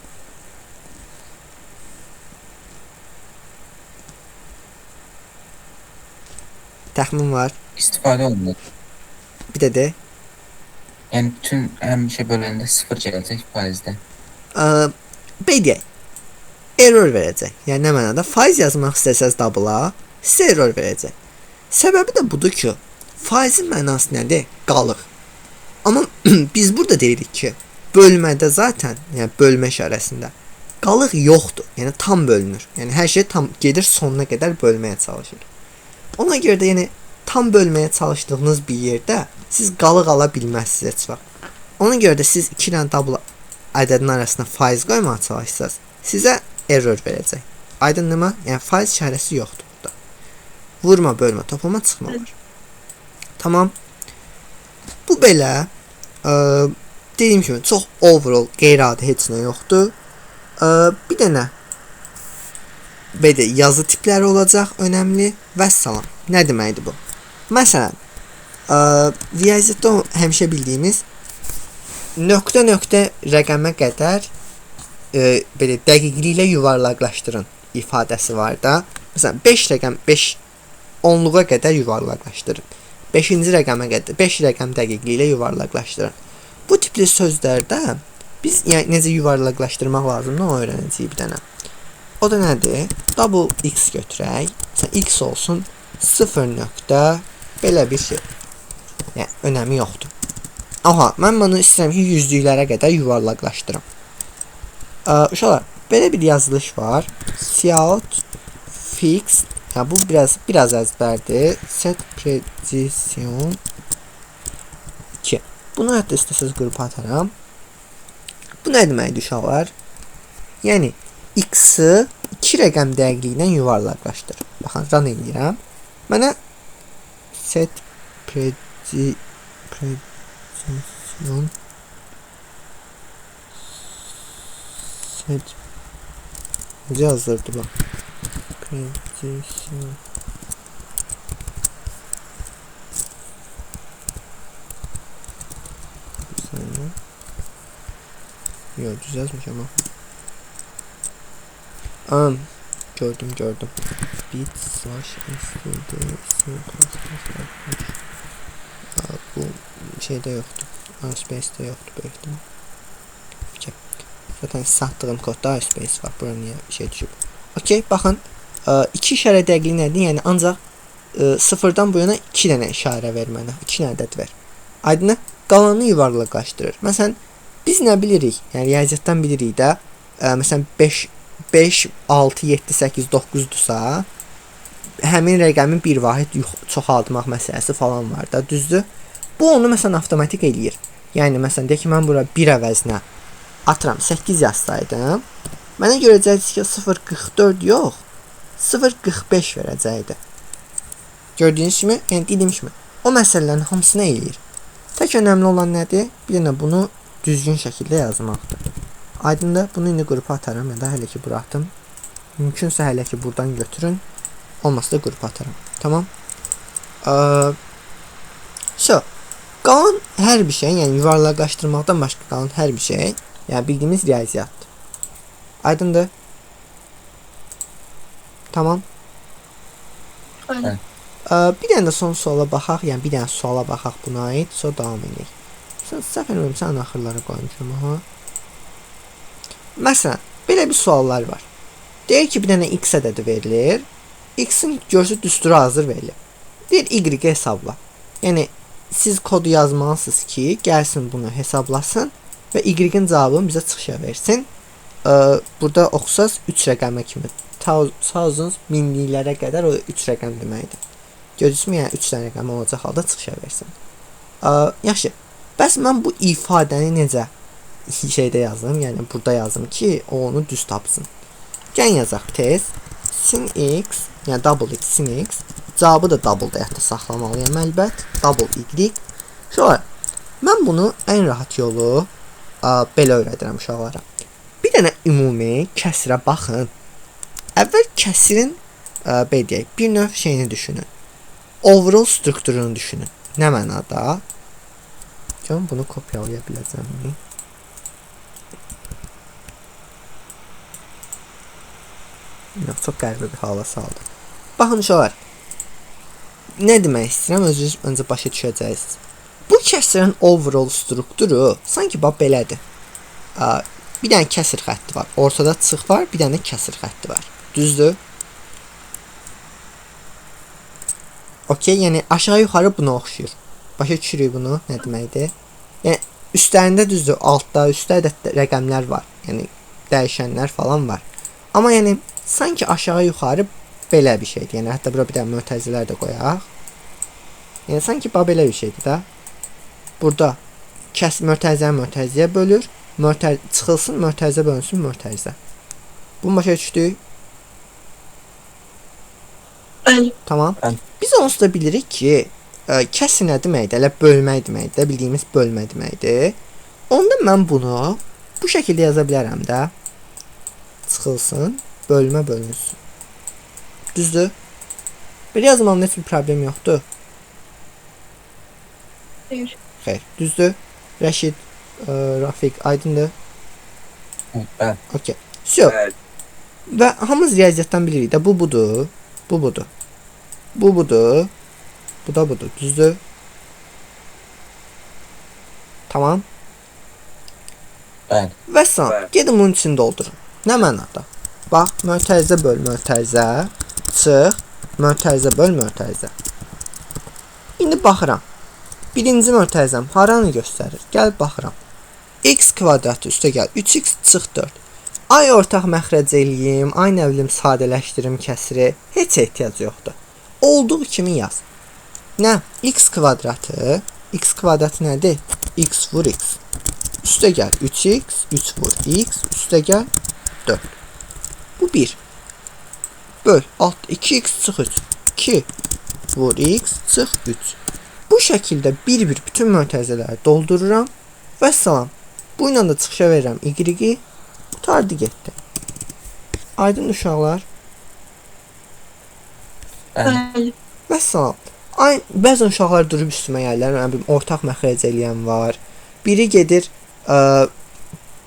Təxmin var. İstifadə olunur. Bir də de. Yəni bütün həmişə böləndə 0 gələcək faizdə. Belə deyək, error verəcək. Yəni nə mənada? Faiz yazmaq istəsəz double-a, sizə error verəcək. Səbəbi də budur ki, faizin mənası nədir? Qalıq. Amma biz burada deyirik ki, bölmədə zaten, yəni bölmə işarəsində qalıq yoxdur. Yəni tam bölünür. Yəni hər şey tam gedir sonuna qədər bölməyə çalışır. Ona görə də yəni tam bölməyə çalışdığınız bir yerdə siz qalıq ala bilməzsiniz heç vaxt. Ona görə də siz 2 dənə double ədədin arasına faiz qoymağa çalışsanız, sizə error verəcək. Aydınlığıma? Yəni faiz işarəsi yoxdur burada. Vurma, bölmə, toplama, çıxma var. Tamam. Bu belə. Dediyim kimi çox overall qeyri-adi heç nə yoxdur. Bir dənə belə yazı tipləri olacaq, önəmli. Vəssalam. Nə deməkdir bu? Məsələn, riyaziyyatda həmişə bildiyimiz nöqtə-nöqtə rəqəmə qədər belə dəqiqliklə yuvarlaqlaşdırın ifadəsi var da. Məsələn, 5 rəqəm 5 onluğa qədər yuvarlaqlaşdırın. 5-ci rəqəmə qədər 5 rəqəm dəqiqliklə yuvarlaqlaşdırın. Bu tipli sözlərdə biz yəni necə yuvarlaqlaşdırmaq lazımdır, onu öyrənəcəyik bir dənə. O da nədir? Double x götürək. Məsələn, x olsun 0 nöqtə belə bir şey. Yəni önəmi yoxdur. Aha, mən bunu istəyirəm ki, yüzlüklərə qədər yuvarlaqlaşdırım. Uşaqlar, belə bir yazılış var. Cout fix. Yəni bu biraz əzbərdir. Set precision 2. Bunu hətta istəsəz qrupa ataram. Bu nə deməkdir uşaqlar? Yəni x-i 2 rəqəm dəqiqliklə yuvarlaqlaşdır. Baxın, run eləyirəm. Mənə set precision set necə yazılırdı bu? Precision bir saniye. Yox, düz yazmışam ama. Gördüm. Bit slash std c plus plus. Bu şeydə yoxdur. iSpace-də yoxdur böyük ihtimal. Okay. Zaten satdığım kodda iSpace var. Bura niyə şey düşüb? Okey, baxın. 2 işarə dəqiqliyi nədir? Yəni ancaq sıfırdan bu yana 2 dənə işarə ver mənə. 2 dənə ədəd ver. Aydındır? Qalanını yuvarlaqlaşdırır. Məsələn, biz nə bilirik? Yəni riyaziyyatdan bilirik də, məsələn 5 5 6 7 8 9-dursa, həmin rəqəmin bir vahid çoxaltmaq məsələsi falan var da, düzdür? Bu onu məsələn avtomatik eləyir. Yəni məsələn deyək ki, mən bura 1 əvəzinə atıram 8 yazsaydım, mənə görəcəkdiniz ki, 0.44 yox, 0.45 verəcəkdi. Gördüyünüz kimi, yəni dediyim kimi, o məsələlərin hamısını eləyir. Tək önəmli olan nədir? Bir dənə bunu düzgün şəkildə yazmaqdır. Aydındır? Bunu indi qrupa ataram ya da hələ ki bura atım. Mümkünsə hələ ki buradan götürün. Olmasa da qrupa ataram. Tamam. So, qalan hər bir şey, yəni yuvarlaqlaşdırmaqdan başqa qalan hər bir şey, yəni bildiyimiz riyaziyyatdır. Aydındır? Tamam. Aynen. Bir dənə də son suala baxaq, yəni bir dənə suala baxaq buna aid, sonra davam edək. Səhv eləmirəmsə ən axırlara qoymuşam, aha. Məsələn, belə bir suallar var. Deyir ki, bir dənə x ədədi verilir. X-in görürsünüz düsturu hazır verilir. Deyir, y-i hesabla. Yəni, siz kodu yazmalısınız ki, gəlsin bunu hesablasın və y-in cavabını bizə çıxışa versin. Burada oxusaz 3 rəqəmə kimi. Thousands minliklərə qədər o 3 rəqəm deməkdir. Gördünüzmü? Yəni 3 dənə rəqəm olacaq halda çıxışa versin. Yaxşı. Bəs mən bu ifadəni necə şeydə yazım? Yəni burada yazım ki, o onu düz tapsın. Gəlin yazaq tez. Sin x, yəni double x sin x. Cavabı da double dəyərdə saxlamalıyam əlbət. Double y. Uşaqlar, mən bunu ən rahat yolu belə öyrədirəm uşaqlara. Bir dənə ümumi kəsirə baxın. Əvvəl kəsirin belə deyək, bir növ şeyini düşünün. Overall strukturunu düşünün. Nə mənada? Görün, bunu kopyalaya biləcəmmi? Yox, çox qəribə bir hala saldı. Baxın uşaqlar, nə demək istəyirəm, özünüz öncə başa düşəcəksiniz. Bu kəsirin overall strukturu sanki bax belədir. Bir dənə kəsir xətti var. Ortada çıx var, bir dənə kəsir xətti var. Düzdür? Okey, yəni aşağı yuxarı buna oxşayır. Başa düşürük bunu, nə deməkdir? Yəni üstlərində düzdür, altda, üstdə də rəqəmlər var. Yəni dəyişənlər falan var. Amma yəni sanki aşağı yuxarı belə bir şeydir. Yəni hətta bura bir dənə mötərizələr də qoyaq. Yəni sanki bax belə bir şeydir də. Burada kəs mötərizəni mötərizəyə bölür. Çıxılsın, mötərizə bölünsün, mötərizə. Bunu başa düşdük? Bəli. Tamam. Bəli. Biz onsuz da bilirik ki, kəsr nə deməkdir? Elə bölmək deməkdir. Bildiyimiz bölmə deməkdir. Onda mən bunu bu şəkildə yaza bilərəm də. Çıxılsın, bölmə bölünsün. Düzdür? Belə yazmamda heç bir problem yoxdur. Xeyr. Xeyr. Düzdür? Rəşid, Rafiq, aydındır? Bəli. Okey. So, Bəli. və hamımız riyaziyyatdan bilirik də bu budur, bu budur. Bu budur. Bu da budur. Düzdür? Tamam. Bəli. Vəssalam. Bəli. Gedin bunun içini doldurun. Nə mənada? Bax, mötərizə böl mötərizə, çıx, mötərizə böl mötərizə. İndi baxıram. Birinci mötərizəm haranı göstərir? Gəl baxıram. X kvadratı üstə gəl 3x çıx 4. Ay ortaq məxrəc eləyim, ay nə bilim sadələşdirim kəsiri, heç ehtiyac yoxdur. Olduğu kimi yaz. Nə? X kvadratı, x kvadratı nədir? X vur x. Üstə gəl 3x, 3 vur x, üstə gəl 4. Bu 1. Böl alt 2x çıx 3. 2 vur x çıx 3. Bu şəkildə bir-bir bütün mötərizələri doldururam. Vəssalam. Bu ilə də çıxışa verirəm y-i. Qurtardı getdi. Aydın uşaqlar. Bəli. Bəli. Vəssalam. Ay, bəzən uşaqlar durub üstümə gəlirlər. Nə bilim, ortaq məxrəc eləyən var. Biri gedir,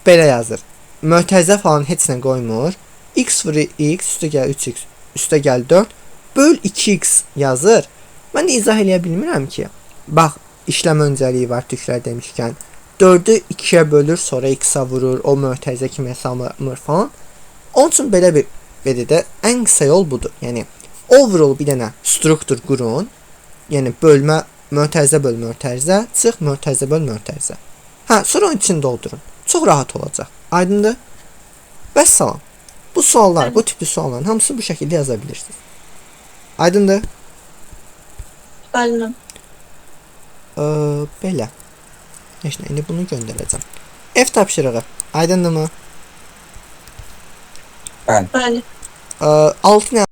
belə yazır. Mötərizə falan heç nə qoymur. X vur x, üstə gəl 3x, üstə gəl 4, böl 2x yazır. Mən də izah eləyə bilmirəm ki. Bax, işləm öncəliyi var türklər demişkən. 4-ü 2-yə bölür, sonra x-a vurur, o mötərizə kimi hesablanır falan. Onun üçün belə bir belə də ən qısa yol budur. Yəni overall bir dənə struktur qurun. Yəni bölmə, mötərizə böl mötərizə, çıx mötərizə böl mötərizə. Hə, sonra onun içini doldurun. Çox rahat olacaq. Aydındır? Vəssalam. Bu suallar, bu tipli sualların hamısı bu şəkildə yaza bilirsiniz. Aydındır? Bəli. Belə. Heç nə, indi bunu göndərəcəm. Ev tapşırığı. Aydındırmı? Bəli. Bəli. 6 nə